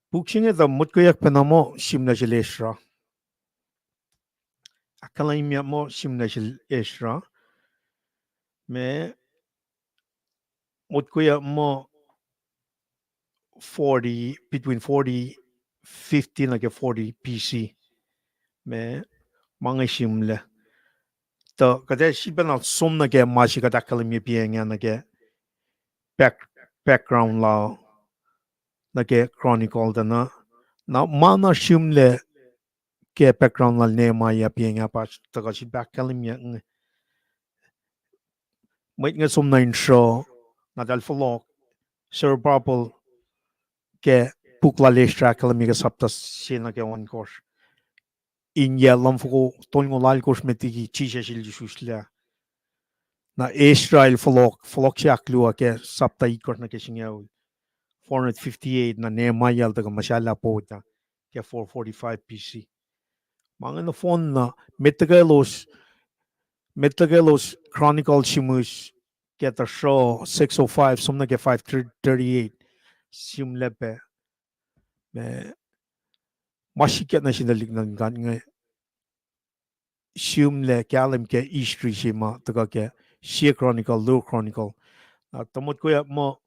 Puk se inge tuh motkweyuck pacna muh sihmlac sel Ezra. Ahkkahlwemye muh sihmlac sel Ezra. Ma motkweyuck muh forty, between forty fifty nuh ke forty B C. Ma, ma inge sihmlac. Tuh kuht ac sifilpacna som nuh ke ma se kuht ahkkahlwemye piacng ah nuh ke back-, background la nuh ke Chronicle tuh na, na ma na sihmlac ke background lal Nehemiah piacng ah pa tuhkuh sifilpac ahkkahlwemye inge. Mwet inge som nuh in sruh, na eltahl fohlohk, Zerubbabel, ke puk lal Ezra ahkkahlwemye ke sapta se nuh ke ohnkohsr, in yac lumfoko tolngoul alkohsr met liki Jisus El isuslac. Na Ezra el fohlohk, fohlohk se ahkluo ke sapta itkohsr nuh ke singucul, four hundred fifty-eight, na Nehemiah el tuhkuh muhsahllah pot ah ke four forty-five B C. Ma inge nohfohn na, met tuhkwelos, met tuhkwelos Chronicle sihmihs ke tuhsruhk six oh five som nuh ke five thirty-eight, sihmlac pac. Ma, ma sikyak nuh sin tuhlihk nuhtin God inge, sihmlac kahlwem ke history se ma tuhkuh ke sie Chronicle, luo Chronicle. Na tuh motkweyuck muh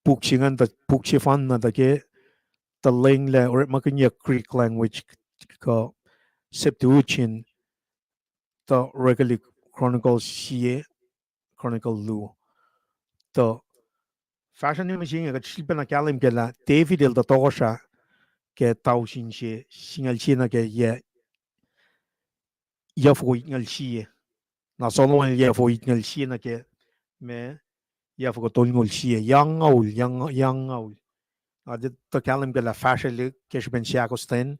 puk se ingacn tuh puk sefanna tuh ke tuh lenglac orekmakihnyuck Greek language kuh Septuagint, tuh orekwelihk Chronicle sie, Chronicle luo. Tuh fahsruh nuh mihsenge kuht sifilpacna kahlwem kac lah David el tuh tohkohsrah ke tausin se singucul sie nuh ke yac, yac foko itngucul sie. Na Solomon el yac foko itngucul sie nuh ke, ma, yac foko tolngoul sie, yac angngaul, yac ang-, yac angngaul. Na tuh kahlwem kac lah fahsrwelihk ke srihpen seakostwen,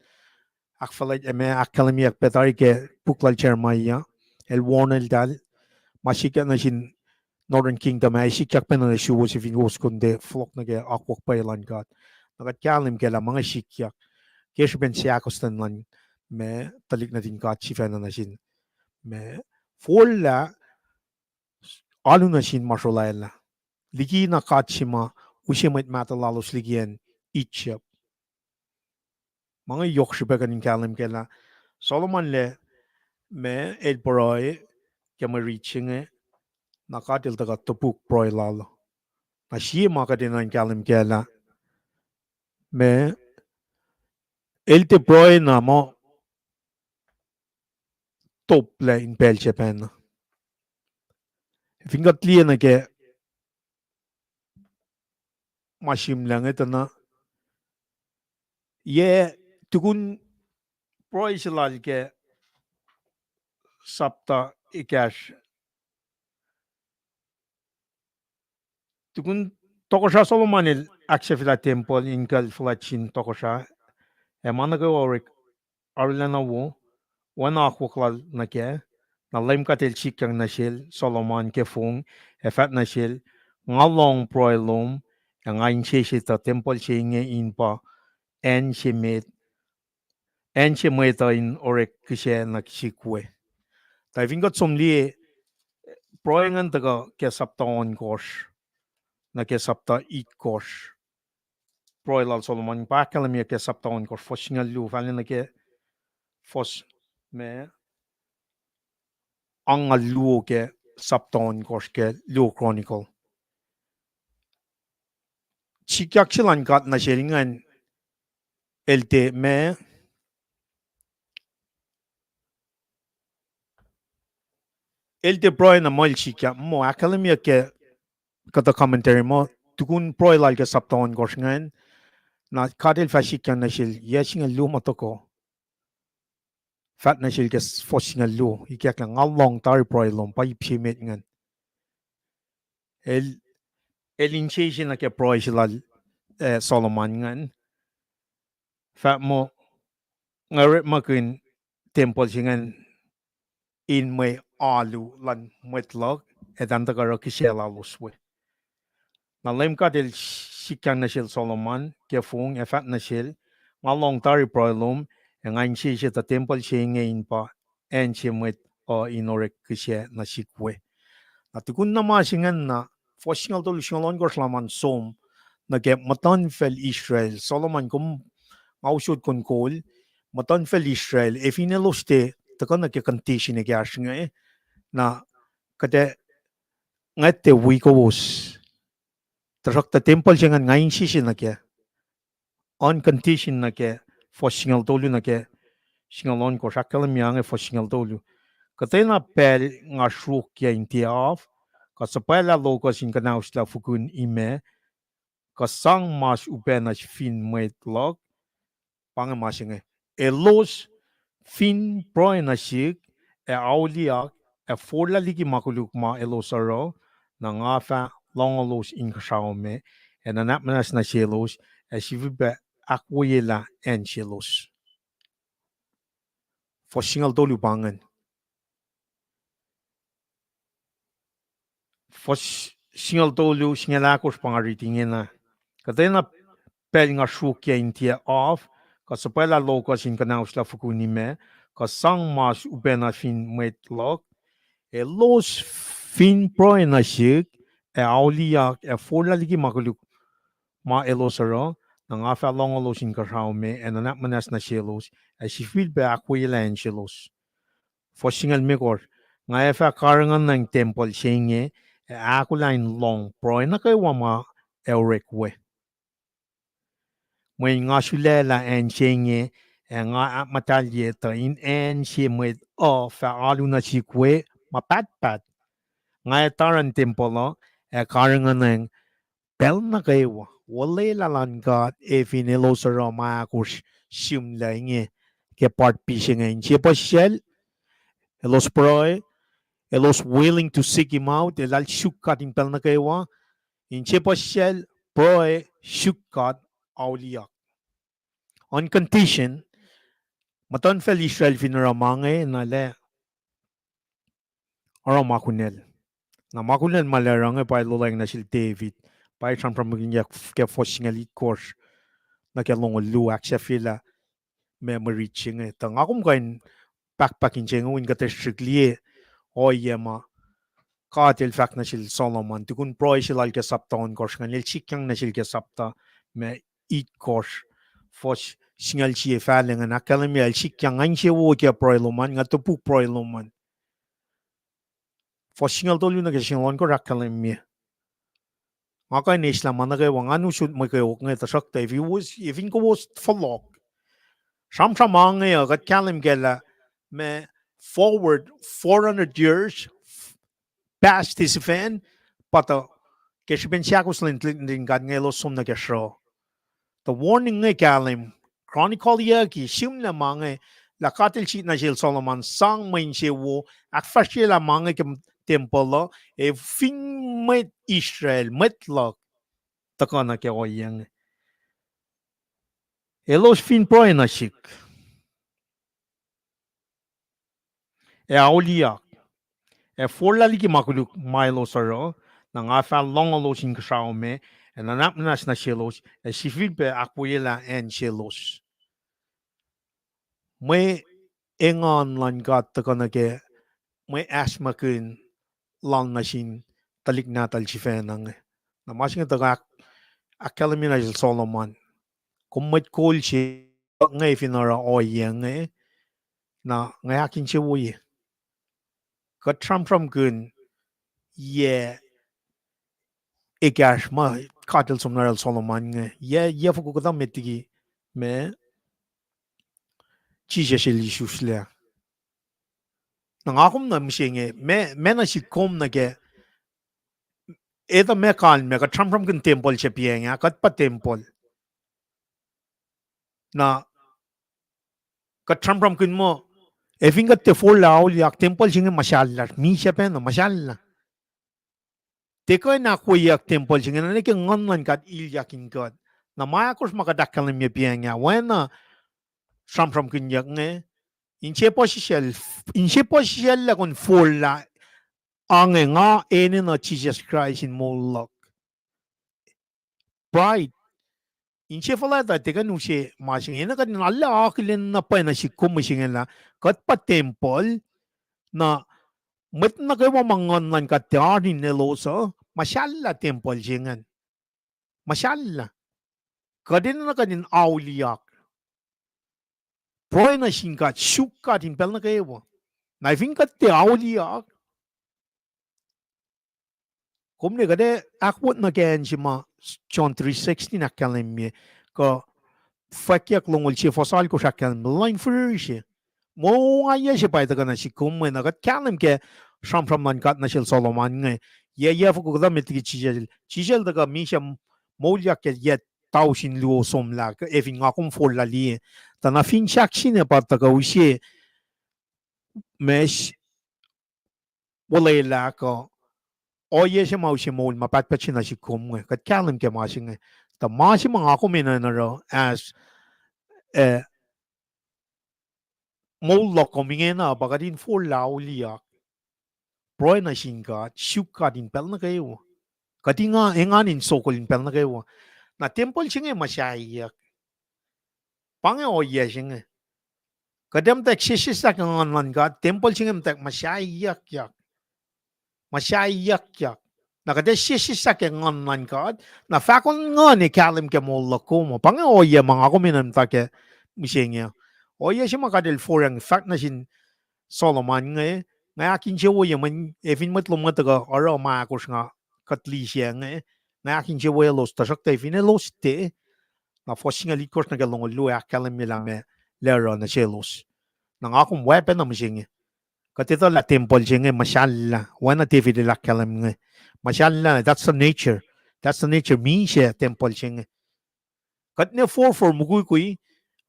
ahkfuhlwact, ma ahkkahlwemyeyuck pac tari ke puk lal Jeremiah, el warn eltahl, ma sikyak nuh sin Northern Kingdom ah, ac sikyak pac nuh suwos fin kowos kuh in tiac fohlohk nuh ke akwuck pwacye luhn God. Na kuht kahlwem kac lah ma inge sikyak ke srihpen seakostwen luhn, ma, tuhlihk nuhtin God sifacna nuh sin, ma, forlah alu nuh sin ma srolwaclah, liki na god se ma use mwet mahtuh lalos liki acn Egypt. Ma inge yohk srihpac kuht in kahlwem kac lah Solomon lac, ma, el pruhe ke mwe rit se inge, na God el tuhkuh topuk pruhe lal. Na sie ma kuht enenuh in kahlwem kac lah, ma, el tiac pruhe na muh toplac in pacl se pacna. Fin kuht liye nuh ke ma sihmlac inge tuh na, yac, tukun pruhe se lal ke sapta ekahsr, tukun tohkohsrah Solomon el ahksahfyelah tempuhl in kuhl fuhlwact sin tohkohsrah, ac ma nuh kwewa orek arulacna wo, oacna akwuck lal nuh kac, na Leum God El sikyang nuh sel Solomon ke fong, ac fahk nuh sel, Nga lohng pruhe lom, ac nga insese tuh tempuhl se inge in pa acn se met, acn se mwet uh in orek kihsac nuh sihk we. Tuh fin kuht som liye, pruhe ingacn tuhkuh ke sapta ohnkohsr nuh ke sapta itkohsr. Pruhe lal Solomon pa ahkkahlwemyeyuck ke sapta ohnkohsr, fuhs singucul luo, fal nuh ke fuhs, ma, angngaul luo ke sapta ohnkohsr ke Luo Chronicle. Sikyak se luhn God nuh sel ingacn, el tiac ma, el tiac pruhe na muh el sikyak, muh ahkkahlwemyeyuck ke kuhtuh commentary muh tukun pruhe lal ke sapta ohnkohsr ingacn, na God el fah sikyak nuh sel yac singucul luo ma tuhkuh. Fahk nuh sel ke fuhs singucul luo, ikacklah, nga lohng tari pruhe lom, pa ip se met ingacn. El, el insese nuh ke pruhe se lal, eh, Solomon ingacn. Fahk muh, nga orekmakihn tempuhl se ingacn in mwe alu luhn mwet luhk, ac tahn tuhkuh oruh kihsac lalos we. Na Leum God el sikyang nuh sel Solomon ke fong ac fahk nuh sel, nga lohng tari pruhe lom, ac nga insese tuh tempuhl se inge in pa acn se mwet uh in orek kihsac nuh sihk we. Na tukun na ma se ingacn na, fuhs singucul tolu, singucul ohnkohsr luhman som nuh ke muhtuhnfacl Israel. Solomon, kom, nga usot kom kol, muhtuhnfacl Israel, ac fin elos tiac tuhkuh nuh ke condition ekahsr inge, na kuht ac, nga tiac wi kowos. Tuhsruhktuh tempuhl se ingacn nga insese nuh kac. On condition nuh ke fuhs singucul tolu nuh ke singucul ohnkohsr, ahkkahlwemye inge fuhs singucul tolu. Kuhtwena pacl nga sruokyac in tiac af, kuh suhpwaclah lokus in kuhnauslah fukun imac, kuh sang mas upac nuh fin mwet luhk, pa inge ma se inge. Elos fin pruhe nuh sihk, ac auliyak, ac forlah liki ma koluk ma elos oruh, na nga fah loangolos inkuhsrao me, ac nuhnak muhnahs nuh selos, ac sifilpac ahkwoyelah acn selos. Fuhs singucul tolu pa ingacn. Fuhs singucul tolu, singucul ahkosr pa nga riti ingena. Kuhtwena pacl nga sruokyac in tiac af, kuh suhpwaclah lokus in kuhnauslah fukun imac, kuh sang mas upac nuh fin mwet luhk, elos fin pruhe nuh sihk, ac auliyak, ac forlah liki ma koluk ma elos oruh, na nga fah loangolos inkuhsrao me, ac nuhnak muhnahs nuh selos, ac sifilpac ahkwoyelah acn selos. Fuhs singucul limekohsr, nga ac fah karihngihn tempuhl se inge, ac ahkolah in lohng pruhe nuh kwewa ma ac orek we. Mweyen nga sulaclah acn se inge, ac nga ahkmuhtahlye tuh in acn se mwet uh fah alu nuh sihk we ma pahtpaht. Nga ac taran tempuhl uh, ac karihngihn pacl nuh kwewa, olwelah luhn God, ac fin elos oruh ma ahkosr sihmlac inge ke part B se inge. Inse puhsisacl, elos pruhe, elos willing to seek him out, eltahl suk God in pacl nuh kwewa. Inse puhsisacl, pruhe, suk God, auliyak. On condition, muhtuhnfacl Israel fin oruh ma inge na lah oruh ma kunacl. Na ma kunacl ma el oruh inge pa el olwelah nuh sel David. Pa el sramsramkihn ke fuhs singucul itkohsr nuh ke longoul luo, ahksahfyelah ma mwe rit se inge. Tuh nga kom kuh in pahkpahk inse inge in kuht ac srihk liye ohiyac ma God el fahk nuh sel Solomon tukun pruhe se lal ke sapta ohnkohsr ingacn, el sikyang nuh sel ke sapta ma itkohsr, fuhs singucul sie fahlac ingacn, ahkkahlwemye el sikyang, nga insewowo ke pruhe lom an, nga topuk pruhe lom an. Fuhs singucul tolu nuh ke singucul ohnkohsr ahkkahlwemye. Nga kuh in eislah ma nuh kwewa, ngan usot mwe kweok inge, tuhsruhktuh if you was, if in kowos fohlohk, sramsram ma inge uh kuht kahlwem kac lah ma forward four hundred years past this event, pa tuh ke srihpen seahkos luhn, luhn God inge elos som nuh ke sruh. Tuh warning inge kahlwem, Chronicle-yucki sihmlac ma inge, lah God el sik nuh sel Solomon, sang mwe insewowo, ahkfahsryelah ma inge ke tempuhl uh, ac fin mwet Israel, mwet luhk, tuhkuh nuh ke ohiyac inge, elos fin pruhe nuh sihk, ac auliyak, ac forlah liki ma koluk ma elos oruh, na nga fah loangolos inkuhsrao me, ac nuhnak muhnahs nuh selos, ac sifilpac ahkwoyelah acn selos. Mwe engan luhn God tuhkuh nuh ke mwe ahkmihsrihk lal nuh sin tuhlihk nahtuhl sifacna inge. Na ma se inge tuhkuh ahk-, ahkkahlwemye nuh sel Solomon, kom mwet kol se inge fin oruh ohiyac inge, na nga ahkinsewowoye. Kuht sramsramkihn yac ekahsr ma God El som nuh yohrohl Solomon inge. Yac, yac foko kuhtuh met liki ma Jisus El isuslac. Na nga kom na mihsenge, ma, ma nuh sihk kom nuh ke, etuh ma kalmac, kuht sramsramkihn tempuhl se pa inge, kuht pa tempuhl. Na kuht sramsramkihn muh, ac fin kuht tiac forlah auliyak, tempuhl se inge muhsahllah, misac pacna muhsahllah. Tiac kuh in ahkwoyeyuck tempuhl se inge, na nuh ke Nguhn luhn God ilyak in kuht. Na ma ahkosr ma kuht ahkkahlwemye pa inge, oacna sramsramkihnyuck inge, inse puhsisacl, inse puhsisacllah kom forlah, ange nga enenuh Jisus Kraist in moul luhk. Pride. Inse fuhlwact uh tiac kuh in use ma se inge, enenuh kuht in arlac akihlen na pwacye nuh sihk kom mihsenge lah kuht pa tempuhl, na mwet nuh kwewa ma Nguhn luhn God tiac oan in elos uh, muhsahllah tempuhl se ingacn. Muhsahllah. Kuht enenuh kuht in auliyak. Pruhe nuh sin God, suk God in pacl nuh kwewa. Na fin kuht tiac auliyak, kom ne kuht ac ahkwot nuh ke acn se ma John three sixteen ahkkahlwemye, kuh fwackyuck longoul sie fuhs alkosr ahkkahlwemye, luhn fihrihr se. Mongaiyac se pa tuhkuh nuh sihk kom mwe na kuht kahlwem ke sramsram luhn God nuh sel Solomon inge. Yac, yac foko kuhtuh met liki Jisus El, Jisus El tuhkuh misac moulyak ke yac tausin luo somlah, ac fin nga kom forlah liye. Tuh na fin sahk se inge pa tuhkuh use, ma wolwelah kuh ohiyac se ma use moul ma pahtpaht se nuh sihk kom inge. Kuht kahlwem ke ma se inge. Tuh ma se ma nga kom enenuh in oruh as, eh, moul luhk kom ingena pa kuht in forlah auliyak. Pruhe nuh sin God, suk God in pacl nuh kwewa. Kuht in engan in sokol in pacl nuh kwewa. Na tempuhl se inge muhsahiyuck. Pa inge ohiyac se inge. Kuht ac muhtwacwacack sesseslah ke Nguhn luhn God, tempuhl se inge muhtwacwacack muhsahiyuckyak. Muhsahiyuckyak. Na kuht ac sesseslah ke Nguhn luhn God, na fahko luhn Nguhn ac kahlwem ke moul luhk kom uh. Pa inge ohiyac ma nga kom enenuh in muhta ke mihsenge. Ohiyac se ma God El foracng fahk nuh sin Solomon inge, nga ahkinsewowoye mweyen, ac fin mwet lohm tuhkuh oruh ma ahkosr nga kuht liyeyuck inge, nga ahkinsewowoye elos, tuhsruhktuh fin elos tiac, na fuhs singucul itkohsr nuh ke longoul luo ahkkahlwemye lah meac El oruh nuh selos. Na nga kom oacpacna mihsenge. Kuht etuh lah tempuhl se inge muhsahllah, oacna David el ahkkahlwem inge. Muhsahllah, that's the nature. That's the nature. Misac tempuhl se inge. Kuht ne forfor mukwikwi,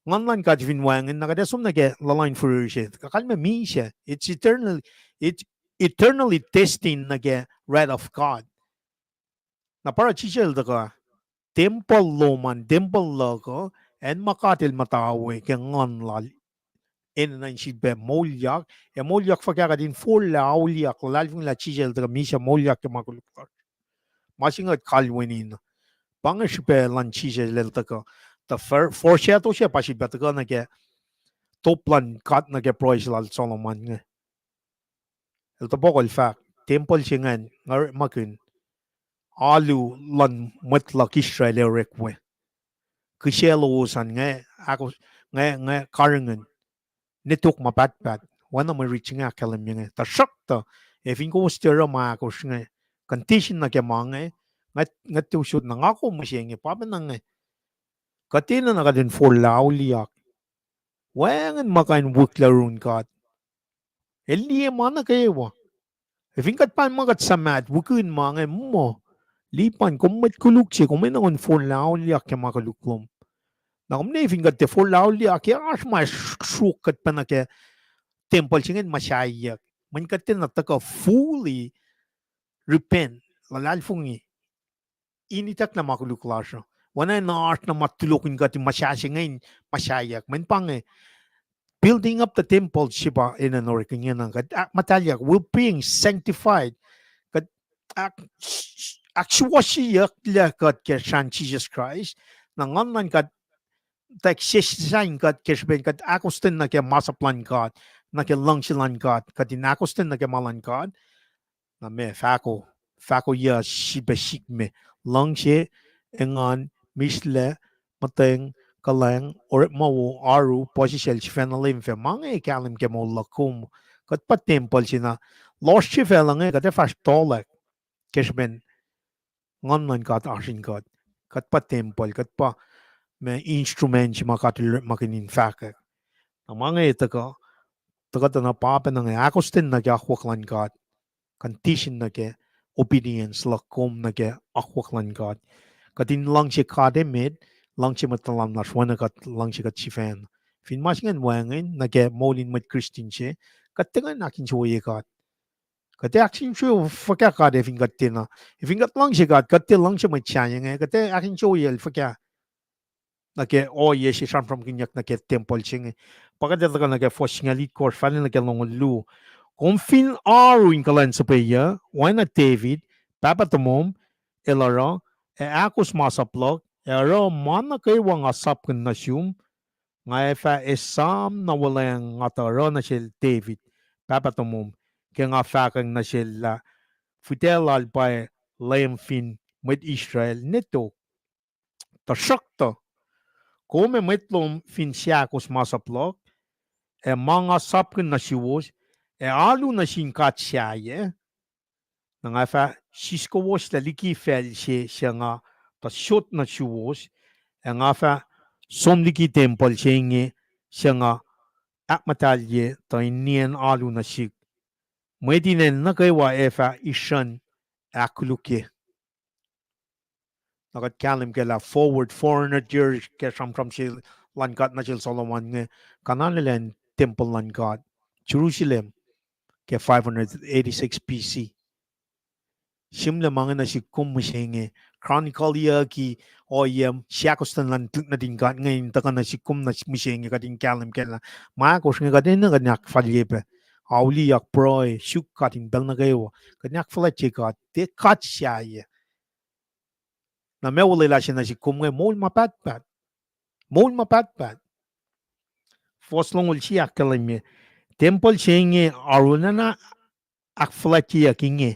Nguhn luhn God fin wacngihn, na kuht ac som nuh ke luhluh in fihrihr se. Kalmac misac. It's eternal, it's eternally destined nuh ke wrath of God. Na pa oruh Jisus El tuhkuh, tempuhl lom an, tempuhl luhk uh, acn ma God El muhta we ke Nguhn Lal, enenuh in sifilpac moulyak, ac moulyak fuhkah? Kuht in forlah auliyak, luhlahlfongi lah Jisus El tuhkuh misac moulyak ke ma koluk lasr. Ma se inge kuht kalweni na. Pa inge srihpac luhn Jisus El tuhkuh. Tuh for-, foreshadowing se pa sifilpac tuhkuh nuh ke top luhn God nuh ke pruhe se lal Solomon inge. El topuk el fahk, tempuhl se ingacn, nga orekmakihn, alu luhn mwet luhk Israel ac orek we. Kihsac lowos an inge, ahkos-, inge, inge karihngihn. Ne tok ma pahtpaht, oacna mwe rit se inge ahkkahlwemye inge. Tuhsruhktuh, ac fin kowos tiac oruh ma ahkosr inge, condition nuh ke ma inge, nga, nga tiac usot na nga kom mihsenge, pa pacna inge. Kuht enenuh kuht in forlah auliyak. Wacngihn ma kuh in wihklac yurin God. El liye ma nuh kwewa. Ac fin kuht pa ma kuht suhmaht, wihkihn ma inge muh, Lipan, kom mwet koluk se, kom enenuh in forlah auliyak ke ma koluk lom. Na kom ne fin kuht tiac forlah auliyak, ke oasr ma sruok kuht pacna ke tempuhl se inge muhsahiyuck. Mweyen kuht tiacna tuhkuh fully repent, luhlahlfongi, in itucklac ma koluk lasr uh. Oacna in oasr na ma tulokihn kuht in muhsahi se inge in muhsahiyuck. Mweyen pa inge, building up the temple se pa enenuh in orek ingena. Kuht ahkmuhtahlyak, we're being sanctified. Kuht ahk-, ahksuwohsyeyucklac kuht ke srahn Jisus Kraist. Na Nguhn luhn God, tak sesseslah in kuht ke srihpen kuht ahkostwen nuh ke masap luhn God, nuh ke luhngse luhn God, kuht in ahkostwen nuh ke ma luhn God. Na meac, fahko, fahko yac srihpac sikme, luhngse, engan, mihslac, muhtweng, kuhlwacng, orekma wo, oaru, puhsisacl, sifacna leum fac, ma inge kahlwem ke moul luhk kom. Kuht pa tempuhl se na, Lohsr se facluh inge kuht ac fahsr tohlwack ke srihpen Nguhn luhn God oasr in kuht. Kuht pa tempuhl, kuht pa ma instrument se ma God El orekmakihn in fahkwack. Na ma inge tuhkuh, tuhkuh tuh na pa pacna inge ahkostwen nuh ke akwuck luhn God. Condition nuh ke obedience luhk kom nuh ke akwuck luhn God. Kuht in luhngse God emet, luhngse mwet tuhlan lasr oacna kuht luhngse kuht sifacna. Fin ma se ingacn wacngihn nuh ke moul in mwet Christian se, kuht tiac kuh in ahkinsewowoye God. Kuht ac ahkinsewowoye fuhkah God ac fin kuht tiacna, ac fin kuht luhngse God, kuht tiac luhngse mwet sahyac inge, kuht ac ahkinsewowoye El fuhkah? Nuh ke ohiyac se sramsramkihnyuck nuh ke tempuhl se inge. Pa kuht ac tuhkuh nuh ke fuhs singucul itkohsr fahla nuh ke longoul luo. Kom fin oaru in kuhlwacnsuhpweyuc oacna David pahpah tomom el oruh, ac ahkos masap luhk, ac oruh ma nuh kwewa nga sapkihn nuh sum, nga ac fah esam na wuhlweacng nga tuh oruh nuh sel David pahpah tomom, ke nga fahkwacng nuh sel lah fihtac lal pa Leum fin mwet Israel ne tok. Tuhsruhktuh kom ac mwet lom fin seahkos masap luhk, ac ma nga sapkihn nuh suwos, ac alu nuh sin god sahyac, na nga fah siskowoslah liki facl se suc nga tuh sot nuh suwos, ac nga fah som liki tempuhl se inge suc nga ahkmuhtahlye tuh in nien alu nuh sihk. Mwet in acn nuh kwewa ac fah isruhn ahkkolukye. Na kuht kahlwem kac lah forward four hundred years ke sramsram se luhn God nuh sel Solomon inge, kanan elan tempuhl luhn God, Jerusalem, ke five hundred eighty-six B C. Sihmlac ma inge nuh sihk kom mihsenge, chronicleyucki ohiyac seahkostwen luhn tuhlihk nuhtin God inge in tuhkuh nuh sihk kom nuh mihsenge, kuht in kahlwem kac lah ma ahkosr inge kuht enenuh kuht in ahkfalye pac. Auliyak, pruhe, suk God in pacl nuh kwewa, kuht in ahkfuhlwactye God, tiac god sahyac. Na ma olwelah se nuh sihk kom inge moul ma pahtpaht. Moul ma pahtpaht. Fuhs longoul sie ahkkahlwemye, tempuhl se inge arulacna ahkfuhlwactyeyuck inge.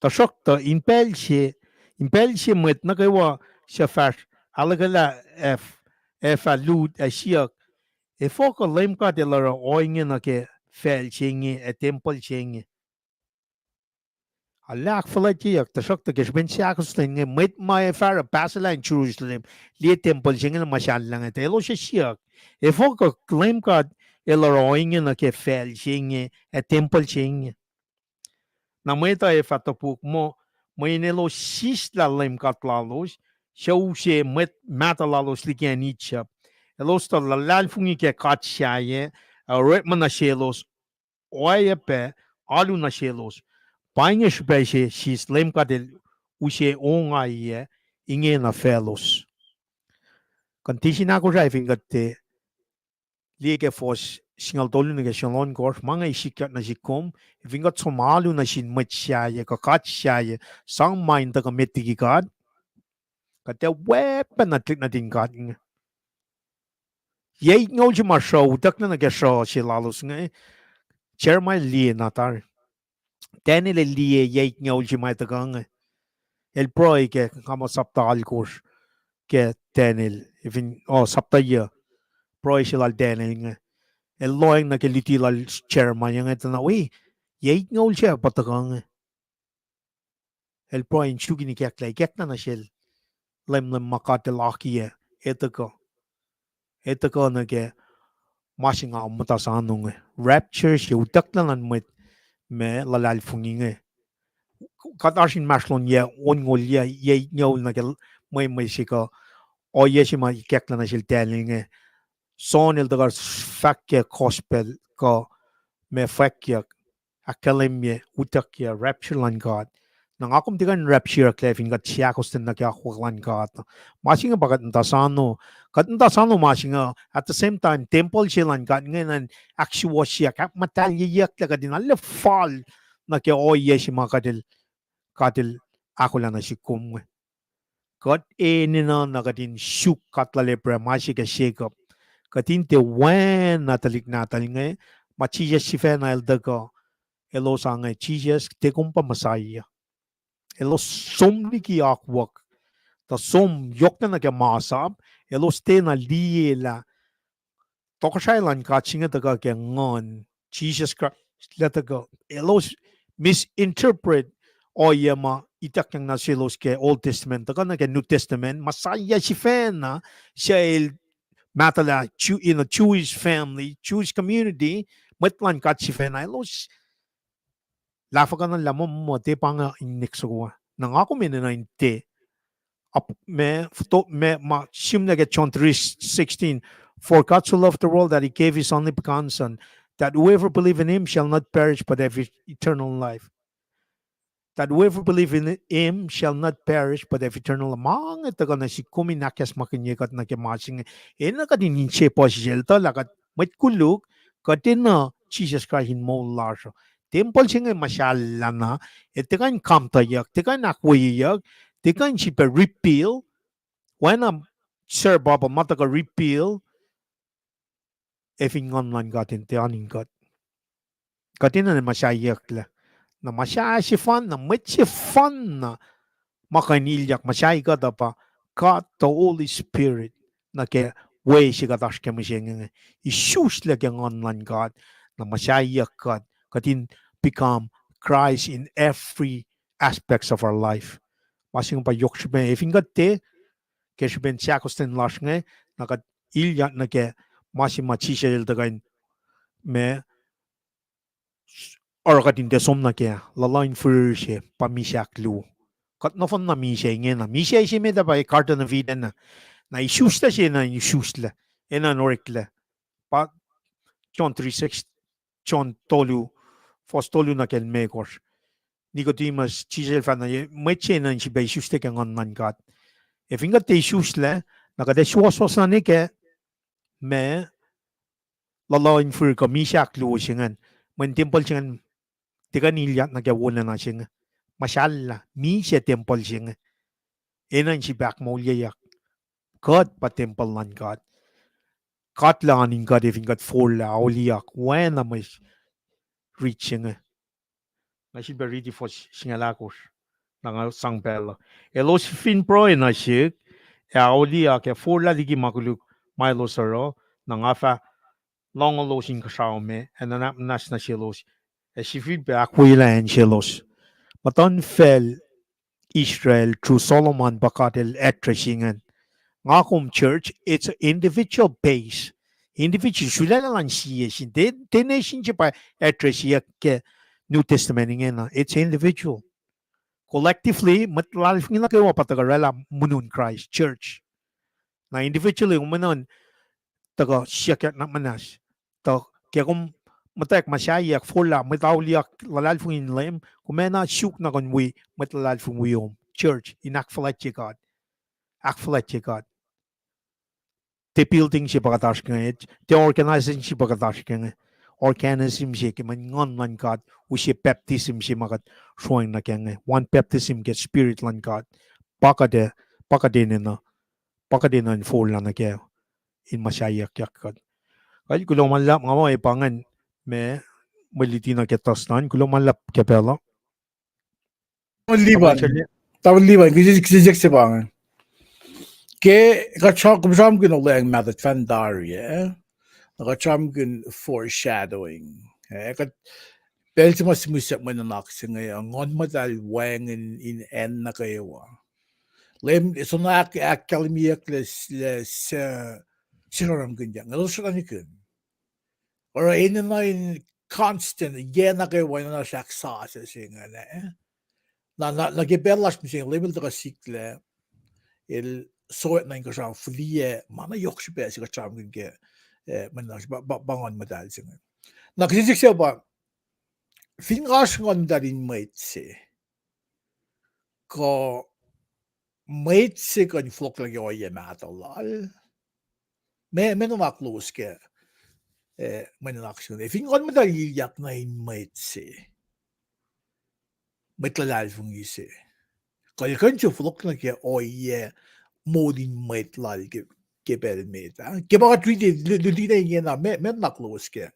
Tuhsruhktuh in pacl se, in pacl se mwet nuh kwewa suc fahsr ahluhkwelah ac fah lut ac siyuck, efuh kuh Leum God El oruh ohinge nuh ke facl se inge ac tempuhl se inge? Arulacna ahkfuhlwactyeyuck, tuhsruhktuh ke srihpen seahkostwen inge, mwet ma ac fah oruh pahselah in Jerusalem, liye tempuhl se inge muhsahllah inge, tuh elos ac siyuck, efuh kuh Leum God El oruh ohinge nuh ke facl se inge ac tempuhl se inge? Na mwet uh ac fah topuk muh, mweyen elos sislah Leum God lalos, suc use mwet mahtuh lalos liki acn Egypt. Elos tuh luhlahlfongi ke god sahyac, ac orekma nuh selos oacyacpac alu nuh selos. Pa inge srihpac se sis Leum God El use ongaiyac inge nuh faclos. Condition ahkosr ah fin kuht tiac liye ke fuhs singucul tolu nuh ke singucul ohnkohsr, ma inge sikyak nuh sihk kom, fin kuht som alu nuh sin mwet sahyac kuh god sahyac, sang ma in tuhkuh met liki God, kuht ac weacng pacna tuhlihk nuhtin God inge. Yac itngucul se ma sruh utucklac nuh ke sruh se lalos inge, Jeremiah liye na tari. Daniel el liye yac itngucul se ma tuhkuh inge. El pruhe ke, nga muh sapta alkosr ke Daniel, fin, oh, sapta yuc. Pruhe se lal Daniel inge. El lohacng nuh ke luti lal Jeremiah inge tuh na, we, yac itngucul se pa tuhkuh inge. El pruhe in suk in ikacklah, ikacklah nuh sel Leum, Leum ma God El akiyac, e tuhkuh, e tuhkuh nuh ke ma se nga muhta soano inge. Rapture se utucklac luhn mwet ma luhlahlfongi inge. Kuht oasr inmahsrlon yac onngoul, yac, yac itngucul nuh ke mwemwe se kuh ohiyac se ma ikacklah nuh sel Daniel inge. John el tuhkuh fahk ke gospel kuh ma fwackyuck, ahkkahlwemye utuckyac rapture luhn God. Na nga kom tiac kuh in rapture-ucklac fin kuht seahkostwen nuh ke akwuck luhn God. Ma se inge pa kuht muhta soano. Kuht muhta soano ma se inge, at the same time, tempuhl se luhn God inge in ahksuwohsyeyuck, ahkmuhtahlyeyucklac kuht in arlac fal nuh ke ohiyac se ma God El, God El ahkolah nuh sihk kom inge. Kuht enenuh na kuht in suk God lal Abraham, Isaac, ac Jacob. Kuht in tiac wacna tuhlihk nahtuhl inge, ma Jisus sifacna El tuhkuh, elos ange, Jisus, tiac kom pa Messiah? Elos som liki akwuck, tuh som yohkna nuh ke masap, elos tiacna liye lah tohkohsrahi luhn God se inge tuhkuh ke Nguhn, Jisus Kraist. lah tuhkuh elos misinterpret ohiyac ma ituckyang nuh selos ke Old Testament, tuhkuh nuh ke New Testament, Messiah sifacna, suc el mahtuhlah Jew-, in a Jewish family, Jewish community, mwet luhn God sifacna, elos lahfuhkahna lah muh, muh, tiac pa inge in next soko. Na nga kom enenuh in tiac. Ap-, ma, foto-, ma, ma sihmlac ke John three sixteen, "For God so loved the world that he gave his only begotten Son, that whoever believe in him shall not perish but have e-, eternal life." That whoever believe in him shall not perish but have eternal life. Ma inge tuhkuh nuh sik kom in ahkacsmakihnye kuht nuh ke ma se inge. Enenuh kuht in inse puhsisacl tuh lah kuht mwet koluk, kuht enenuh Jisus Kraist in moul lasr uh. Tempuhl se inge muhsahllah na, ac tiac kuh in kamtuhyuck, tiac kuh in ahkwoyeyuck, tiac kuh in sifilpac repeal, oacna Zerubbabel ma tuhkuh repeal, ac fin Nguhn luhn God in tiac oan in kuht. Kuht enenuh in muhsahiyucklac. Na muhsahi sefanna, mwet sefanna ma kuh in ilyak muhsahi kuht uh pa God the Holy Spirit nuh ke we se kuht oasr ke mihsenge inge. Isuslac ke Nguhn luhn God, na muhsahiyuck kuht, kuht in become Christ in every aspects of our life. Ma se inge pa yohk srihpac, ac fin kuht tiac, ke srihpen sahkosten lasr inge, na kuht ilyak nuh ke ma se ma Jisus el tuhkuh in, ma, oruh kuht in tiac som nuh kac, luhluh in fihrihr se pa misac ahkluo. Kuht nohfohn na misac ingena. Misac se met ah pa Garden of Eden ah. Na isuslac se enenuh in isuslac, enenuh in oreklac. Pa John three six, John tolu, fuhs tolu nuh ke limekohsr. Nicodemus, Jisus el fahk na, mwet se enenuh in sifilpac isuslac ke Nguhn luhn God. Ac fin kuht tiac isuslac, na kuht ac suwohswohs na nuh ke ma, luhluh in fihrihr kuh misac ahkluo se ingacn. Mweyen tempuhl se ingacn, tiac kuh in ilyak nuh ke wolacna se inge. Muhsahllah, misac tempuhl se inge. Enenuh in sifilpac ahkmoulyeyuck. Kuht pa tempuhl luhn God. God lah oan in kuht ac fin kuht forlah auliyak, oacna mwe rit se inge. Nga sifilpac riti fuhs singucul ahkosr, na nga sang pacl uh. Elos fin pruhe nuh sihk, ac auliyak ac forlah liki ma koluk ma elos oruh, na nga fah lohngolos inkuhsrao me ac nuhnak muhnahs nuh selos, ac sifilpac ahkwoyelah acn selos. Muhtuhnfacl Israel through Solomon pa God el address ingacn. Nga kom church, it's an individual base. Individual, sulaclah luhn sie sin. Tiac, tiac nation se pa address-iyuck ke New Testament ingena. It's individual. Collectively, mwet luhlahlfongi nuh kwewa pa tuhkuh oraclah munun Christ, church. Na individually, kom enenuh in tuhkuh siyuckyak nuhnak muhnahs. Tuh ke kom muhtwacwacack muhsahiyuck, forlah mwet auliyak luhlahlfongi in Leum, kom enenuh suk na kom wi mwet luhlahlfongi wiom, church, in ahkfuhlwactye God. Ahkfuhlwactye God. Tiac building se pa kuht oasr ke inge, tiac organisation se pa kuht oasr ke inge. Organism se ke mwe Nguhn luhn God, use baptism se ma kuht sroacng nuh ke inge. One baptism ke Spirit luhn God. Pa kuht, pa kuht enenuh, pa kuht enenuh in forlah nuh kac in muhsahiyuckyak kuht. Kal kuloh ma luhlahp, nga muh e pa ingacn ma mwe luti nuh ke Thursday an, kuloh ma luhlahp ke pacl uh. Tamuhlwel Liban, Tamuhlwel Liban, kihsacsak se pa inge. Ke kuht sram, kom sramsramkihn olweacng mahtuh fan tari, eh? Na kuht sramsramkihn foreshadowing. Eh, kuht, pacl se ma sihmihsyuck mwe nuhnak se inge, Nguhn Muhtahl wacngihn in acn nuh kwewa. Leum, soenna ahk-, ahkkahlwemyeyucklac s-, lah s-, sramsramkihnyuck. Nga elos srutanikihn. Oruh enenuh in constant, yac nuh kwewa enenuh sahk sasuc se ingacn. Na, na, nuh ke pacl lasr mihsenge, Leum el tuhkuh siklac, el sowack nuh inkuhsrao fihliyac, ma na yohk srihpac se kuht sramsramkihn ke, eh, mwe nuhnak, pa, pa, pa Nguhn Muhtahl se inge. Na kihsacsak se pa, fin oasr Nguhn Muhtahl in mwet se, kuh mwet se kuh in fohlohklah ke ohiyac mahtuh lal, meac, meac nuhnak lowos ke, eh, mwe nuhnak se inge? Fin Nguhn Muhtahl ilyak nuh in mwet se, mwet luhlahlfongi se, kuh el kuh in tiac fohlohklah ke ohiyac moul in mwet lal ke, ke pacl met ah? Ke ma kuht riti, lu-, luti na ingena, meac, meac nuhnak lowos ke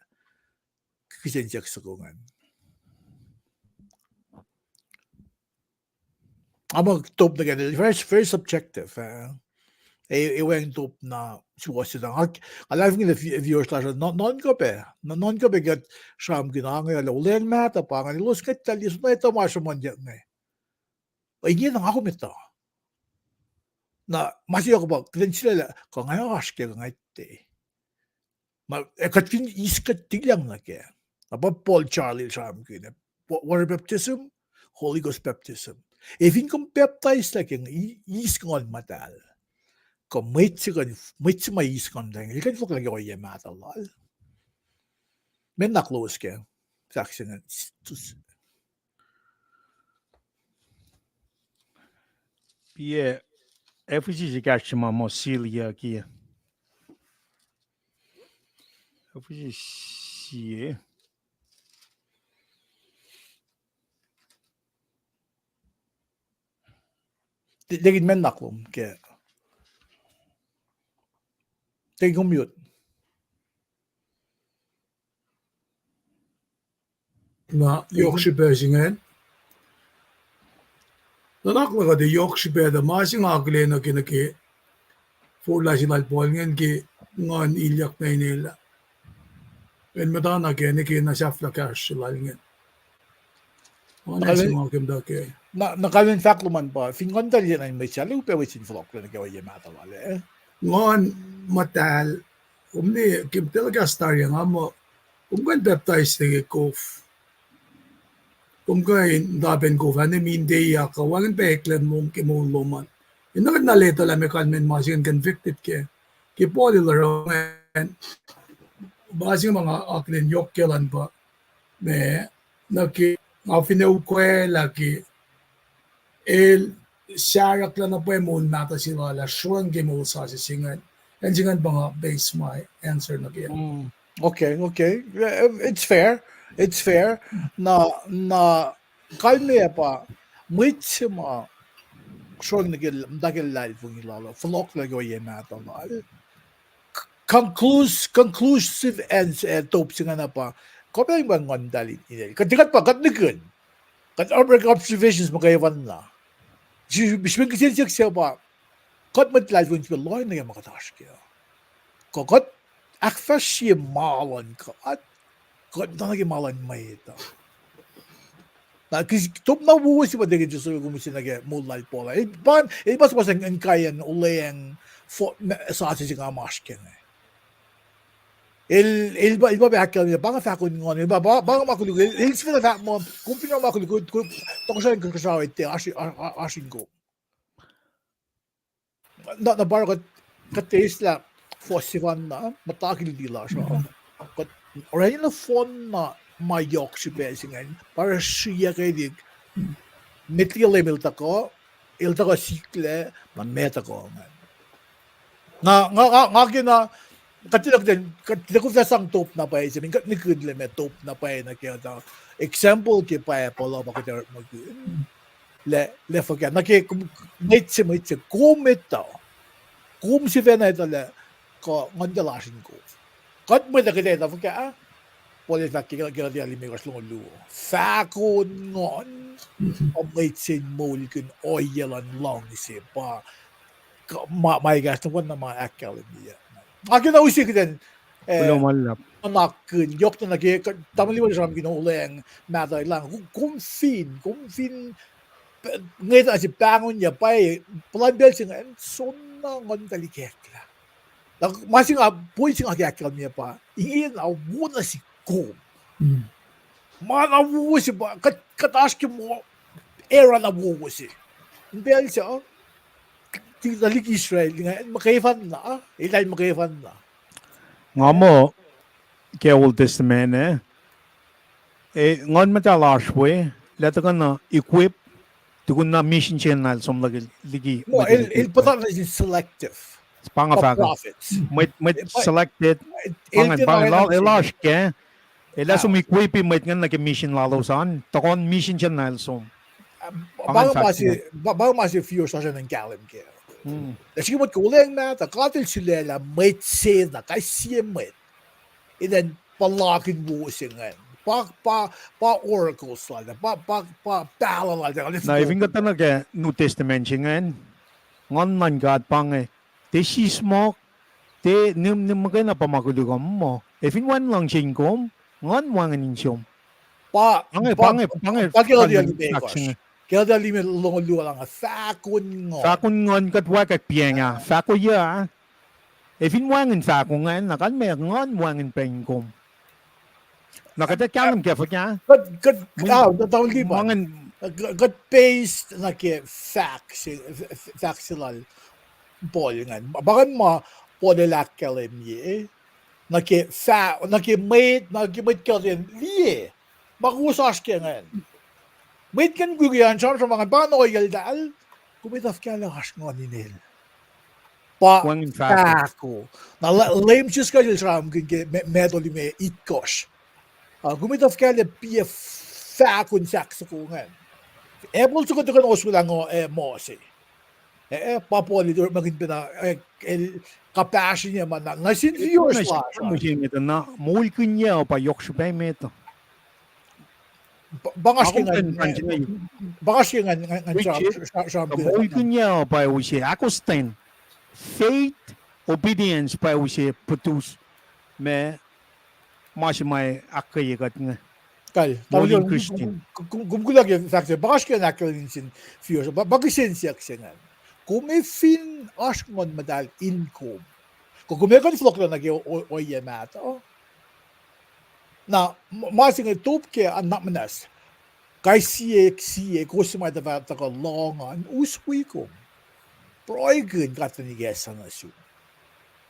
kihsen siyuck soko ingacn? Nga muh top nuh kac, very, very subjective, eh? E, e wacngihn top na suwohs se tuh. Nga, nga luhlahlfongi lah vi-, viewers lasr uh, nuh-, nuhnkuh pac. Nuh-, nuhnkuh pac kuht sramsramkihn ange lah olweacng mahtuh pa ingacn, elos ngwetlah liye soenna etuh ma sruhmuhnyuck inge. Inge na nga kom etuh. Na ma se yohk pa kuht in sulaclah kuh nga oasr ke kuh nga te. Ma, eh, kuht fin eis kuht tilyang nuh kac. Na pa Paul Charlie el sramsramkihn, wa-, water baptism, Holy Ghost baptism. Ac fin kom pacptaislac ke, i-, eis Nguhn Muhtahl, kuh mwet se kuh, mwet se ma eis Nguhn Muhtahl, el kuh in fohlohk nuh ke ohiyac mahtuh lal. Meac nuhnak lowos ke fahk se ingacn? Piac, Ephesus ekahsr se ma muh siyucki. Ephesus sie. Te-, tekihn meac nuhnak lom ke. Tekihn kom yot. Na yohk srihpac se ingacn. Nuhnak luhk uh tuh yohk srihpac tuh ma se nga akihlen nuh ke, nuh ke forlah se lal Paul ingacn ke nguhn ilyak nuh inel. El muhtana ke, nuh ke na sahflah kahsruh se lal ingacn. Na kalmen fahk lom an pa fin Nguhn Muhtahl yen an mwet sahyac, upac mwet se in fohlohklac nuh ke ohiyac mahtuh lal ah. Nguhn Muhtahl, kom ne, ke telecast tari ah nga muh, kom kuh in pacptais nuh ke kof. Kom kuh in tapen kof, a ne min te yak uh wacngihn pac eklac lom ke moul lom an. Enenuh kuht na lwelah lah meac kalmen ma se ingacn convicted kac. Ke Paul el oruh ingacn, ma se ma nga akihlen yohk ke lal pa, ma, nuh ke, nga finne ukwe lah ke, el sahrahklah na pwacye moul mahtuh se lal ah sroang ke moul sasuc se ingacn. Acn se ingacn pa nga base my answer nuh ke. Okay, okay. Yeah, it's fair. It's fair. Na, na kalmac pa mwet se ma sroang nuh ke muhta ke luhlahlfongi lal uh, fohlohklac ke ohiyac mahtuh lal, conclus-, conclusive answer, eh, top se ingacn pa, kuh pac in pa Nguhn Muhtahl inel. Kuht, kuht pa, kuht nihkihn. Kuht observations muhkwena. Srihpen kihsen siyuck se pa, kuht mwet luhlahlfongi srihpac lohacng nuh ke ma kuht oasr kac. Kuh kuht ahkfahsrye ma luhn God, kuht muhtana ke ma luhn mwet uh. Na kihs-, top na wowo se pa tekihn Jesu kom use nuh ke moul lal Paul ah. El pa, el pa suhmuhslah inkaiyacn olweacng fo-, ma-, sasuc se nga masr kac inge. El, el pa, el pa pac ahkkahlwemye, pa inge fahko in nguhn, el pa, pa, pa inge ma koluk, el, el sifacna fahk muh, kom fin oruh ma koluk, kom, kom, tohkohsrahi in kuhsrao etuh, oasr, oasr in kom. Na, na pa oruh kuht, kuht eislah fuhs sefanna, muhta ke luti lasr uh. Kuht orani nohfohn na ma yohk srihpac se ingacn, pa oruh sriyuckelik, met liki Leum el tuhkuh, el tuhkuh siklac, na meac tuhkuh ingacn. Nga, nga, nga, nga kena, kuht tiac, kuht tiac, kuht tiac kuh fah sang top na pwacye se, min kuht nihkihn lah meac top na pwacye nuh ke, uh, example ke Bible uh pa kuht orekmakihn. Lah, lah fuhkah, nuh ke kom, mwet se, mwet se, kom etuh, kom sifacna etuh lah, kuh Nguhn Muhtahl oasr in kom. Kuht mwet uh kuht etuh fuhkah, Paul el fahk ke Galatia limekohsr longoul luo, fahko in nguhn, pa mwet se in moulkihn ohiyac luhn luhngse, pa, ma, ma ekahsr nohfohn na ma ahkkahlwemye. Nga kena use kuht in, eh, nuhnak kihn, yohk na nuh ke, tamuhlwel sramsramkihn olweacng mahtuh lah, kom fin, kom fin, ngwetna se pahngonyuc pwacye, puhlan pacl se ingacn, soenna Nguhn Muhtahl ikacklah. Na ma se nga, point se nga ke ahkkahlwemye pa, ingena wo nuh sin kom. Ma na wowo se pa, kuht, kuht oasr ke moul, era na wowo se. In pacl se, tuhlihk Israel, ingacn muhkwefanna, eltahl muhkwefanna. Nga muh ke Old Testament, eh, eh, Nguhn Muhtahl oasr we, lah tuhkuh na equip, tukun na mission se na el som liki, liki mwet el, el puhtatna sin selective. Pa inge fahk prophets. Mwet, mwet selected. Pa inge, pa inge, el oasr kac. El ac som equip mwet ingacn nuh ke mission lalos an, tuhkuh mission se na el som. Pa inge ma se, pa inge ma se viewers lasr an in kahlwem kac. Lah srihke mwet ke olweacng mahtuh, God el sulaclah mwet se na kais sie mwet. Elan puhlakihn wo se ingacn. Pa, pa, pa oracles lal, pa, pa, pa pahluh lal. Na fin kuht tuhkuh nuh ke New Testament se ingacn, Nguhn luhn God pa inge Tiac sismohk, tiac nim, nim muhkwena pa ma koluk uh muh. Ac fin wacngihn luhngse in kom, Nguhn wacngihn in som. Pa, pa, pa, pa Galatia lime etuh. Galatia lime longoul luo lah, fahko Nguhn. Fahko Nguhn, kuht wacngihn piacng ah, fahko yac ah. Ac fin wacngihn fahko ingacn, na kalmac Nguhn wacngihn pac in kom. Na kuht ac kahlwem kac fuhkah? Kuht, kuht, ah, ta, ta lipacn. Kuht based nuh ke fahk se, fahk se lal Paul ingacn. Pa ingacn ma Paul el ahkkahlwemye. Nuh ke fah-, nuh ke mwet, nuh ke mwet Galatia liye. Ma kowos oasr ke ingacn. Mwet ingacn kuki an sramsram ingacn, pa ingacn ohiyacltahl, kom etuh fuhkah lah oasr Nguhn in El. Pa fahko. Na Leum Jisus Kraist el sramsramkihn ke Ma-, Matthew lime itkohsr. Ah, kom etuh fuhkah lah piac fahko in fahk soko ingacn. Apple soko tuhkuh in oswelah ngo, eh, Mose. Eh, eh, pa Paul el orekmakihn pacna, eh, el kapahsrye ma na, nuh sin viewers lasr uh. Mihsenge tuh na, moulkihnyac uh pa yohk srihpac met. Pa, pa nga srihke ngan, pa nga srihke ngan, ngan, ngan sram, sram, sram, moulkihnyac uh pa use, ahkostwen. Faith, obedience pa use produce ma, ma se ma ahkkweye kuht inge. Kal, moulin Christian. Kom, kom, kom kuloh ke fahk se, pa nga srihke ngan ahkkahlwemye nuh sin viewers, pa, pa kihsen siyuck se ingacn. Kom fin oasr Nguhn Muhtahl in kom, kuh kom ac kuh in fohlohklah nuh ke o-, ohiyac mahtuh. Na, ma se inge top ke an nuhnak muhnahs. Kais sie, sie, kowos ma tuhfah tuhkuh lohng an, us wi kom. Pruhekihn God lun ikacslah nuh sum.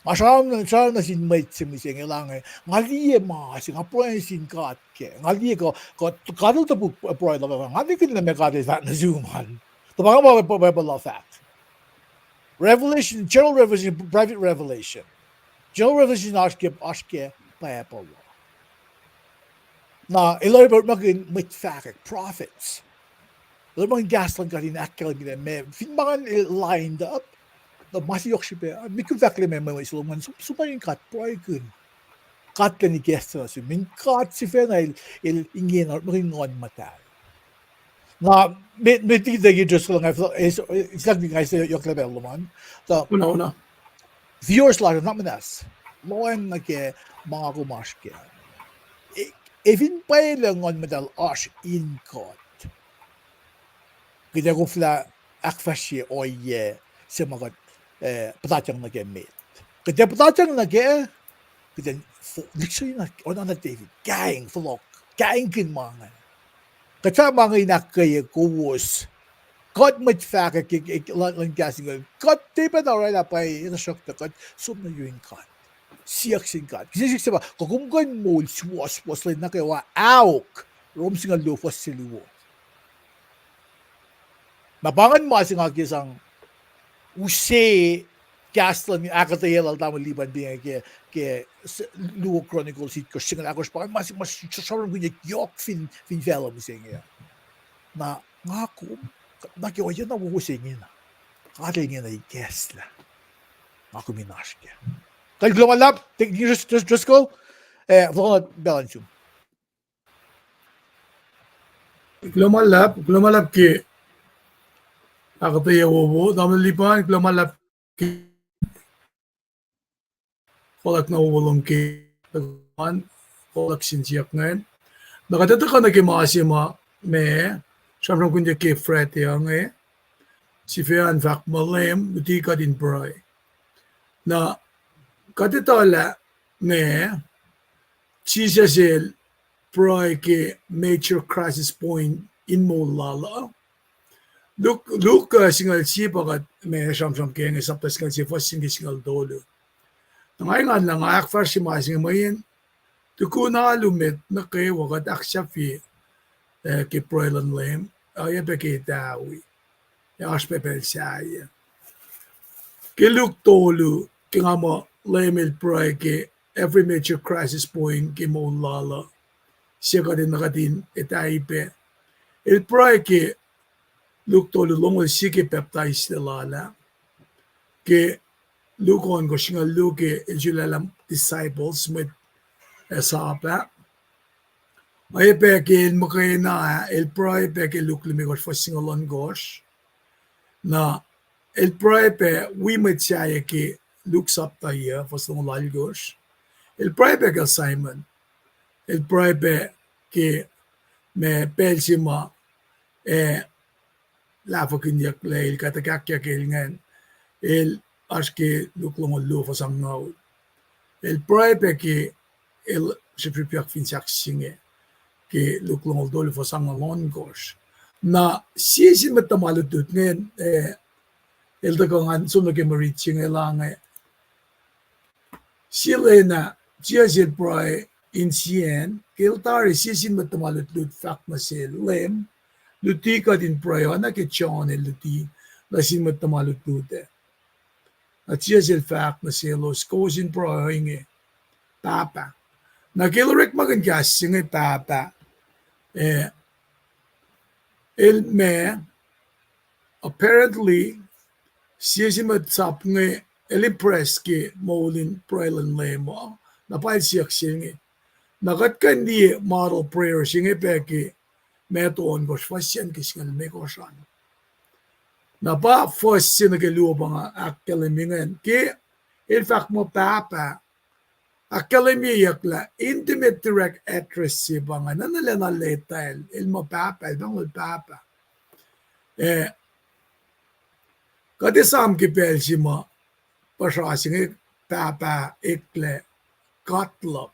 Nga sram, sram nuh sin mwet se mihsenge lah inge, nga liye ma se, nga pruhe nuh sin God kac. Nga liye kuh, kuh God el topuk pruhe lal, nga liye kihn lah meac God el fahk nuh sum an. Tuh pa inge ma Bible uh fahk. Revelation, general revelation, private revelation. General revelation oasr ke, oasr ke Bible uh. Na el orekmakihn mwet fahkwack, prophets. El orekmakihn kahs luhn God in ahkkahlwemye lah meac, fin ma ingacn el lined up, na ma se yohk srihpac, met kom fahk lah meac, meac, meac, Solomon, som, som nuh yurin God, pruhekihn. God lun ikacslah nuh sum, in God sifacna el, el ingena orekmakihn Nguhn Muhtahl. Na, met, met liki tuh ke Driscoll, nga, eh, s-, eh, slak nga se yohk lah pacl lom an. Tuh, viewers lasr nuhnak muhnahs, lohacng nuh ke ma nga kom oasr kac. E, e fin pwacye lah Nguhn Muhtahl oasr in God, kuht ac koflah ahkfahsrye ohiyac se ma kuht, eh, puhtatyang nuh kac met. Kuht ac puhtatyang nuh kac, kuht ac fo-, lihksreni na, oacna David, kaing, fohlohk, kaingkihn ma inge. Kuht fah ma inge in ahkkweye kowos. Kuht mwet fahkwack ke, ke, luhn kahs inge. Kuht tiac pacna oraclah pwacye, tuhsruhktuh kuht som nuh yurin God. Siyuck sin God. Kihsen siyuck se pa, kuh kom kuh in moul suwohswohs lwen nuh kwewa, aok, Rom singucul luo fuhs se luo. Na pa ingacn ma se nga ke sang use kahs luhn ahkuhtweyac lal tamuhlwel Lipan pinge ke, ke s-, Luo Chronicles itkohsr singucul ahkosr, pa ingacn ma se ma sramsramkihnyuck yohk fin, fin facluh mihsenge. Na nga kom, na ke ohiyac na wowo se ingena, God el ingena ikacslah. Nga kom in oasr kac. Kal kuloh ma luhlahp, Driscoll, eh, fohlohk na pacl an sum. Kuloh ma luhlahp, kuloh ma luhlahp ke ahkuhtweyac wowo, tamuhlwel Lipan, kuloh ma luhlahp ke fohlohk na wowo lom ke, fohlohk sin siyuck ingacn. Na kuht etuh kuh nuh ke ma se ma, ma, sramsramkihnyuck ke Friday inge, sifac an fahk muh Leum luti kuht in pruhe. Na kuht etuh lah inge, Jisus el pruhe ke major crisis point in moul lal uh. Luk, Luk, uh, singucul sie pa kuht ma sramsram ke inge, sapta singucul sie fuhs se ke singucul tolu. Na nga engan lah nga ahkfahsrye ma se inge mweyen tukun alu met nuh kwewa kuht ahksahfye, uh, ke pruhe luhn Leum, uh, oacyacpac ke etawi. Ac oasr pac pacl sahyac. Ke Luk tolu, ke nga muh Leum el pruhe ke every major crisis point ke moul lal uh, sie kuht in, na kuht in etahi pac. El pruhe ke Luk tolu, longoul sie ke pacptais lal ah. Ke Luk ohnkohsr, singucul luo ke el sulaclah disciples, mwet, eh, sap ah. Oacyacpac ke el muhkwena ah, el pruhe pac ke Luk limekohsr fuhs singucul ohnkohsr. Na el pruhe pac wi mwet sahyac ke Luke sapta yuh, fuhs longoul alkosr. El pruhe pac ke Simon. El pruhe pac ke ma pacl se ma, eh, lahfwekihnyucklac el kuh tuhkahkyak el ingacn, el oasr ke Luke longoul luo fuhs angngaul. El pruhe pac ke el srihpsrihpyak fin sahk se inge ke Luke longoul tolu fuhs angngaul ohnkohsr. Na sie sin mwet tuhma lutlut ingacn, eh, el tuhkuh ngan som nuh ke mwe rit se inge lah inge. Sie lwen ah, Jisus el pruhe insiyacn, ke el tari sie sin mwet tuhma lutlut fahk nuh sel, Leum, luti kuht in pruhe oacna ke John el luti nuh sin mwet tuhma lutlut ah. Na Jisus el fahk nuh selos, kowos in pruhe ohinge, Pahpah. Na ke el orekmakihn kahs se inge Pahpah, eh, el ma, apparently, sie sin mwet sap inge el impressed ke moul in pruhe luhn Leum uh, na pa el siyuck se inge. Na kuht kuh in liye model prayer se inge pac ke Matthew ohnkohsr fuhs se an ke singucul limekohsr an. Na pa fuhs se nuh ke luo pa nga ahkkahlwemye ingacn ke el fahk muh Pahpah, ahkkahlwemyeyuck lah intimate direct address se pa ingacn, na lacna lwetahl, el muh Pahpah, el pahngon Pahpah. Eh, kuht esam ke pacl se ma puhsra se inge Pahpah eklac God luhk,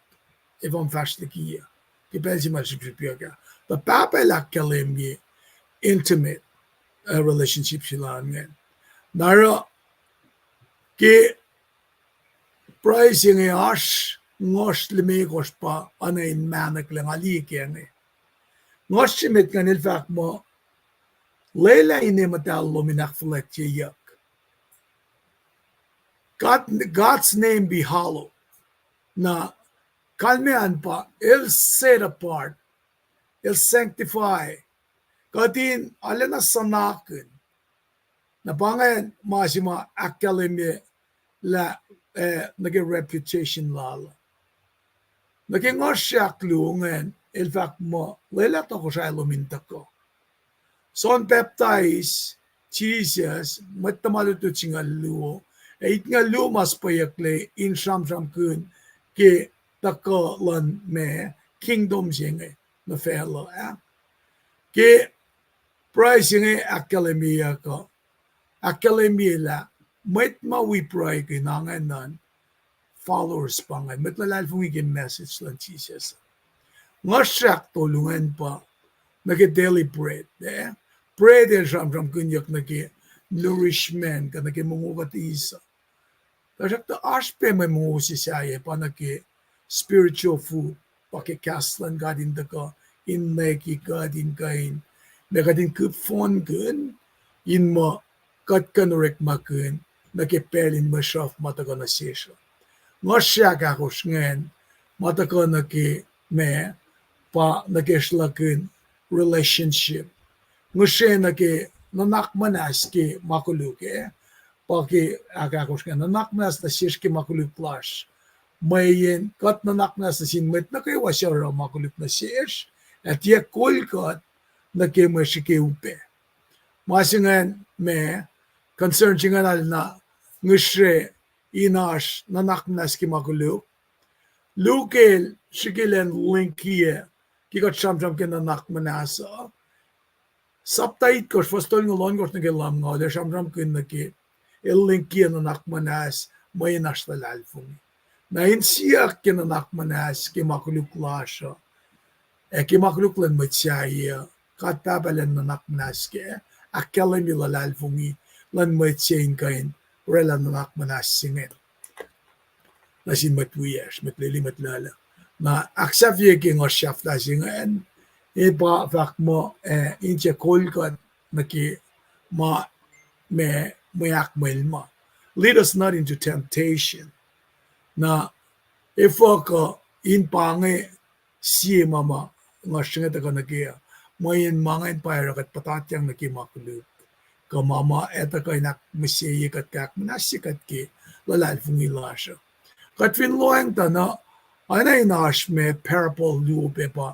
efuh ma fahsr liki uh, ke pacl se ma srihpsrihpyak ah. Tuh Pahpah el ahkkahlwemye intimate, uh, relationship se lal ingacn. Na oruh ke pruhe se inge oasr ngohsr limekohsr pa oacna in mahnaklac nga liye ke inge. Ngohsr se met ingacn el fahk muh, lwelah ine muhtahl lom in ahkfuhlwactyeyuck. God, God's name be hallowed. Na kalmac an pa el set apart, el sanctify. Kuht in arulacna suhnakihn. Na pa ingacn ma se ma ahkkahlwemye lah, eh, nuh ke reputation lal uh. Nuh ke ngohsr se ahkluo ingacn el fahk muh lwelah tohkohsrahi lom in tuhkuh. John Baptist, Jisus, mwet tuhma lutlut singucul luo, ac itngucul luo ma suhpweyucklac in sramsramkihn ke tuhkuh luhn ma kingdom se inge nuh facluh ah. Ke pruhe se inge ahkkahlwemyeyuck uh, ahkkahlwemye lah mwet ma wi pruhe ke ingacn an followers pa ingacn, mwet luhlahlfongi ke message luhn Jisus. Ngohsr se ahktolu ingacn pa nuh ke daily bread, eh? Bread el sramsramkihnyuck nuh ke nourishment kuh nuh ke mongo kuht eis uh. Tuhsruhktuh oasr pac mwe mongo se sahyac pa nuh ke spiritual food, pa ke kahs luhn God in tuhkuh in nwacklah kuht in kuh in, ma kuht in kihp fohnkihn, in muh kuht kuh in orekmakihn nuh ke pacl in mwe sruhf ma tuhkuh nuh sesr uh. Ngohsr se ahkahkosr ingacn ma tuhkuh nuh ke ma, pa nuh ke sruhlahkihn relationship. Ngihsre nuh ke nuhnak muhnahs ke ma koluk ah, pa ke ahkahkosr ingacn, nuhnak muhnahs nuh sesr ke ma koluk lasr. Mweyen kuht nuhnak muhnahs nuh sin mwet nuh kwewa suc oruh ma koluk nuh sesr, ac tiac kol kuht nuh ke mwe srihke upac. Ma se ingacn ma, concern se ingacn arulacna ngihsre in oasr nuhnak muhnahs ke ma koluk. Luke el srihke elan link-iyac, ke kuht sramsram ke nuhnak muhnahs uh, sapta itkohsr, fuhs tolngoul ohnkohsr nuh ke lumngaul, el sramsramkihn nuh ke, el link-iyac nuhnak muhnahs mweyen oasr luhlahlfongi. Na insiyuck ke nuhnak muhnahs ke ma koluk lasr uh, ac ke ma koluk luhn mwet sahyac uh, God Pahpah elan nuhnak muhnahs kac, ahkkahlwemye luhlahlfongi luhn mwet se in kuh in oraclah nuhnak muhnahs se ingacn nuh sin mwet wiyacsr, mwet lili, mwet lala. Na ahksahfye ke ngohsr sahflah se ingacn, el pa fahk muh, eh, in tiac kol kuht nuh ke ma, ma, mwe ahkmwelma. Lead us not into temptation. Na efuh kuh in pa inge sie ma ma ngohsr se inge tuhkuh nuh ke uh, mweyen ma ingacn pa oruh kuht puhtatyang nuh ke ma koluk, kuh ma ma etuh kuh in ahkmihsye kuht ke ahkmuhnahsye kuht ke luhlahlfongi lasr uh. Kuht fin lohacng tuh na, oacna in oasr ma parable luo pac pa,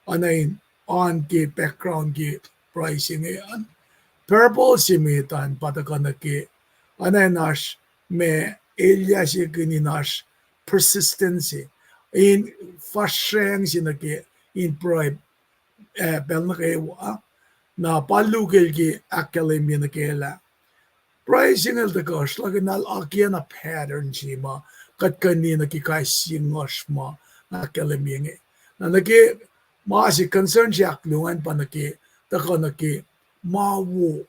oacna in oan ke background ke pruhe se inge an. Parable se met an pa tuhkuh nuh ke Oacna in oasr ma elyah se kihn in oasr persistency, in fahsracng se nuh ke in pruhe, eh, pacl nuh kwewa, na pa lukel ke ahkkahlwemye nuh ke lah pruhe singucul tuhkuhsr lal ke na akiacna pattern se ma kuht kuh in liye nuh ke kais sie nguhsr ma ahkkahlwemye inge. Na nuh ke ma se concern se ahkluo an pa nuh ke, tuhkuh nuh ke ma wo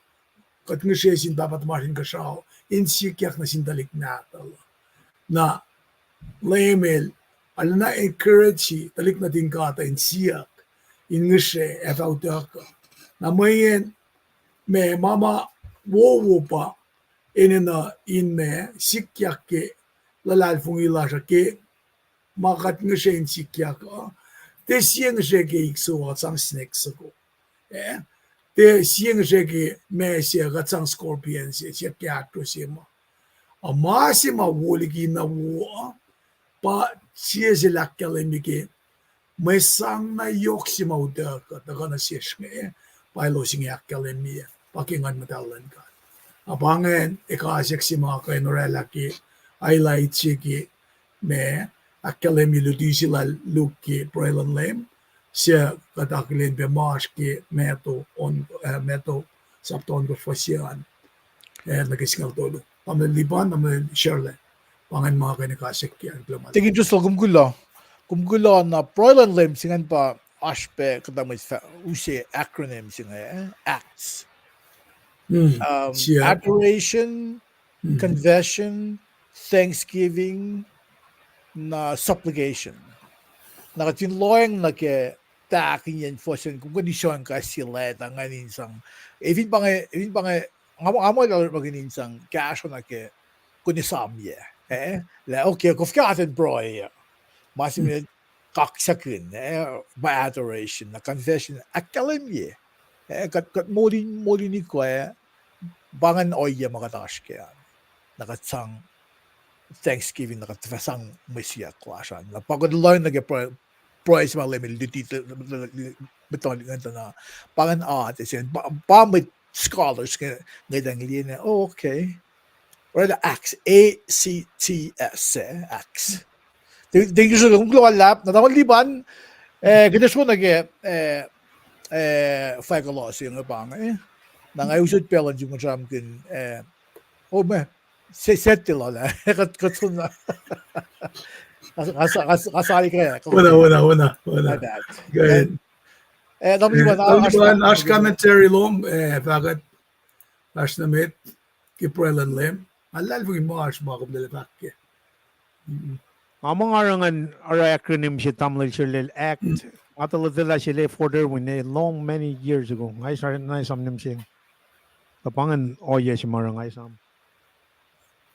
kuht ngihsre sin Pahpah tuhmasr Inkuhsrao in sikyak nuh sin tuhlihk nahtuhl. Na Leum El arulacna encourage tuhlihk nuhtin God uh in siyuck, in ngihsre ac fah utuckuh. Na mweyen ma, ma ma wowo pa enenuh in ma sikyak ke luhlahlfongi lasr uh ke ma kuht ngihsre in sikyak uh, tiac sie ngihsre ke ikso uh kuht sang snake soko. Eh, tiac sie ngihsre ke ma se uh kuht sang scorpion se, sie kahto se ma. A ma se ma wo liki na wo uh, pa sie se ahkkahlwemye ke mwe sang na yohk se ma utuckuh tuhkuh nuh sesr inge, pa elos inge ahkkahlwemye, pa ke Nguhn Muhtahl luhn God. A pa ingacn ekasack se ma kuh in oraclah ke highlight se ke ma ahkkahlwemye luti se lal Luke ke pruhe luhn Leum, se kuht akihlen pac ma oasr ke Matthew on, eh, Matthew sapta ohnkohsr fuhs se an, eh, nuh ke singucul tolu. Tamuhlwel Lipan, Tamuhlwel Shirley, pa ingacn ma kuh in ekasack ke an kuloh ma. Tekin Driscoll, kom kuloh. Kom kuloh. Na pruhe luhn Leum se ingacn pa oasr pac kuhtuh mwet fah use acronym se inge, eh, acts. Um, adoration, confession, thanksgiving, na supplication. Na kuht fin lohacng nuh ke tahkihnyacn fuhs an, kom kuh in isong kais sie leta ingacn in sang, e fin pa inge, e fin pa inge, nga, nga muh lahlmwetmwet in sang kahsruh nuh ke kom in esamyac, eh, lah okay, kof ke atacn pruhe uh, ma se me kaksakihn, eh, pa adoration, na confession, ahkkahlwemye, eh, kuht, kuht molin, molin ikwac, pa ingacn ohiyac ma kuht oasr kac an. Na kuht sang thanksgiving, na kuht fah sang mwe siyuck lasr an. Na pa kuht lohacng nuh ke pruhe, pruhe se ma Leum El luti, muhtuhn ingacn tuh na, pa ingacn ohiyac se, pa, pa mwet scholars inge, inge tuh liye na, oh, okay. Oraclah Acts, A C T S, eh, Acts. Thank you, sir. Kom kuloh ma luhlahp. Na Tamuhlwel Lipan, eh, kuht ac sroh nuh ke, eh, eh, fahk kuloh se inge pa inge. Na nga usot pacl an sum sramsramkihn, eh, oh, ma, se, se tilac lah kuht, kuht sun na. Nga, nga, nga sali ke, wona, wona, wona, wona. Eh, Tamuhlwel Lipan, oasr commentary lom, eh, fahkwack, fahsr nuh met ke pruhe luhn Leum. Nga luhlahlfongi ma oasr ma kom lwelah fahk kac. Nga muh nga oruh ngan oruh acronym se, Tamuhlwel Shirley, act. Nga tuh lotwelah se Leif Orderwin, eh, long many years ago. Nga esam, nga esam nihm se. Tuh pa ingacn ohiyac se ma oruh nga esam.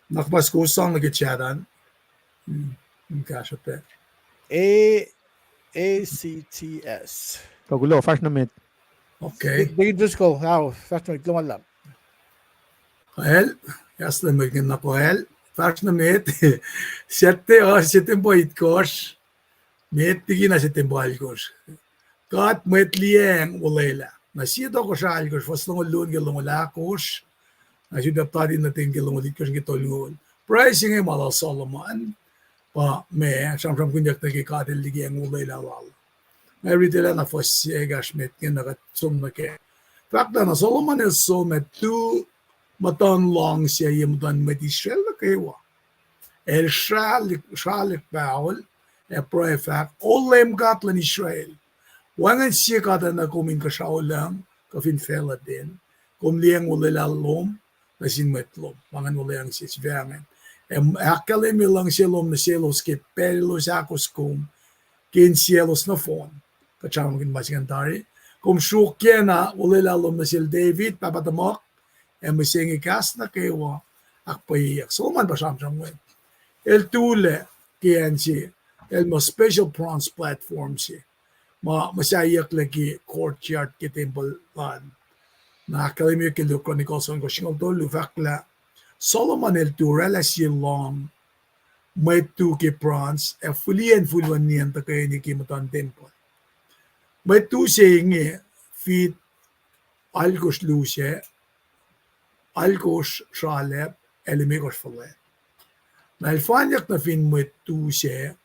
Nuh kwewa kowos sang nuh ke chat an. Hmm, in kahsruh pac. A, A C T S. Tuh kuloh, fahsr nuh met. Okay. Deacon Driscoll, ao, fahsr nuh met, kuloh ma luhlahp. Kal, kahs Leum El ingena, kal, fahsr nuh met. Saturday uh, September itkohsr. Met liki na September alkohsr. God mwet liyacacng olwelah. Na sie Tohkohsrah alkohsr, fuhs longoul luo nuh ke longoul ahkosr. Na sifilpac pruhe nuhtin ke longoul itkohsr nuh ke tolngoul. Pruhe se inge ma lal Solomon. Pa ma sramsramkihnyuck nuh ke God El liyacacng olwelah lal. Nga riti lah na fuhs se ekahsr met inge na kuht som nuh ke. Fahk lah na Solomon el som ac tu muhtuhn luhngse ye muhtuhn mwet Israel nuh kwewa. El sralihk, sralihk pahol, ac pruhe fahk, O Leum God luhn Israel, wacngihn sie God ah nuh kom inkuhsrao lucng kuh fin facluh ten, kom liyacacng olwelah lom nuh sin mwet lom. Pa ingacn olwelah se sifacna. Ac ahkkahlwemye luhngse lom nuh selos ke pacl elos ahkos kom ke insiyaclos nohfohn. Kuht sramsramkihn ma se ingacn tari. Kom sruokyacna olwelah lom nuh sel David pahpah tuhmuhk, ac mihsenge kahs nuh kwewa ahkpwacyeyuck. Solomon pa sramsram inge. El tulac ke acn se, el muh special bronze platform se ma muhsahiyucklac ke courtyard ke tempuhl an. Na ahkkahlwemye ke Luo Chronicles ohnkohsr singucul tolu, fahk lah Solomon el tu oraclah sie lohng, mwet tu ke bronze, ac fihliyac infulwen nien tuhkweni ke muhtuhn tempuhl. Mwet tu se inge feet alkosr luo se, alkosr sralacp, ac limekohsr fuhlwact. Na el fanyak nuh fin mwet tu sac,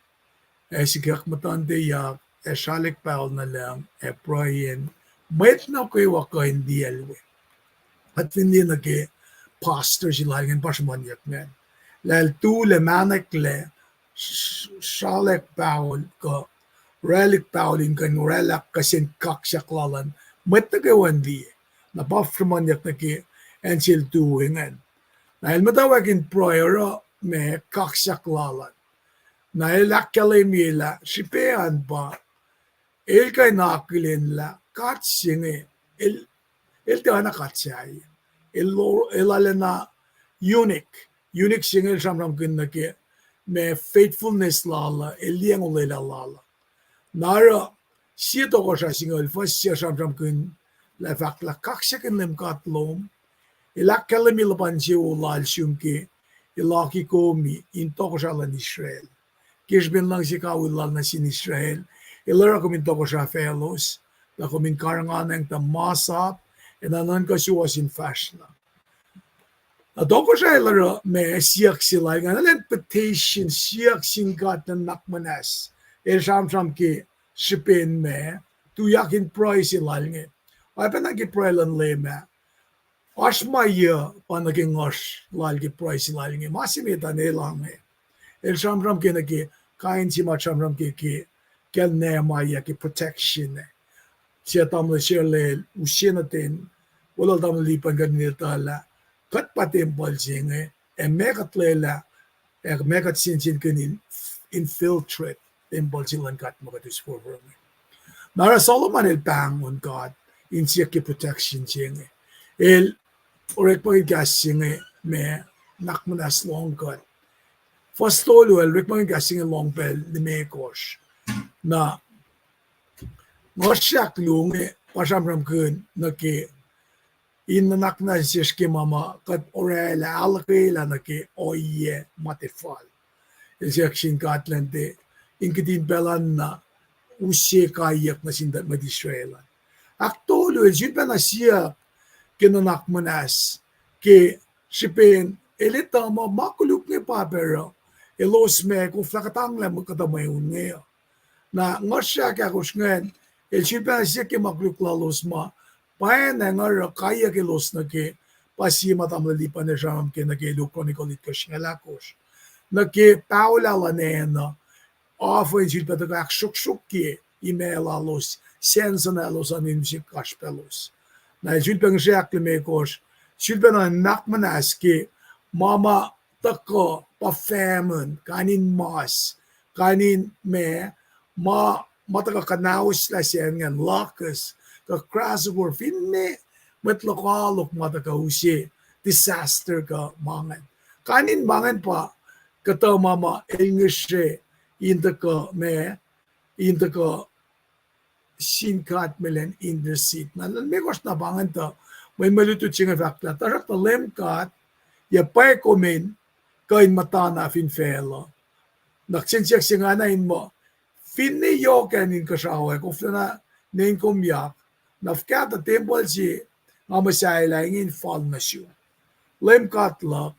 ac sikyak muhtuhnteyak, ac sralek pahol nuh lucng, ac pruhe in mwet nuh kwewa kuh in liyacl we. Kuht fin liye nuh ke pastor se lal ingacn pa sruhmuhnyuck ingacn. Lah el tu lac mahneklac, s-, sralek pahol kuh orwaclihk pahol in kuh in orwaclah kuh sen kaksak lal an, mwet nuh kwewa in liye. Na pa sruhmuhnyuck nuh ke acn sel tu ingacn. Na el muhtwacwacack in pruhe oruh ma kaksak lal an. Na el ahkkahlwemye lah srihpac an pa el kuh in akihlen lah God se inge, el, el tiacna God sahyac. El, el arulacna unique. Unique se inge el sramsramkihn nuh ke ma faithfulness lal uh, el liyacacng olwelah lal uh. Na oruh sie tohkohsrah singucul fuhs se sramsramkihn lah fahk lah kaksakihn Leum God lom, el ahkkahlwemye luhpan insewowo lal sum ke el oaki kom in tohkohsrah luhn Israel. Ke srihpen luhngse kawihl lal nuh sin Israel, el oruh kom in tohkohsrah faclos, lah kom in karihnganacng tuh masap, ac nuhnuhnkuh suwohs in fahsr na. Na tohkohsrah el oruh ma siyuck se lal ingacn, elan petition, siyuck sin God nuhnak muhnahs. El sramsram ke srihpen ma, tuyak in pruhe se lal inge. Oacpacna ke pruhe luhn Leum ah, oasr ma yuc pa nuh ke nguhsr lal ke pruhe se lal inge. Ma se met an el ange. El sramsram ke nuh ke, kain se ma sramsram ke, ke, ke Nehemiah ke protection ah. Sie tamuhlwel Sarlel use nuh ten, welul tamuhlwel Lipan kuht in etuh lah kuht pa tempuhl se inge, ac meac kuht lwelah, ac meac kuht sensenkihn in infiltrate tempuhl se luhn God ma kuht use forfor inge. Na oruh Solomon el pahngon God in siyuck ke protection se inge. El orekmakihn kahs se inge ma nuhnak muhnahs lohng kuht. Fuhs tolu el orekmakihn kahs se inge lohng pacl limekohsr. Na nguhsr ahkluo inge pa sramsramkihn nuh ke in nuhnak muhnahs sesr ke ma ma kuht orwaclah, ahluhkwelah nuh ke ohiyac ma tiac fal. El siyuck sin God elan tiac in kihtin pacl an na use kaiyuck nuh sin mwet Israel an. Ahktolu, el sulpacna siyuck ke nuhnak muhnahs ke srihpen el etuh muh ma koluk inge pa pacruh, elos ma koflah kuhtanglah kuhtuh mweun inge uh. Na nguhsr ahkahkosr ingacn, el sulpacna siyuck ke ma koluk lalos ma pwacnwacng oruh kaiyuck elos nuh ke, pa sie ma tamuhlwel Lipan el sramsram ke nuh ke Luo Chronicle itkohsr singucul ahkosr. Nuh ke paholah luhn acn uh, ofo in sulpac tuhkuh ahksruhksruhkye imac lalos, sensen lalos an in use kasrpalos. Na el sulpac ngihsre ahk limekohsr, sulpacna nuhnak muhnahs ke ma ma tuhkuh pa famine, kain in mas, kain in ma, ma, ma tuhkuh kuhnahoslah sacn ingacn, locust, kuh grasshopper, finne mwet lokoalok ma tuhkuh use disaster kuh ma ingacn. Kain in ma ingacn pa kuhtuh ma ma el ngihsre in tuhkuh ma, in tuhkuh sin God ma elan intercede. Na limekohsr na pa ingacn tuh, mwe, mwe lutlut se inge fahk lah, tuhsruhktuh Leum God, yac pwacye kom in kuh in muhtana fin facluh? Na kihsen siyuck se ingacn in muh, finne yohk acn inkuhsrao ah koflana nuh inkomyak, na fuhkah tuh tempuhl se nga muhsahelah inge in fal nuh sum? Leum God luhk,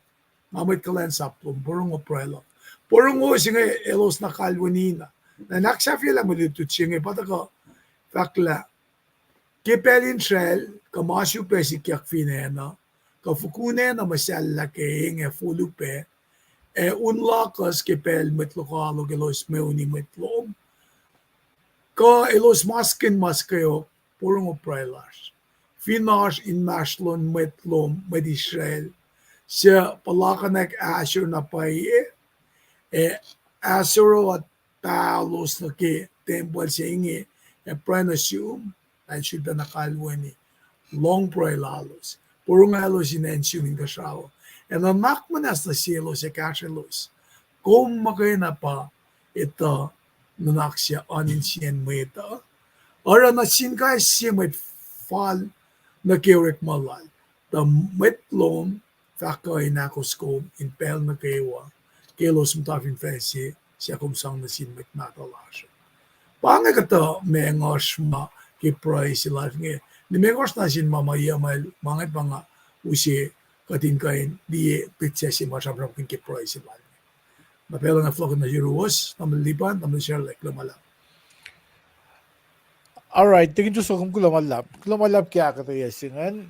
nga mwet kuhlwacnsap lom, porongo pruhe luhk. Porongo se inge elos na kalweni na. Na in ahksahfyelah mwe lutlut se inge pa tuhkuh fahk lah ke pacl in sracl, kuh ma srihpac sikyak fin acn uh, kuh fokun acn uh muhsahllah ke eng ac folupac, ac un locust ke pacl mwet lokoalok elos mweuni mwet lom, kuh elos maskihn mas kweok, porongo pruhe lasr. Fin oasr inmahsrlon mwet lom, mwet Israel, suc puhlakihnyuck ahsor na pwacye, ac ahsor pahlos nuh ke tempuhl se inge, ac pruhe nuh sum, ac sulpacna kalweni, lohng pruhe lalos, porongo elos in acn sum inkuhsrao, ac nuhnak muhnahs nuh selos ac kahsrwelos. Kom muhkwena pa etuh nuhnak se oan insiyacn mwet uh. Oruh nuh sin kais sie mwet fal nuh ke orekma lal, tuh mwet lom fah kuh in ahkos kom in pacl nuh kwewa, ke elos muhta fin facl se suc kom sang nuh sin mwet mahtuh lasr. Pa inge kuhtuh ma nguhsr ma ke pruhe se lasr inge. Limekohsr na sin ma ma yuc ma, ma ngwet pa nga use kuht in kuh in liye petsac se ma sramsramkihn ke pruhe se lal. Na pacl na fohlohk nuh yuruwos, tamuhlwel Lipan, tamuhlwel Sharlek, kuloh ma luhlahp. All right, Deacon Driscoll, kom kuloh ma luhlahp. Kuloh ma luhlahp ke ahkuhtweyac se ingacn.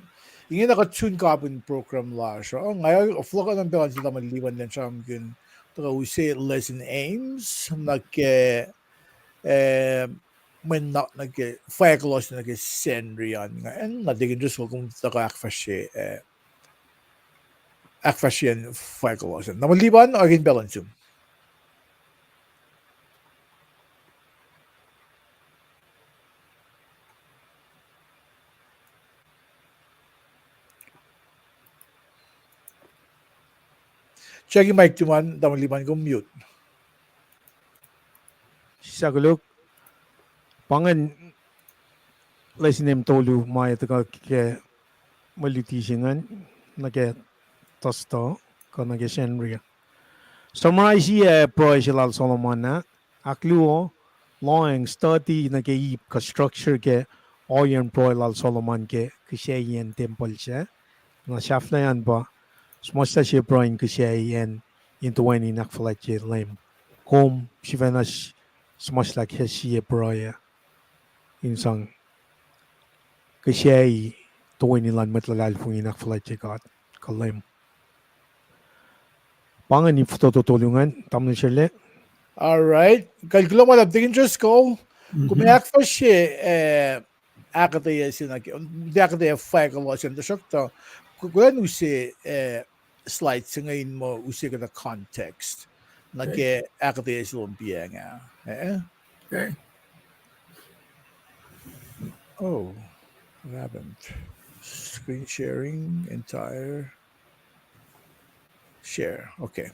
Ingena kuht sun kapin program lasr uh. Nga fohlohk nuh pacl se tamuhlwel Lipan elan sramsramkihn tuhkuh use lesson aims nuh ke, eh, mwe nuhnak nuh ke fwackulos nuh ke Sacnri an ingacn, na Deacon Driscoll kom tuhkuh ahkfahsrye, eh, ahkfahsryeyacn fwackulos an. Tamuhlwel Lipan, orekmakihn pacl luhn sum. Check-i mic tuman, tamuhlwel Lipan, kom mute. Sislah koluk, pa ingacn lesson aims tolu ma tuhkuh ke mwe luti se ingacn nuh ke Thursday, kuh nuh ke Sacnri. Summarize-i pruhe se lal Solomon ah. Ahkluo, lohacng study nuh ke ip kuh structure ke ohiyacn pruhe lal Solomon ke kihsaciyacn tempuhl sac. Na sahflahiyacn pa, suhmuhslah sie pruhe in kihsac acn in toeni in ahkfuhlwactye Leum. Kom sifacna suhmuhslah kihsac sie pruhe in sang kihsac toeni luhn mwet luhlahlfongi in ahkfuhlwactye God kuh Leum. Pa ingacn ip fototo tolu ingacn, tamuhlwel Sharlek. All right. Kuloh ma luhlahp, Deacon Driscoll. Kom ahkfahsrye, eh, ahkuhtweyac se nuh ke, ahkuhtweyac fwackulos an, tuhsruhktuh, kuh, kuh in use, eh, slide se inge in muh use kuhtuh context nuh ke ahkuhtweyac se lom piacng ah. Eh? Oh, what happened? Screen sharing, entire. Share. Okay.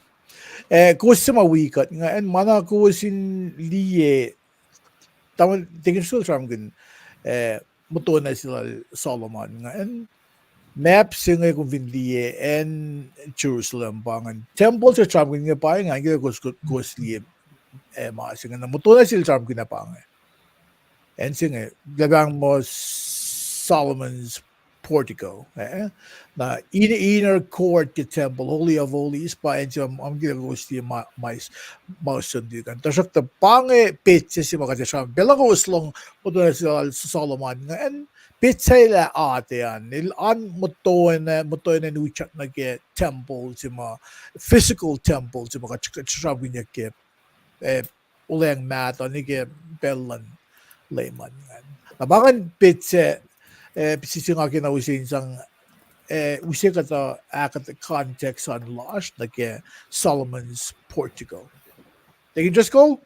Eh, kowos suc ma wi kuht ingacn, ma na kowos in liye, tamuhlwel Deacon Driscoll sramsramkihn, eh, muhtuhnoa se lal Solomon ingacn. Map se inge kom fin liye acn Jerusalem pa ingacn. Tempuhl se sramsramkihn inge pa ingacn, ke kowos, kowos liye, eh, ma se inge. Na muhtuhnoa se el sramsramkihn ah pa inge. Acn se inge, lah pahng muh Solomon's portico, eh? Na in-, inner court ke temple, Holy of Holies, pa acn se ma, ma kowos liye ma, ma, ma sun tuh kan. Tuhsruhktuh pa inge petsac se ma kuht ac sramsram. Pacl kowos lohng muhtuhnoa se lal Solomon ingacn, petsac lah atac an. El an muhtuhnoa, muhtuhnoa in utyak nuh ke tempuhl se ma, physical tempuhl se ma kuht, kuht sramsramkihnyuck ke, eh, olweacng mahtuh nuh ke pacl luhn Leum an ingacn. Na pa ingacn petsac, eh, sise nga kena use in sang, eh, use kuhtuh ahkuhtweyac context an lasr nuh ke Solomon's portico. Deacon Driscoll,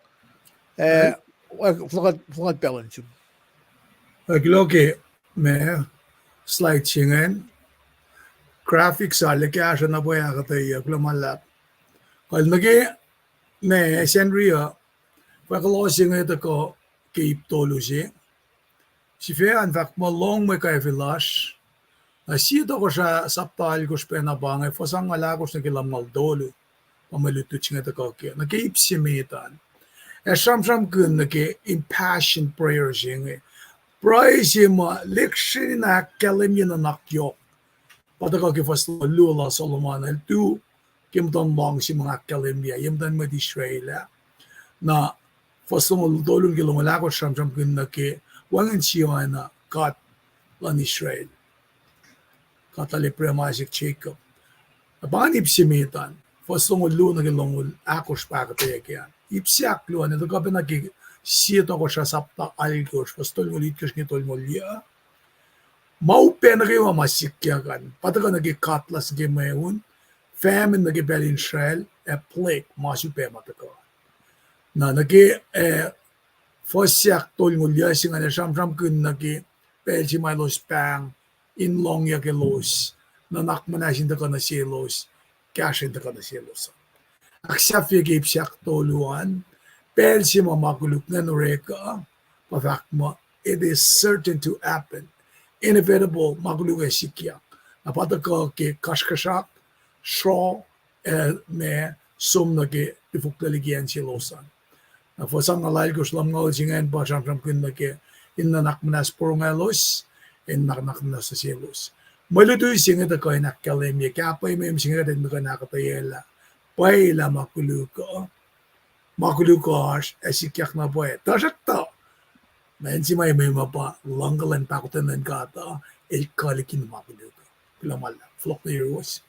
eh, fohlohk, fohlohk pacl luhn sum. Ac kuloh ke ma slide se ingacn. Graphics arlac kahsruh na pwacye ahkuhtweyac, kuloh ma luhlahp. Kal nuh ke ma Sacnri uh, fwackulos se inge tuhkuh ke ip tolu se. Sifac an fahk muh lohng mwe kwacfe lasr. Na sie Tohkohsrah sapta alkosr pacna pa inge, fuhs angngaul ahkosr nuh ke lumngaul tolu. Pa mwe lutlut se inge tuhkuh ke, nuh ke ip se met an. Ac sramsramkihn nuh ke impassioned prayer se inge. Pruhe se ma lihksreni na ahkkahlwemye nuhnak yohk. Pa tuhkuh ke fuhs luo lal Solomon el tu ke muhtuhn lohng se ma ahkkahlwemye ye muhtuhn mwet Israel ah. Na fuhs longoul tolu nuh ke longoul ahkosr sramsramkihn nuh ke wacngihn sie oacna God luhn Israel. God lal Abraham, Isaac, Jacob. Na pa ingacn ip se met an, fuhs longoul luo nuh ke longoul ahkosr pa ahkuhtweyac ke an. Ip se ahkluo an, el tuhkuh pac nuh ke sie Tohkohsrah sapta alkosr, fuhs tolngoul itkohsr nuh ke tolngoul yuh. Ma upac nuh kwewa ma sikyak an, pa tuhkuh nuh ke katlas nuh ke mweun, famine nuh ke pacl in Israel, ac plague ma upac ma tuhkuh. Na nuh ke, eh, fuhs ahktolngoul yuh se ingacn el sramsramkihn nuh ke pacl se ma elos pahng in lohngyuck elos, nuhnak muhnahs in tuhkuh nuh selos, kahsruh in tuhkuh nuh selos. Ahksahfye ke ip se ahktolu an, pacl se ma ma koluk ingacn orek uh, pa fahk muh, it is certain to happen. Inevitable, ma koluk ac sikyak. Na pa tuhkuh ke kasrkuhsrak, sruoh, ac ma som nuh ke lifoklac liki acn selos an. Na fuhs angngaul alkosr, lumngaul se ingacn pa sramsramkihn nuh ke in nuhnak muhnahs porongo elos, in nuhnak muhnahs nuh selos. Mwe lutu se inge tuhkuh in ahkkahlwemye, kapwemwem se inge kuht in tuhkuh in ahkuhtweyac lah pwacye lah ma koluk uh, ma koluk oasr ac sikyak na pwacye. Tuhsruhktuh, ma inse ma mwe ma pa luhngkuhlwacng pahkotwen luhn God uh, el kuh liki ma koluk uh. Kuloh ma luhlahp, fohlohk nuh yuruwos.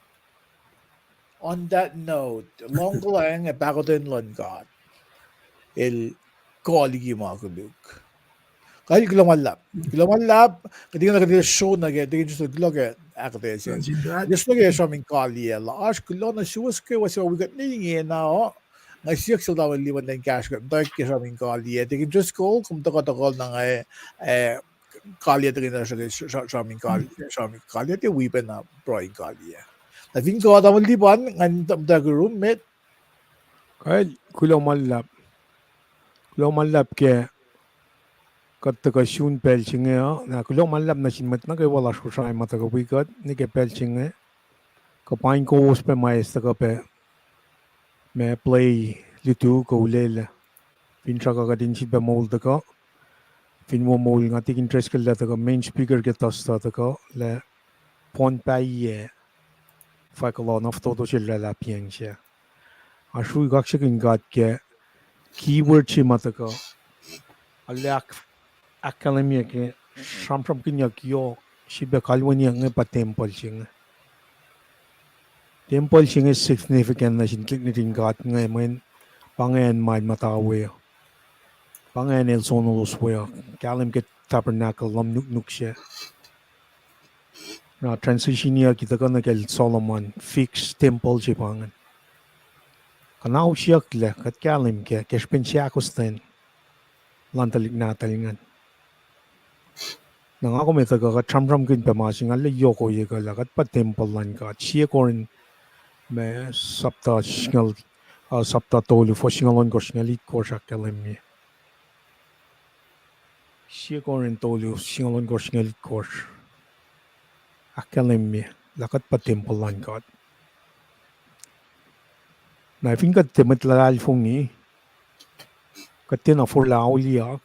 On that note, luhngkuhlwacng ac pahkotwen luhn God, el kuh liki ma koluk. Kal, kuloh ma luhlahp. Kuloh ma luhlahp, kuht ingena kuht in sro nuh ke, kuht in just kuloh ke ahkuhtweyac se. Just nuh ke sramsram in kaliyac lasr, kuloh nuh suwos kwewa suc wi kuht ne ingena uh. Nga siyuck sel tamuhlwel Liman in kahsruh kuht muhtwacwacack ke sramsram in kaliyac. Kuht in just kuloh, kom tuhkuh, tuhkuh na nga, eh, kaliyac tuhkweni sramsram in kal-, sramsram in kaliyac, tiac wi pacna pruhe in kaliyac. Na fin kuh tamuhlwel Liman, ngan muhtwacwacack yurum met. Kal, kuloh ma luhlahp. Kuloh ma luhlahp ke kuht tuhkuh sun pacl se inge uh. Na kuloh ma luhlahp nuh sin mwet nuh kwewa lasr Kosrae ma tuhkuh wi kuht nuh ke pacl se inge. Kuh paing kowos pac ma eis tuhkuh pac ma play lutu kuh ulel. Finsrak uh kuht in sifilpac moul tuhkuh. Fin wo moul, nga tikin Driscoll lah tuhkuh main speaker ke Thursday tuhkuh lah Pohnpei, fahk kuloh na fototo sel luhlahlfongi se. Oasr wi kaksakihn God ke keyword se ma tuhkuh. Arlac ahk-, ahkkahlwemye ke sramsramkihnyuck yohk, sifilpac kalweniyuck inge pa tempuhl se inge. Tempuhl se inge significant nuh sin tuhlihk nuhtin God inge, mweyen pa ingacn ma el muhta we. Pa ingacn el sonolos we uh. Kahlwem ke tabernacle, lohm nuknuk se. Na transitioniyucki tuhkuh nuh kacl Solomon, fix tempuhl se pa ingacn. Kuhnahosyucklac, kuht kahlwem kac, ke srihpen seakostwen luhn tuhlihk nahtuhl ingacn. Na nga kom etuh kuh kuht sramsramkihn pac ma se inge, arlac yohk ohiyac kuh lah kuht pa tempuhl luhn God. Sie Korin, ma, sapta singucul, uh, sapta tolu, fuhs singucul ohnkohsr, singucul itkosr ahkkahlwemye. Sie Korin tolu, singucul ohnkohsr, singucul itkosr ahkkahlwemye lah kuht pa tempuhl luhn God. Na fin kuht tiac mwet luhlahlfongi, kuht tiacna forlah auliyak,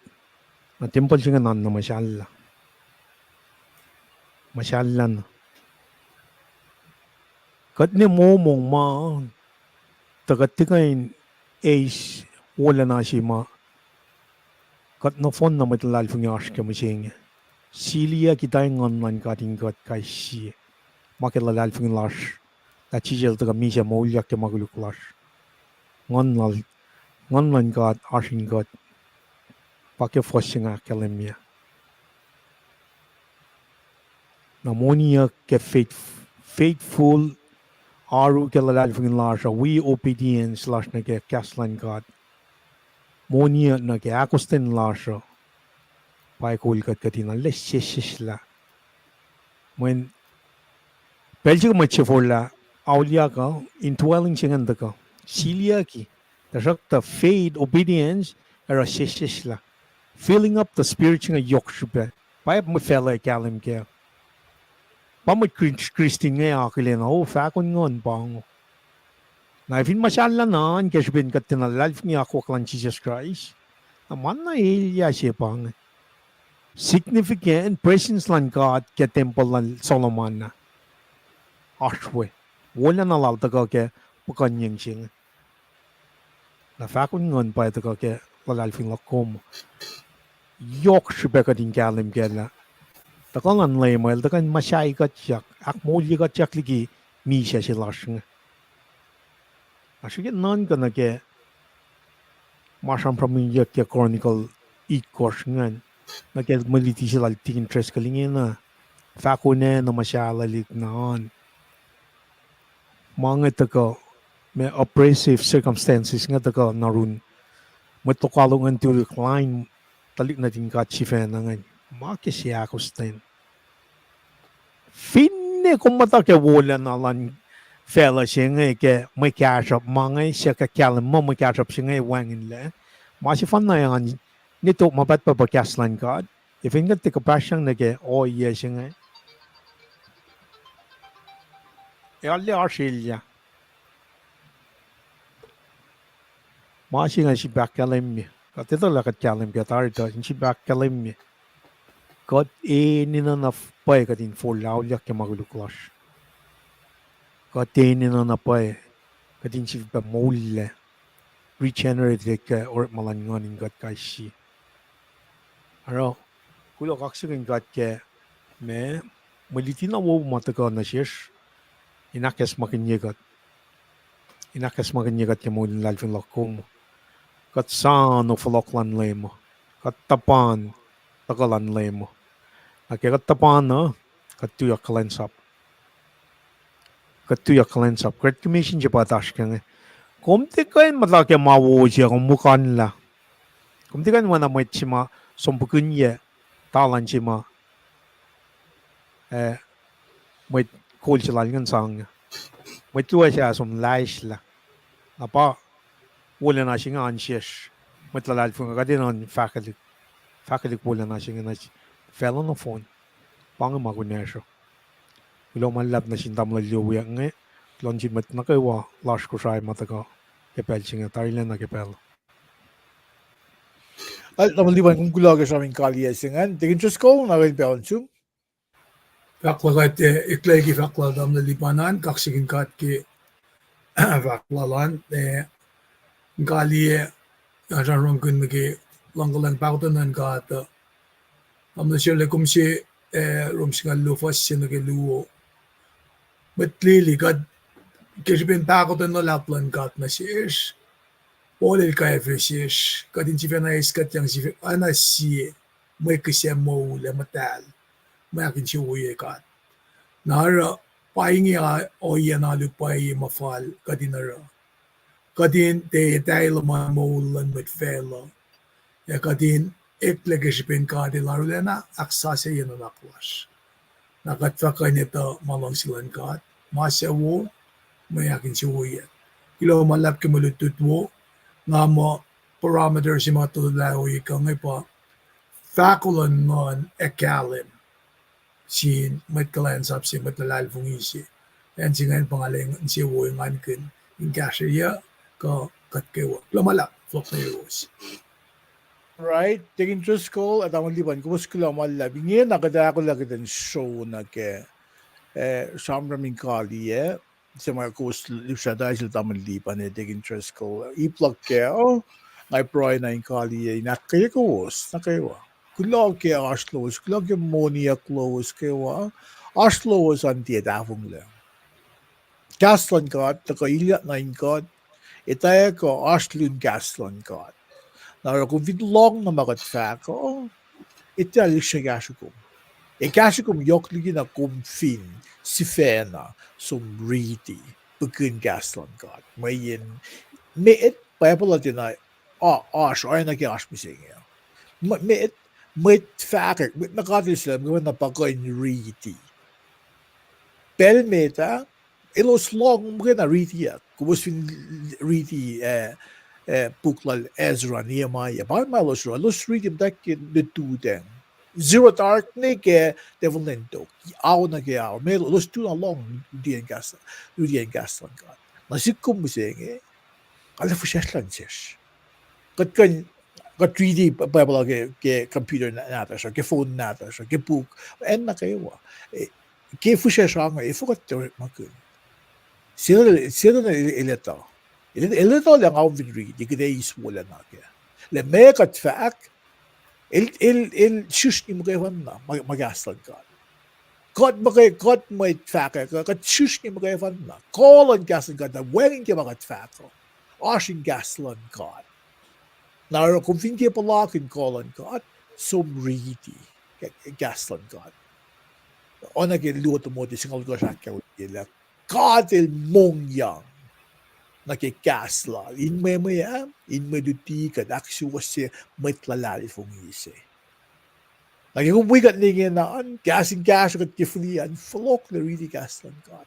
na tempuhl se inge na muhsahllah. Muhsahllah na. Kuht ne momong ma, tuh kuht tiac kuh in eis wolacna se ma kuht nohfohn na mwet luhlahlfongi oasr ke mihsenge. Siliyucki ta Nguhn luhn God in kuht kais sie. Ma ke luhlahlfongi lasr, lah Jisus El tuhkuh misac moulyak ke ma koluk lasr. Nguhn lal, Nguhn luhn God oasr in kuht. Pa ke fuhs se inge ahkkahlwemye. Na moniyuck ke faith-, faithful, oaru ke luhlahlfongi lasr uh, wi obedience lasr nuh ke kahs luhn God. Moniyuck nuh ke ahkostwen lasr uh. Pa kol kuht kuhtin arlac sesseslah. Mweyen pacl se ke mwet se forlah auliyak uh, indwelling se ingacn tuhkuh. Siliyucki. Tuhsruhktuh faith, obedience, oruh sesseslah. Filling up the Spirit se inge yohk srihpac. Pa mwet facluh kahlwem kac. Pa mwet Chris-, Christian inge akihlen, o, fahkon Nguhn pa ingo. Na fin muhsahllah na an ke srihpen kuht tiacna luhlahlfongi akwuck luhn Jisus Kraist, na ma na elyah se pa inge. Significant presence luhn God ke tempuhl luhn Solomon ah. Oasr we. Wolacna lal tuhkuh ke puhkuhnyeng se inge. Na fahkon Nguhn pa tuhkuh ke luhlahlfongi luhk kom. Yohk srihpac kuht in kahlwem kac lah tuhkuh luhn Leum El tuhkuh in muhsahi kuhtyak, ahkmoulye kuhtyak liki misac se lasr inge. Na srihke nuhnkuh nuh ke ma sramsramkihnyuck ke Chronicle itkohsr ingacn, nuh ke mwe luti se lal tikin Driscoll ingena, fahkon na muhsahllah liki na an. Ma inge tuhkuh, ma oppressive circumstances inge tuhkuh nuh yurin mwet lokoalok ingacn, tuhlihk lain, tuhlihk nuhtin God sifacna ingacn. Ma ke seahkostwen. Finne kom muhta ke wolacna luhn facluh se inge ke mwe kahsruhp, ma inge suc kuh kahlwem muh mwe kahsruhp se inge wacngihnlac. Ma sefanna engan, ne tok ma pahtpaht pa kahs luhn God. Ac fin kuht tiac kuhpahsryang nuh ke ohiyac se inge, ac arlac oasr elyah. Ma se inge sifilpac ahkkahlwemye. Kuht etuh lah kuht kahlwem kac, tari tuh in sifilpac ahkkahlwemye. Kuht enenuh na pwacye kuht in forlah auliyak ke ma koluk lasr. Kuht enenuh na pwacye kuht in sifilpac moullah, regenerate ke orekma luhn nguhn in kuht kais sie. Oruh, kuloh kaksakihn God ke ma, mwe luti na wowo ma tuhkuh nuh sesr, in ahkacsmakihnye kuht. In ahkacsmakihnye kuht ke moul in luhlahlfongi luhk kom. Kuht soano fohlohk luhn Leum uh. Kuht tuhpan tuhkuh luhn Leum uh. Na ke kuht tuhpan uh, kuht tuyak kuhlwacnsap. Kuht tuyak kuhlwacnsap. Great Commission se pa oasr ke inge. Kom tiac kuh in muhta ke ma wo se, kom mukanlah. Kom tiac kuh in oacna mwet se ma som pukihnyac talan se ma, eh, mwet kol se lal ingacn sang. Mwet luo se ah som laislah. Na pa wolacna se inge an sesr. Mwet luhlahlfongi kuht enenuh in fahkwelihk, fahkwelihk wolacna se inge nuh facluh nohfohn. Pa inge ma kunacsr uh. Kuloh ma luhlahp nuh sin tamuhlwel Yowiyak inge, kuloh nuh sin mwet nuh kwewa lasr Kosrae ma tuhkuh ke pacl se inge, tarilacna ke pacl uh. Tamuhlwel Lipan, kom kuloh ke sramsram in kaliyac se ingacn. Deacon Driscoll, na kuh in pacl in sum. Fahk luhk ah, eklac ke fahk lal tamuhlwel Lipan an, kaksakihn God ke fahk lal an, eh, in kaliyac, asrarongkihn nuh ke luhngkuhlwacng pahkotwen luhn God uh. Tamuhlwel Sele, kom se, eh, Rom singucul luo fuhs se nuh ke luo. Mwet lili, kuht ke srihpen pahkotwen luhlahp luhn God nuh sesr, Paul el kwacfe sesr kuht in sifacna eiskuhtyang sifacna sie mwe kihsac moul ac muhtahl, mwe ahkinsewowoye God. Na oruh pa inge ohiyac na alu pwacye ma fal kuht in oruh. Kuht in tiac etwaclah ma moul luhn mwet facluh, ac kuht in eklac ke srihpen God El arulacna ahksasucye nuhnak lasr. Na kuht fah kuh in etuh ma luhngse luhn God, ma suc wo, mwe ahkinsewowoye. Kuloh ma luhlahp ke mwe lutlut wo, nga muh parameter se ma tuhlah ohiyac kuh inge pa fahko luhn nguhn ac kahlwem sin mwet kuhlwacnsap se, mwet luhlahlfongi se. Acn se ingacn pa nga lwen se wo engankihn in kahsrweyuc kuh kuht kwewa. Kuloh ma luhlahp, fohlohk nuh yuruwos. Right, Deacon Driscoll, ac tamuhlwel Lipan, kowos kuloh ma luhlahp. Inge na kuht ahkolah kuht in sro nuh ke, eh, sramsram in kaliyac, se ma kowos lihpsrah tari sel tamuhlwel Lipan ac Deacon Driscoll. Ip luhk kac, oh, nga pruhe na in kaliyac in ahkkweye kowos nuh kwewa. Kuloh ke oasr lowos, kuloh ke moniyuck lowos kwewa, oasr lowos an tiac tahfonglac. Kahs luhn God tuhkuh ilyak nuh in God, etwacack uh oasr lun kahs luhn God. Na oruh kom fin lohng na ma kuht fahk uh, etuh lihksreni kahsruh kom. Ac kahsruh kom yohk liki na kom fin sifacna som riti pukihn kahs luhn God. Mweyen met Bible uh tiacna oasr, oacna ke oasr mihsenge. Mwet, mwet fahkwack, mwet nuh God el sulaclah muhkwena pa kuh in riti. Pacl met ah, elos lohng muhkwena ritiyuck. Kowos fin riti, eh, eh, puk lal Ezra, Nehemiah, pa ma elos ro, elos riti muhtwacwacack ke lututacng. Zero dark ne ke devil nen tok. Ao nuh ke ao. Mweyen elos tuna lohng riti, riti kahs luhn God. Na sihk kom mihsenge, arlac fihsracsr luhn sesr. Kuht kuh in, kuht riti Bible ke, ke computer nahtuhsr uh, ke phone nahtuhsr uh, ke puk, acn nuh kwewa. Ke fihsracsr ange, efuh kuht tiac orekmakihn? Setan el etuh. El etuh lah nga fin riti, kuht ac eis wolacna kac. Lah meac kuht fahk, el, el, el srihsrngi muhkwena ma, ma kahs luhn God. Kuht muhkwena, kuht mwet fahkwack uh, kuht srihsrngi muhkwena. Kuh luhn kahs luhn God uh wacngihn ke ma kuht fahk uh, oasr in kahs luhn God. Na oruh kom fin tiac puhlakihn kuh luhn God, som riti kahs luhn God. Oacna ke luo Timothy singucul itkohsr ahkkahlwemye lah God el mongyang nuh ke kahs lal in mwe, mwe, ah, in mwe luti kuht ahksuwohsye mwet luhlahlfongi se. Na ke kom wi kuht ne ingena an, kahs in kahsruh kuht ke fihli an, fohlohklac riti kahs luhn God.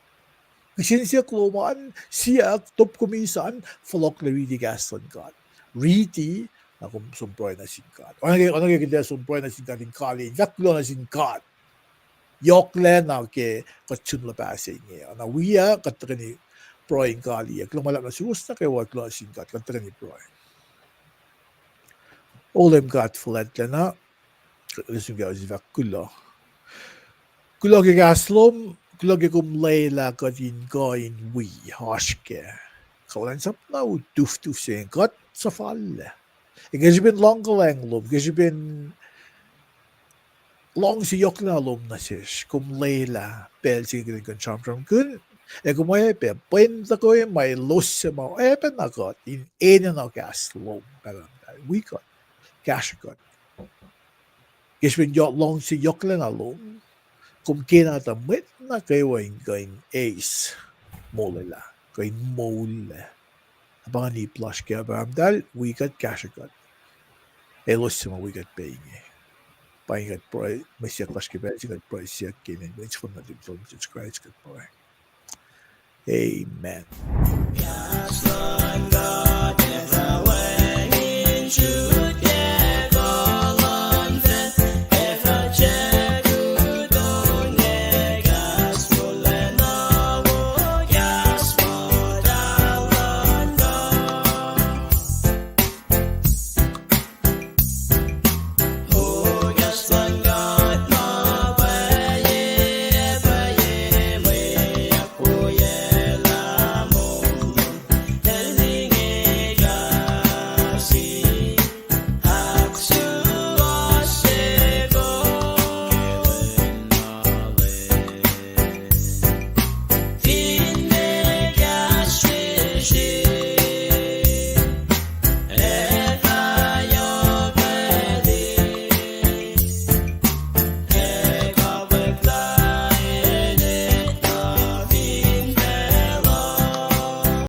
Kihsen siyuck lom an, siyuck top kom eis an, fohlohklac riti kahs luhn God. Riti, na kom som pruhe nuh sin God. Oacna ke, oacna ke kuht ac som pruhe nuh sin God in kaliyac, in fahk kuloh nuh sin God. Yohklacna ke kuht sun luhpah se inge. Na wi ah, kuht tuhkweni pruhe in kaliyac. Kuloh ma luhlahp nuh suwos nuh kwewa, kuloh nuh sin God, kuht tuhkweni pruhe. O Leum God fuhlwactlacna, Lusun ke sifak kuloh. Kuloh ke kahs lom, kuloh ke kom lwelah kuht in kuh in wi oasr ke kuhlwacnsap na utuftuf se inge kuht suhfallac. Ac ke srihpen luhngkuhlwacng lom, ke srihpen luhngse yohklacna lom nuh sesr, kom lwelah pacl se inge kuht in kuh in sramsramkihn, ac kom oacyacpac pwen tuhkuh ma elos suc ma oacpacna kuht in enenuh kahs lom, Pahpah muhtahl, wi kuht, kahsrwe kuht. Ke srihpen luhngse yohklacna lom, kom kena tuh mwet nuh kwewa in kuh in eis molwelah, kuh in moullac. Na pa ingacn ip lasr ke Pahpah muhtahl, wi kuht, kahsrwe kuht. Elos suc ma wi kuht pac inge. Pa inge kuht pruhe, mwe siyuck lasr ke pacl se inge kuht pruhe siyuck ke inen mwet fohn nuhtin Leum Jisus Kraist kuht pruhe. Amen.